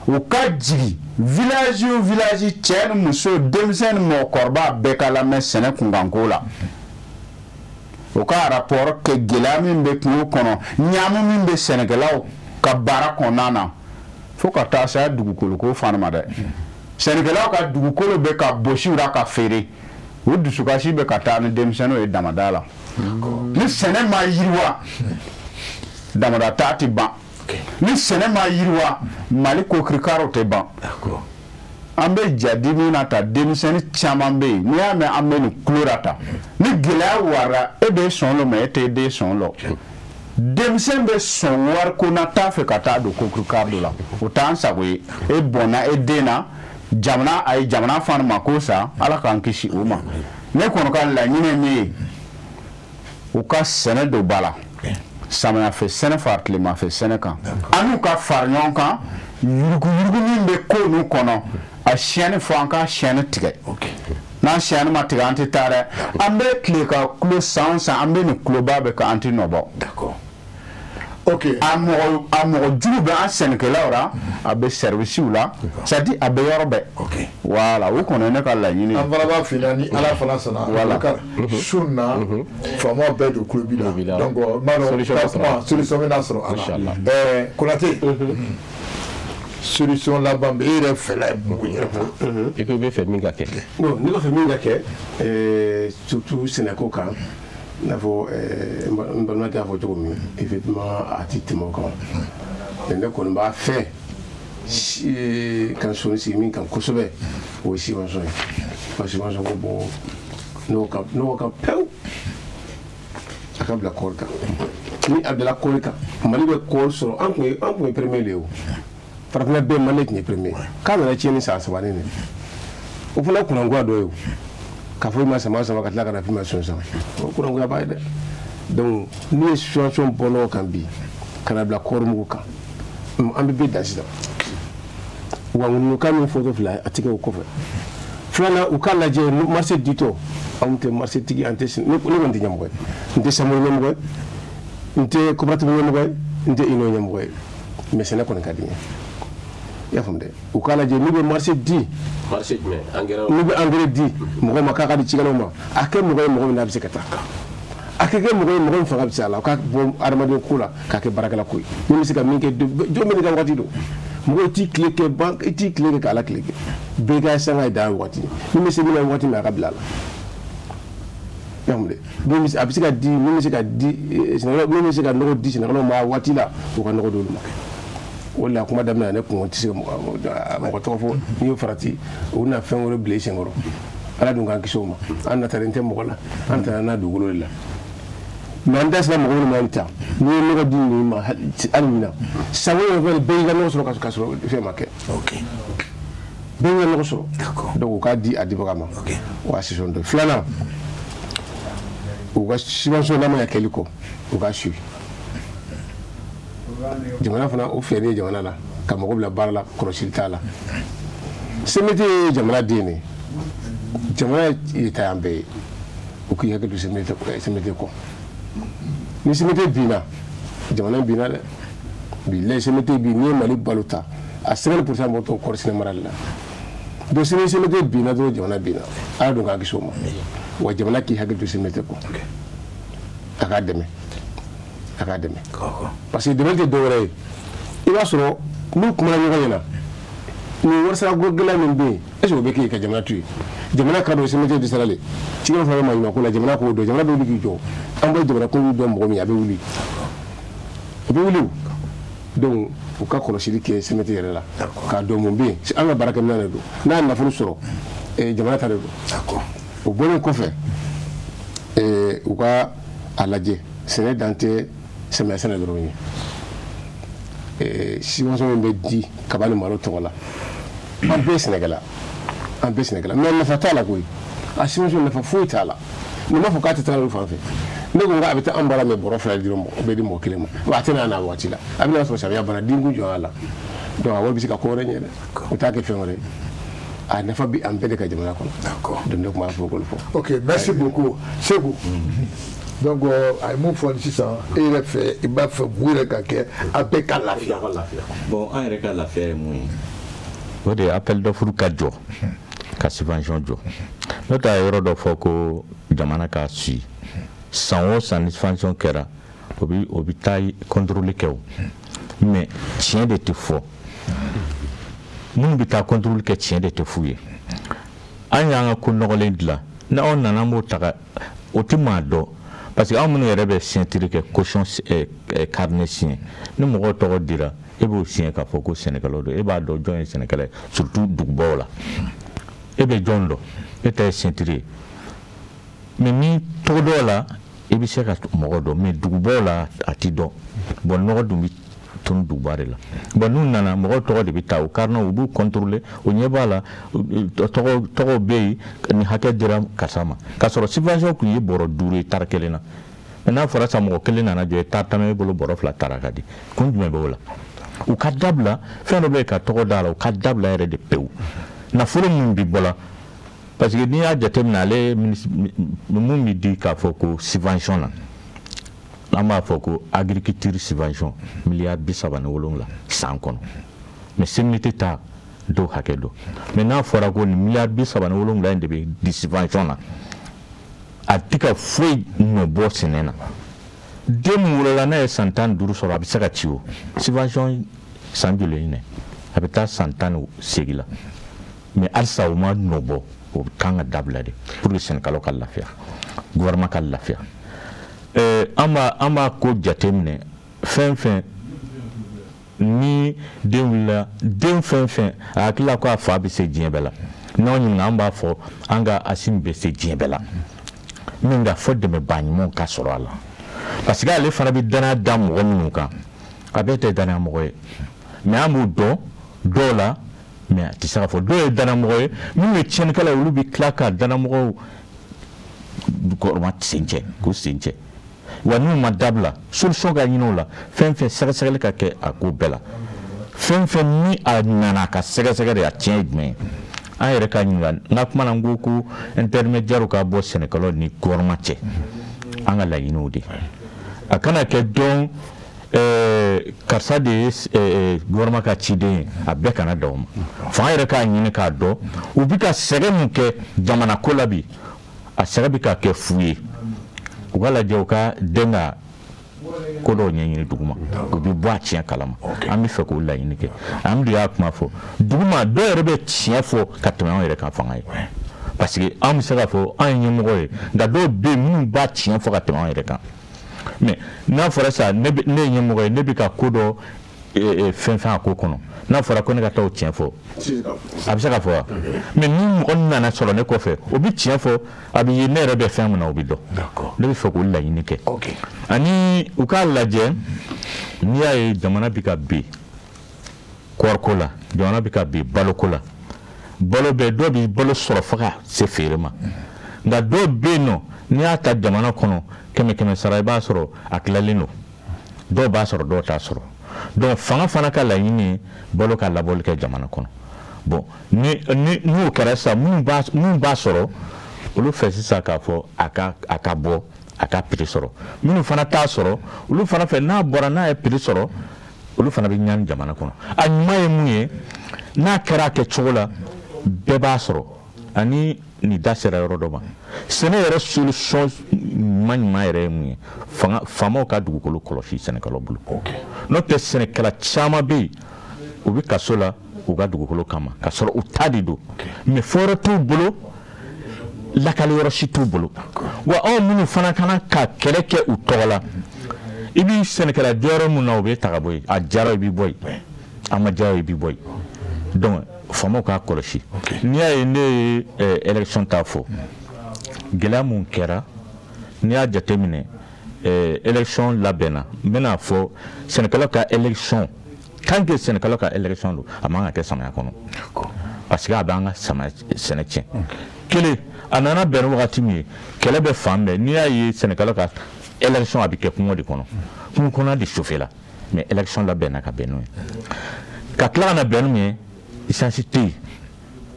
u ka jigin village o village, cɛ ni muso, denmisɛn ni mɔgɔkɔrɔba bɛɛ ka lamɛn sɛnɛ kunkanko la. U ka rapport kɛ, gɛlɛya min bɛ kungo kɔnɔ, ɲaamu min bɛ sɛnɛkɛlaw ka baara kɔnɔna na, fo ka taa se dugukolo ko fana ma dɛ. Sɛnɛkɛlaw ka dugukolo bɛ ka bosi u la ka feere, o dusukasi bɛ ka taa ni denmisɛnninw ye damada la. Ni sɛnɛ ma yiriwa, damada taa tɛ ban. Ni sɛnɛ ma yiriwa, Mali ko kirikaraw tɛ ban. An bɛ jadi min na ta, denmisɛnnin caman bɛ yen, n'i y'a mɛn an bɛ nin kulo la ta, ni gɛlɛya wara, e bɛ sɔn lɔ, mais e t'e den sɔn lɔ. Denmisɛn bɛ sɔn wariko na t'a fɛ ka taa don ko kirikara dɔ la, o t'an sago ye. E bɔnna e den na, jamana a ye jamana fana ma ko sa, Ala k'an kisi o ma. Ne kɔni ka laɲini ye min ye, u ka sɛnɛ don ba la, samiyɛfɛ sɛnɛ fara tilemafɛ sɛnɛ kan, an n'u ka fara ɲɔgɔn kan, yuruguyurugu min bɛ ko ninnu kɔnɔ, a siyɛnni fɔ an ka siyɛnni tigɛ. N'an siyɛnni ma tigɛ, an tɛ taa dɛ. An bɛ tile ka kulo san o san, an bɛ nin kuloba bɛ kan, an tɛ nɔ bɔ. Ok. A mɔgɔ jugu bɛ an sɛnɛkɛlaw la, a bɛ service la, c'est à dire a bɛ yɔrɔ bɛɛ. Voilà, o kɔni ye ne ka laɲini ye. An fana b'a f'i ɲɛna ni Ala fana sɔnna. Voilà. Abubakar, su in na faamaw bɛɛ don tulo b'i la, donc n b'a dɔn Solution bɛ sɔrɔ. Kuma solution bɛna sɔrɔ a la. Inchallah. Konate, solution laban bɛ e yɛrɛ fɛla ye mun yɛrɛ fɔ? I ko i bɛ fɛ min ka kɛ. Bon, ne b'a fɛ min ka kɛ, surtout sɛnɛko kan, i n'a fɔ n balimakɛ y'a fɔ cogo min, effectivement a ti tɛmɛ o kan, mais ne kɔni b'a fɛ ka sɔnni sigi min kan kosɛbɛ, o ye subvention ye. Ka subvention ko bɔ nɔgɔ kan pewu, a ka bila kɔɔri kan. Ni a bila kɔɔri kan, Mali bɛ kɔɔri sɔrɔ. An kun ye premier de ye. O farafinna bɛɛ, Mali tun ye premier. K'a nana tiɲɛ ni san saba ni nin, o fana kunnagoya dɔ ye. O k'a fɔ i ma sama sama ka tila ka na f'i ma sɔn san, o kunnagoya b'a ye dɛ. Donc n'u ye situation bɔ nɔgɔ kan bi ka na bila kɔɔri mugu kan, an bɛ bɛɛ dan sisan. Wa ŋunukan min fɔtɔ filɛ, a ti kɛ o kɔfɛ. Filanan, u k'a lajɛ marché ditɔ. Anw tɛ marché tigi, an tɛ, ne kɔni tɛ ɲɛmɔgɔ ye, n tɛ chambre ɲɛmɔgɔ ye, n tɛ coopérative ɲɛmɔgɔ ye, n tɛ union ɲɛmɔgɔ ye, mais sɛnɛ kɔni ka di n ye, i y'a faamu dɛ. U k'a lajɛ n'u bɛ marché di. Marché jumɛn? Engrais? N'u bɛ engrais di mɔgɔ ma, k'a ka di cikɛlaw ma, a kɛ mɔgɔ ye, mɔgɔ min n'a bɛ se ka taa, a kɛ mɔgɔ ye, mɔgɔ min fanga bɛ se a la. U ka bɔ adamaden ko la k'a kɛ baarakɛla ko ye, min bɛ se ka min kɛ. Jɔn bɛ n'i ka waati don? Mɔgɔ t'i tile kɛ ban, i t'i tile kɛ k'Ala tile kɛ. Bɛɛ ka sanga ye dan ye waati min bɛ se min na, waati min a ka bila a la, i y'a faamu dɛ. Min bɛ se, a bɛ se ka di, min bɛ se ka di sɛnɛkɛlaw, min bɛ se ka nɔgɔ di sɛnɛkɛlaw ma waati la, u ka nɔgɔ d'olu ma. O de la, kuma daminɛ na, ne kun tɛ se ka mɔgɔ tɔgɔ fɔ. N'i y'o farati, u bɛna fɛn wɛrɛ bila i senkɔrɔ. Ala dun k'an kisi o ma. An natalen tɛ mɔgɔ la, an tana n'a dugukolo de la, mais an da sera mɔgɔ minnu ma nin ta. N'i ye nɔgɔ di ninnu ma hali ɲinan, san o fɛn bɛɛ y'i ka nɔgɔ sɔrɔ ka sɔrɔ fɛn ma kɛ. Bɛɛ y'i ka nɔgɔ sɔrɔ. Donc u k'a di a dibaga ma. O y'a solution dɔ ye. Filanan, u ka subvention n'a ma ɲɛ kɛli kɔ, u ka suivi. Jamana fana, o fɛɛrɛ ye jamana la ka mɔgɔ bila baara la, kɔlɔsili t'a la. CMDT ye jamana den de ye, jamana ye ta y'an bɛɛ ye. U k'i hakili to CMDT kɔ. Ni CMDT binna, jamana binna dɛ. Bilayi, CMDT bi, n'i ye Mali balo ta, a 50% bɔtɔ kɔɔri sɛnɛ mara de la. Donc ni CMDT binna dɔrɔn, jamana binna. Ala dun k'an kisi o ma. Wa jamana k'i hakili to CMDT kɔ, a k'a dɛmɛ, a k'a dɛmɛ, parce que dɛmɛ tɛ dɔwɛrɛ ye. I b'a sɔrɔ n'u kumana ɲɔgɔn ɲɛna, nin warisarako gɛlɛya min bɛ yen, est ce que o bɛ kɛ ka jamana to yen? Jamana ka dɔn CMDT dɛsɛra le. Cikɛlaw fana bɛ maɲumanko la, jamana k'o dɔn, jamana bɛ wuli k'i jɔ. An bɛ jamana ko dɔn, mɔgɔ min a bɛ wuli, o bɛ wuli o. Donc u ka kɔlɔsili kɛ CMDT yɛrɛ la k'a dɔn mun bɛ yen. An ka baarakɛminɛn de don. N'a ye nafolo sɔrɔ, jamana ta de don. O bɔlen kɔfɛ, u ka a lajɛ, sɛnɛ dan tɛ samiya sɛnɛ dɔrɔn ye. Subvention min bɛ di kaba ni malo tɔgɔ la, an bɛɛ sɛnɛkɛla, an bɛɛ sɛnɛkɛla, mais nafa t'a la koyi. A subvention nafa foyi t'a la. Nin m'a fɔ k'a tɛ taa olu fan fɛ. Ne ko a bɛ taa an baara, mais bɔrɔ 2 di mɔgɔ bɛ di mɔgɔ kelen ma, wa a tɛna n'a waati la, a bɛna sɔrɔ samiya banna, denkun jɔ a la. Donc a wari bɛ se ka ko wɛrɛ ɲɛ dɛ, o t'a kɛ fɛn wɛrɛ ye. A nafa bi an bɛɛ de ka jamana kɔnɔ. Donc ne tun b'a fɔ k'olu fɔ. Ok, merci beaucoup Seku. Donc a ye mun fɔ sisan, e yɛrɛ fɛ, i b'a fɛ mun yɛrɛ ka kɛ, a bɛɛ ka lafiya? Bon, an yɛrɛ ka lafiya ye mun ye? O de ye appel d'offre ka jɔ, ka subvention jɔ. N'o tɛ, a ye yɔrɔ dɔ fɔ ko jamana ka suit san o san ni subvention kɛra, o bɛ taa contrôle kɛ. O mais tiɲɛ de tɛ fɔ. Minnu bɛ taa contrôle kɛ, tiɲɛ de tɛ f'u ye. An y'an ka ko nɔgɔlen dilan, ni aw nana, an b'o ta ka o tɛ maa dɔn, parce que anw minnu yɛrɛ bɛ signature kɛ, caution carnet signé, ni mɔgɔw tɔgɔ dira, e b'o signé k'a fɔ ko sɛnɛkɛlaw don. E b'a dɔn jɔn ye sɛnɛkɛla ye, surtout dugubaw la, e bɛ jɔn dɔn? E ta ye signature ye. Mais ni togodaw la, i bɛ se ka mɔgɔ dɔn, mais dugubaw la, a ti dɔn. Bon, nɔgɔ dun bɛ tunu duguba de la. Bon, n'u nana, mɔgɔw tɔgɔ de bɛ ta o carnet, u b'u contrôler, o ɲɛ b'a la, tɔgɔ tɔgɔw bɛ yen, nin hakɛ dira karisa ma, k'a sɔrɔ subvention tun ye bɔrɔ 5 ye tari kelen na. Mais n'a fɔra sisan mɔgɔ kelen nana jɔ, tari 10 e bolo, bɔrɔ 2 taara ka di, kun jumɛn b'o la? U ka dabila. Fɛn dɔ bɛ yen ka tɔgɔ d'a la, u ka dabila yɛrɛ de pewu. Nafolo min bi bɔ la, parce que n'i y'a jateminɛ, ale mun bɛ di k'a fɔ ko subvention na, An b'a fɔ ko agriculture subvention miliyari 37 san kɔnɔ, mais CMDT ta dɔw hakɛ dɔn. Mais n'a fɔra ko nin miliyari 37 in de bɛ di subvention na, a tɛ ka foyi nɔ bɔ sɛnɛ na. Den min wolola n'a ye san 15 sɔrɔ, a bɛ se ka ci o subvention san joli ɲinɛ, a bɛ taa san 18 la, mais halisa o ma nɔ bɔ. O kan ka dabila de pour que sɛnɛkɛlaw ka lafiya, gouvernement ka lafiya. An b'a ko jateminɛ, fɛn fɛn ni den wulila, den fɛn fɛn a hakili la ko a fa bɛ se diɲɛ bɛɛ la, n'anw ɲininka, an b'a fɔ an ka Asimi bɛ se diɲɛ bɛɛ la, mais nka fɔ dɛmɛbaa ɲumanw ka sɔrɔ a la, parce que ale fana bɛ danaya da mɔgɔ minnu kan, a bɛɛ tɛ danaya mɔgɔ ye. Mais an b'u dɔn dɔw la, mais a tɛ se ka fɔ dɔw ye danamɔgɔ ye. Minnu ye tiɲɛnikɛla ye, olu bɛ tila ka danamɔgɔw kɔrɔma sen cɛ k'u sen cɛ. Wa n'u ma dabila, solution ka ɲini o la. Fɛn fɛn sɛgɛsɛgɛli ka kɛ a ko bɛɛ la, fɛn fɛn ni a nana a ka sɛgɛsɛgɛ de, a tiɲɛ ye jumɛn ye? An yɛrɛ ka ɲininka. N ka kuma na, n ko ko intermédiaire ka bɔ sɛnɛkɛlaw ni gouvernement cɛ, an ka laɲiniw de a kana kɛ dɔn karisa de ye gouvernement ka ciden ye, a bɛɛ kana da o ma. Fanga yɛrɛ k'a ɲini k'a dɔn u bɛ ka sɛgɛn min kɛ jamana ko la bi, a sɛgɛn bɛ ka kɛ fu ye. U ka lajɛ, u ka den ka ko dɔw ɲɛɲini duguma, u bɛ bɔ a tiɲɛ kalama. An bɛ fɛ k'o laɲini kɛ. An de y'a kuma fɔ duguma, dɔw yɛrɛ bɛ tiɲɛ fɔ ka tɛmɛ anw yɛrɛ kan fanga ye, parce que an bɛ se k'a fɔ an ye ɲɛmɔgɔ ye, nka dɔw bɛ yen minnu b'a tiɲɛ fɔ ka tɛmɛ anw yɛrɛ kan. Mais n'a fɔra sisan ne ye ɲɛmɔgɔ ye, ne bɛ ka ko dɔ fɛn fɛn a ko kɔnɔ, n'a fɔra ko ne ka taa o tiɲɛ fɔ, a bɛ se ka fɔ wa? Mais ni mɔgɔ nana sɔrɔ ne kɔfɛ, o bɛ tiɲɛ fɔ, a bɛ ye ne yɛrɛ bɛ fɛn min na, o bɛ dɔn. Ne bɛ fɛ k'o laɲini kɛ. Ani u k'a lajɛ, n'i y'a ye jamana bɛ ka bin kɔɔriko la, jamana bɛ ka bin baloko la, balo bɛ dɔw bɛ balo sɔrɔ fo ka se feere ma, nka dɔw bɛ yen nɔ, n'i y'a ta jamana kɔnɔ kɛmɛ kɛmɛ sara, i b'a sɔrɔ a tilalen don, dɔw b'a sɔrɔ, dɔw t'a sɔrɔ. Donc fanga fana ka laɲini ye balo ka labɔli kɛ jamana kɔnɔ. Bon, ni n'o kɛra sisan, minnu b'a sɔrɔ, olu fɛ sisan k'a fɔ a ka bɔ, a ka prix sɔrɔ. Minnu fana t'a sɔrɔ, olu fana fɛ, n'a bɔra, n'a ye prix sɔrɔ, olu fana bɛ ɲani jamana kɔnɔ. A ɲuman ye mun ye? N'a kɛra a kɛcogo la, bɛɛ b'a sɔrɔ. Ani nin da sera yɔrɔ dɔ ma, sɛnɛ yɛrɛ solution ɲuman ɲuman yɛrɛ ye mun ye? Fanga faamaw ka dugukolo kɔlɔsi sɛnɛkɛlaw bolo. N'o tɛ, sɛnɛkɛla caman bɛ yen, u bɛ kaso la u ka dugukolo kama, ka sɔrɔ u ta de don, mais fɔyɔrɔ t'u bolo, lakali yɔrɔ si t'u bolo. Wa anw minnu fana kana ka kɛlɛ kɛ u tɔgɔ la, i b'i sɛnɛkɛla jɔyɔrɔ mun na, o bɛ ta ka bɔ yen. A diyara, i bɛ bɔ yen, a ma diya, i bɛ bɔ yen. Donc faamaw k'a kɔlɔsi. N'i y'a ye ne ye élection ta fɔ, gɛlɛya mun kɛra, n'i y'a jateminɛ, élection labɛnna, n bɛna fɔ sɛnɛkɛlaw ka élection, tant que sɛnɛkɛlaw ka élection don, a man ka kɛ samiya kɔnɔ, parce que a b'an ka samiya sɛnɛ tiɲɛ. Kelen, a nana bɛn ni wagati min ye, kɛlɛ bɛ fan bɛɛ. N'i y'a ye sɛnɛkɛlaw ka élection, a bɛ kɛ kungo de kɔnɔ, kungo kɔnɔ de chauffé la, mais élection labɛnna ka bɛn n'o ye, ka tila ka na bɛn ni mun ye? Essence tɛ yen,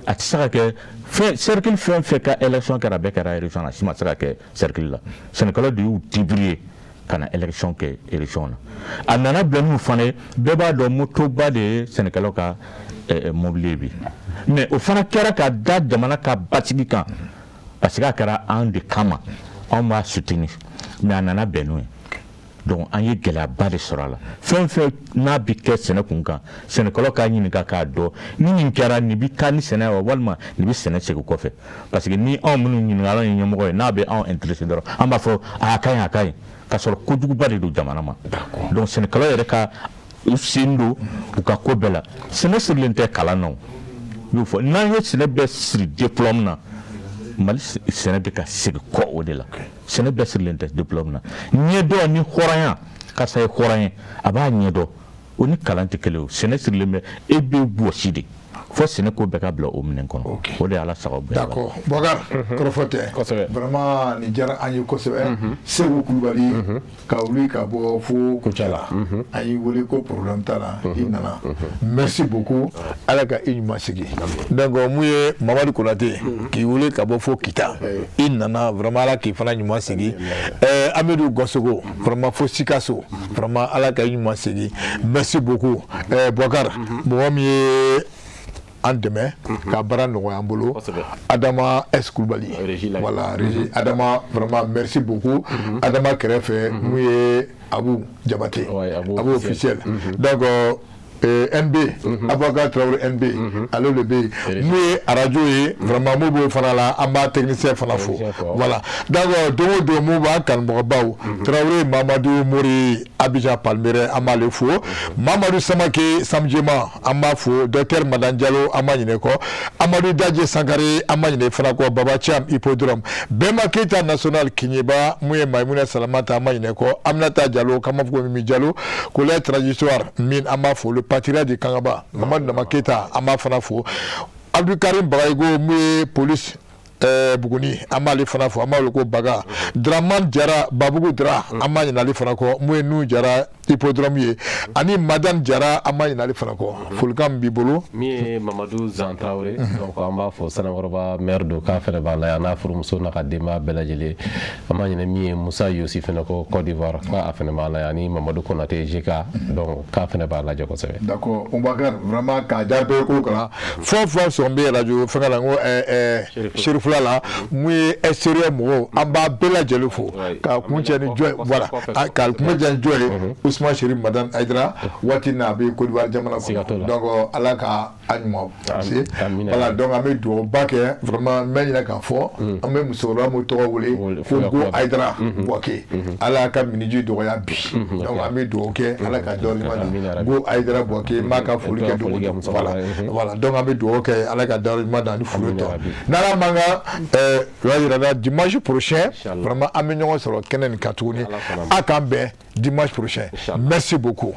a tɛ se ka kɛ fɛn. Cercle fɛn fɛn ka élection kɛra, a bɛɛ kɛra région na, si ma se ka kɛ cercle la. Sɛnɛkɛlaw de y'u débrouiller ka na élection kɛ région na. A nana bɛn n'u fana ye, bɛɛ b'a dɔn motoba de ye sɛnɛkɛlaw ka mobili ye bi, mais o fana kɛra ka da jamana ka basigi kan, parce que a kɛra an de kama, anw b'a soutenir, mais a nana bɛn n'o ye. Donc an ye gɛlɛyaba de sɔrɔ a la. Fɛn fɛn n'a bɛ kɛ sɛnɛ kun kan, sɛnɛkɛlaw k'a ɲininka k'a dɔn ni nin kɛra, nin bɛ taa ni sɛnɛ ye wa, walima nin bɛ sɛnɛ segin kɔfɛ. Parce que ni anw minnu ɲininka, anw ye ɲɛmɔgɔ ye, n'a bɛ anw intéressé dɔrɔn, an b'a fɔ a ka ɲi, a ka ɲi, k'a sɔrɔ kojuguba de don jamana ma. Donc sɛnɛkɛlaw yɛrɛ ka u sen don u ka ko bɛɛ la. Sɛnɛ sirilen tɛ kalan na, o n y'o fɔ. N'an ye sɛnɛ bɛɛ siri diplôme na, Mali sɛnɛ bɛ ka segin kɔ o de la. Sɛnɛ bɛɛ sirilen tɛ diplôme na. Ɲɛdɔn ni hɔrɔnya, karisa ye hɔrɔn ye, a b'a ɲɛdɔn, o ni kalan tɛ kelen. O sɛnɛ sirilen bɛ e bɛ wɔsi de. Fo sɛnɛ ko bɛɛ ka bila o minɛn kɔnɔ. O de ye Ala sago bɛɛ. D'accord, Bɔkari, kɔrɔfɔ tɛ. Vraiment, nin diyara an ye kosɛbɛ. Segu Kulubali ka wuli ka bɔ fo Kucala, an y'i wele ko problème t'a la, i nana, merci beaucoup, Ala ka i ɲuman sigi. Donc mun ye Mamadu Konate k'i wele ka bɔ fo Kita, i nana, vraiment Ala k'i fana ɲuman sigi. Amidu Gɔsogo, vraiment fo Sikaso, vraiment Ala ka i ɲuman sigi, merci beaucoup. Bɔkari, mɔgɔ min ye an dɛmɛ ka baara nɔgɔya an bolo, Adama S Kulubali, voilà, régie Adama, vraiment merci beaucoup. Adama kɛrɛfɛ, mun ye Abu Jabate, Abu officiel. Donc NB, Abubakar Traoré NB, ale de bɛ yen. Mun ye arajo ye, vraiment mun b'o fana la, an b'a technicien fana fo. Voilà, donc don o don mun b'an kanubagabaw, Traoré Mamadu Mori Abidjan Palmeraie, an b'ale fo. Mamadu Samake Samjema, an b'a fo. Docteur Madan Diallo, an b'a ɲinɛ kɔ. Amadu Daje Sankare, an b'a ɲinɛ fana kɔ. Baba Thiam Hippodrome, Bɛnba Keyita National Kiɲeba, mun ye Maimuna Salamata, an b'a ɲinɛ kɔ. Aminata Diallo, k'an b'a fɔ ko Mimi Diallo, Collège Transitoire min, an b'a fo. Le patriote de Kangaba, Mamadu Nama Keyita, an b'a fana fo. Abdulkarim Bagayigo, mun ye police Buguni, an b'ale fana fo, an b'a wele ko Baga. Dramane Jara Babugu Dra, an b'a ɲinɛ ale fana kɔ. Mun ye Nu Jara Hippodrome ye, ani Madame Jara, an b'a ɲinɛ ale fana kɔ. Folikan min b'i bolo? Min ye Mamadu Zan Tarawele, donc an b'a fɔ, Sanakɔrɔba maire don, k'a fɛnɛ b'a la yan n'a furumuso n'a ka denbaya bɛɛ lajɛlen. An b'a ɲinɛ min ye Musa Yosi fɛnɛ kɔ Côte d'Ivoire, k'a fɛnɛ b'a la yan, ani Mamadu Konate GK, donc k'a fɛnɛ b'a lajɛ kosɛbɛ. D'accord, Boubacar, vraiment k'a diya bɛɛ ko kana fɛn o fɛn sɔn bɛ radio fɛngɛ la, n ko Serifula la, mun ye extérieur mɔgɔw, an b'a bɛɛ lajɛlen fo ka kun cɛ ni jɔn ye, voilà, ka kun cɛ ni jɔn ye, Ousmane Chérif Madame Aïdara, waati in na a bɛ Côte d'Ivoire jamana kɔnɔ. Donc Ala ka a ɲuman se. Voilà, donc an bɛ dugawu kɛ vraiment. N bɛ ɲinɛ k'a fɔ, an bɛ musokɔrɔba min tɔgɔ wele ko Go Aïdara Bouaké, Ala ka miniji dɔgɔya bi. Donc an bɛ dugawu kɛ, Ala ka dɔ ɲuman da Go Aïdara Bouaké, n b'a ka foli kɛ don o don. Voilà, donc an bɛ dugawu kɛ, Ala ka dɔ ɲuman da ni furu tɔ n'Ala man ka o y'a yira dimanche prochain, vraiment an bɛ ɲɔgɔn sɔrɔ kɛnɛ nin kan tuguni. A k'an bɛn dimanche prochain, merci beaucoup.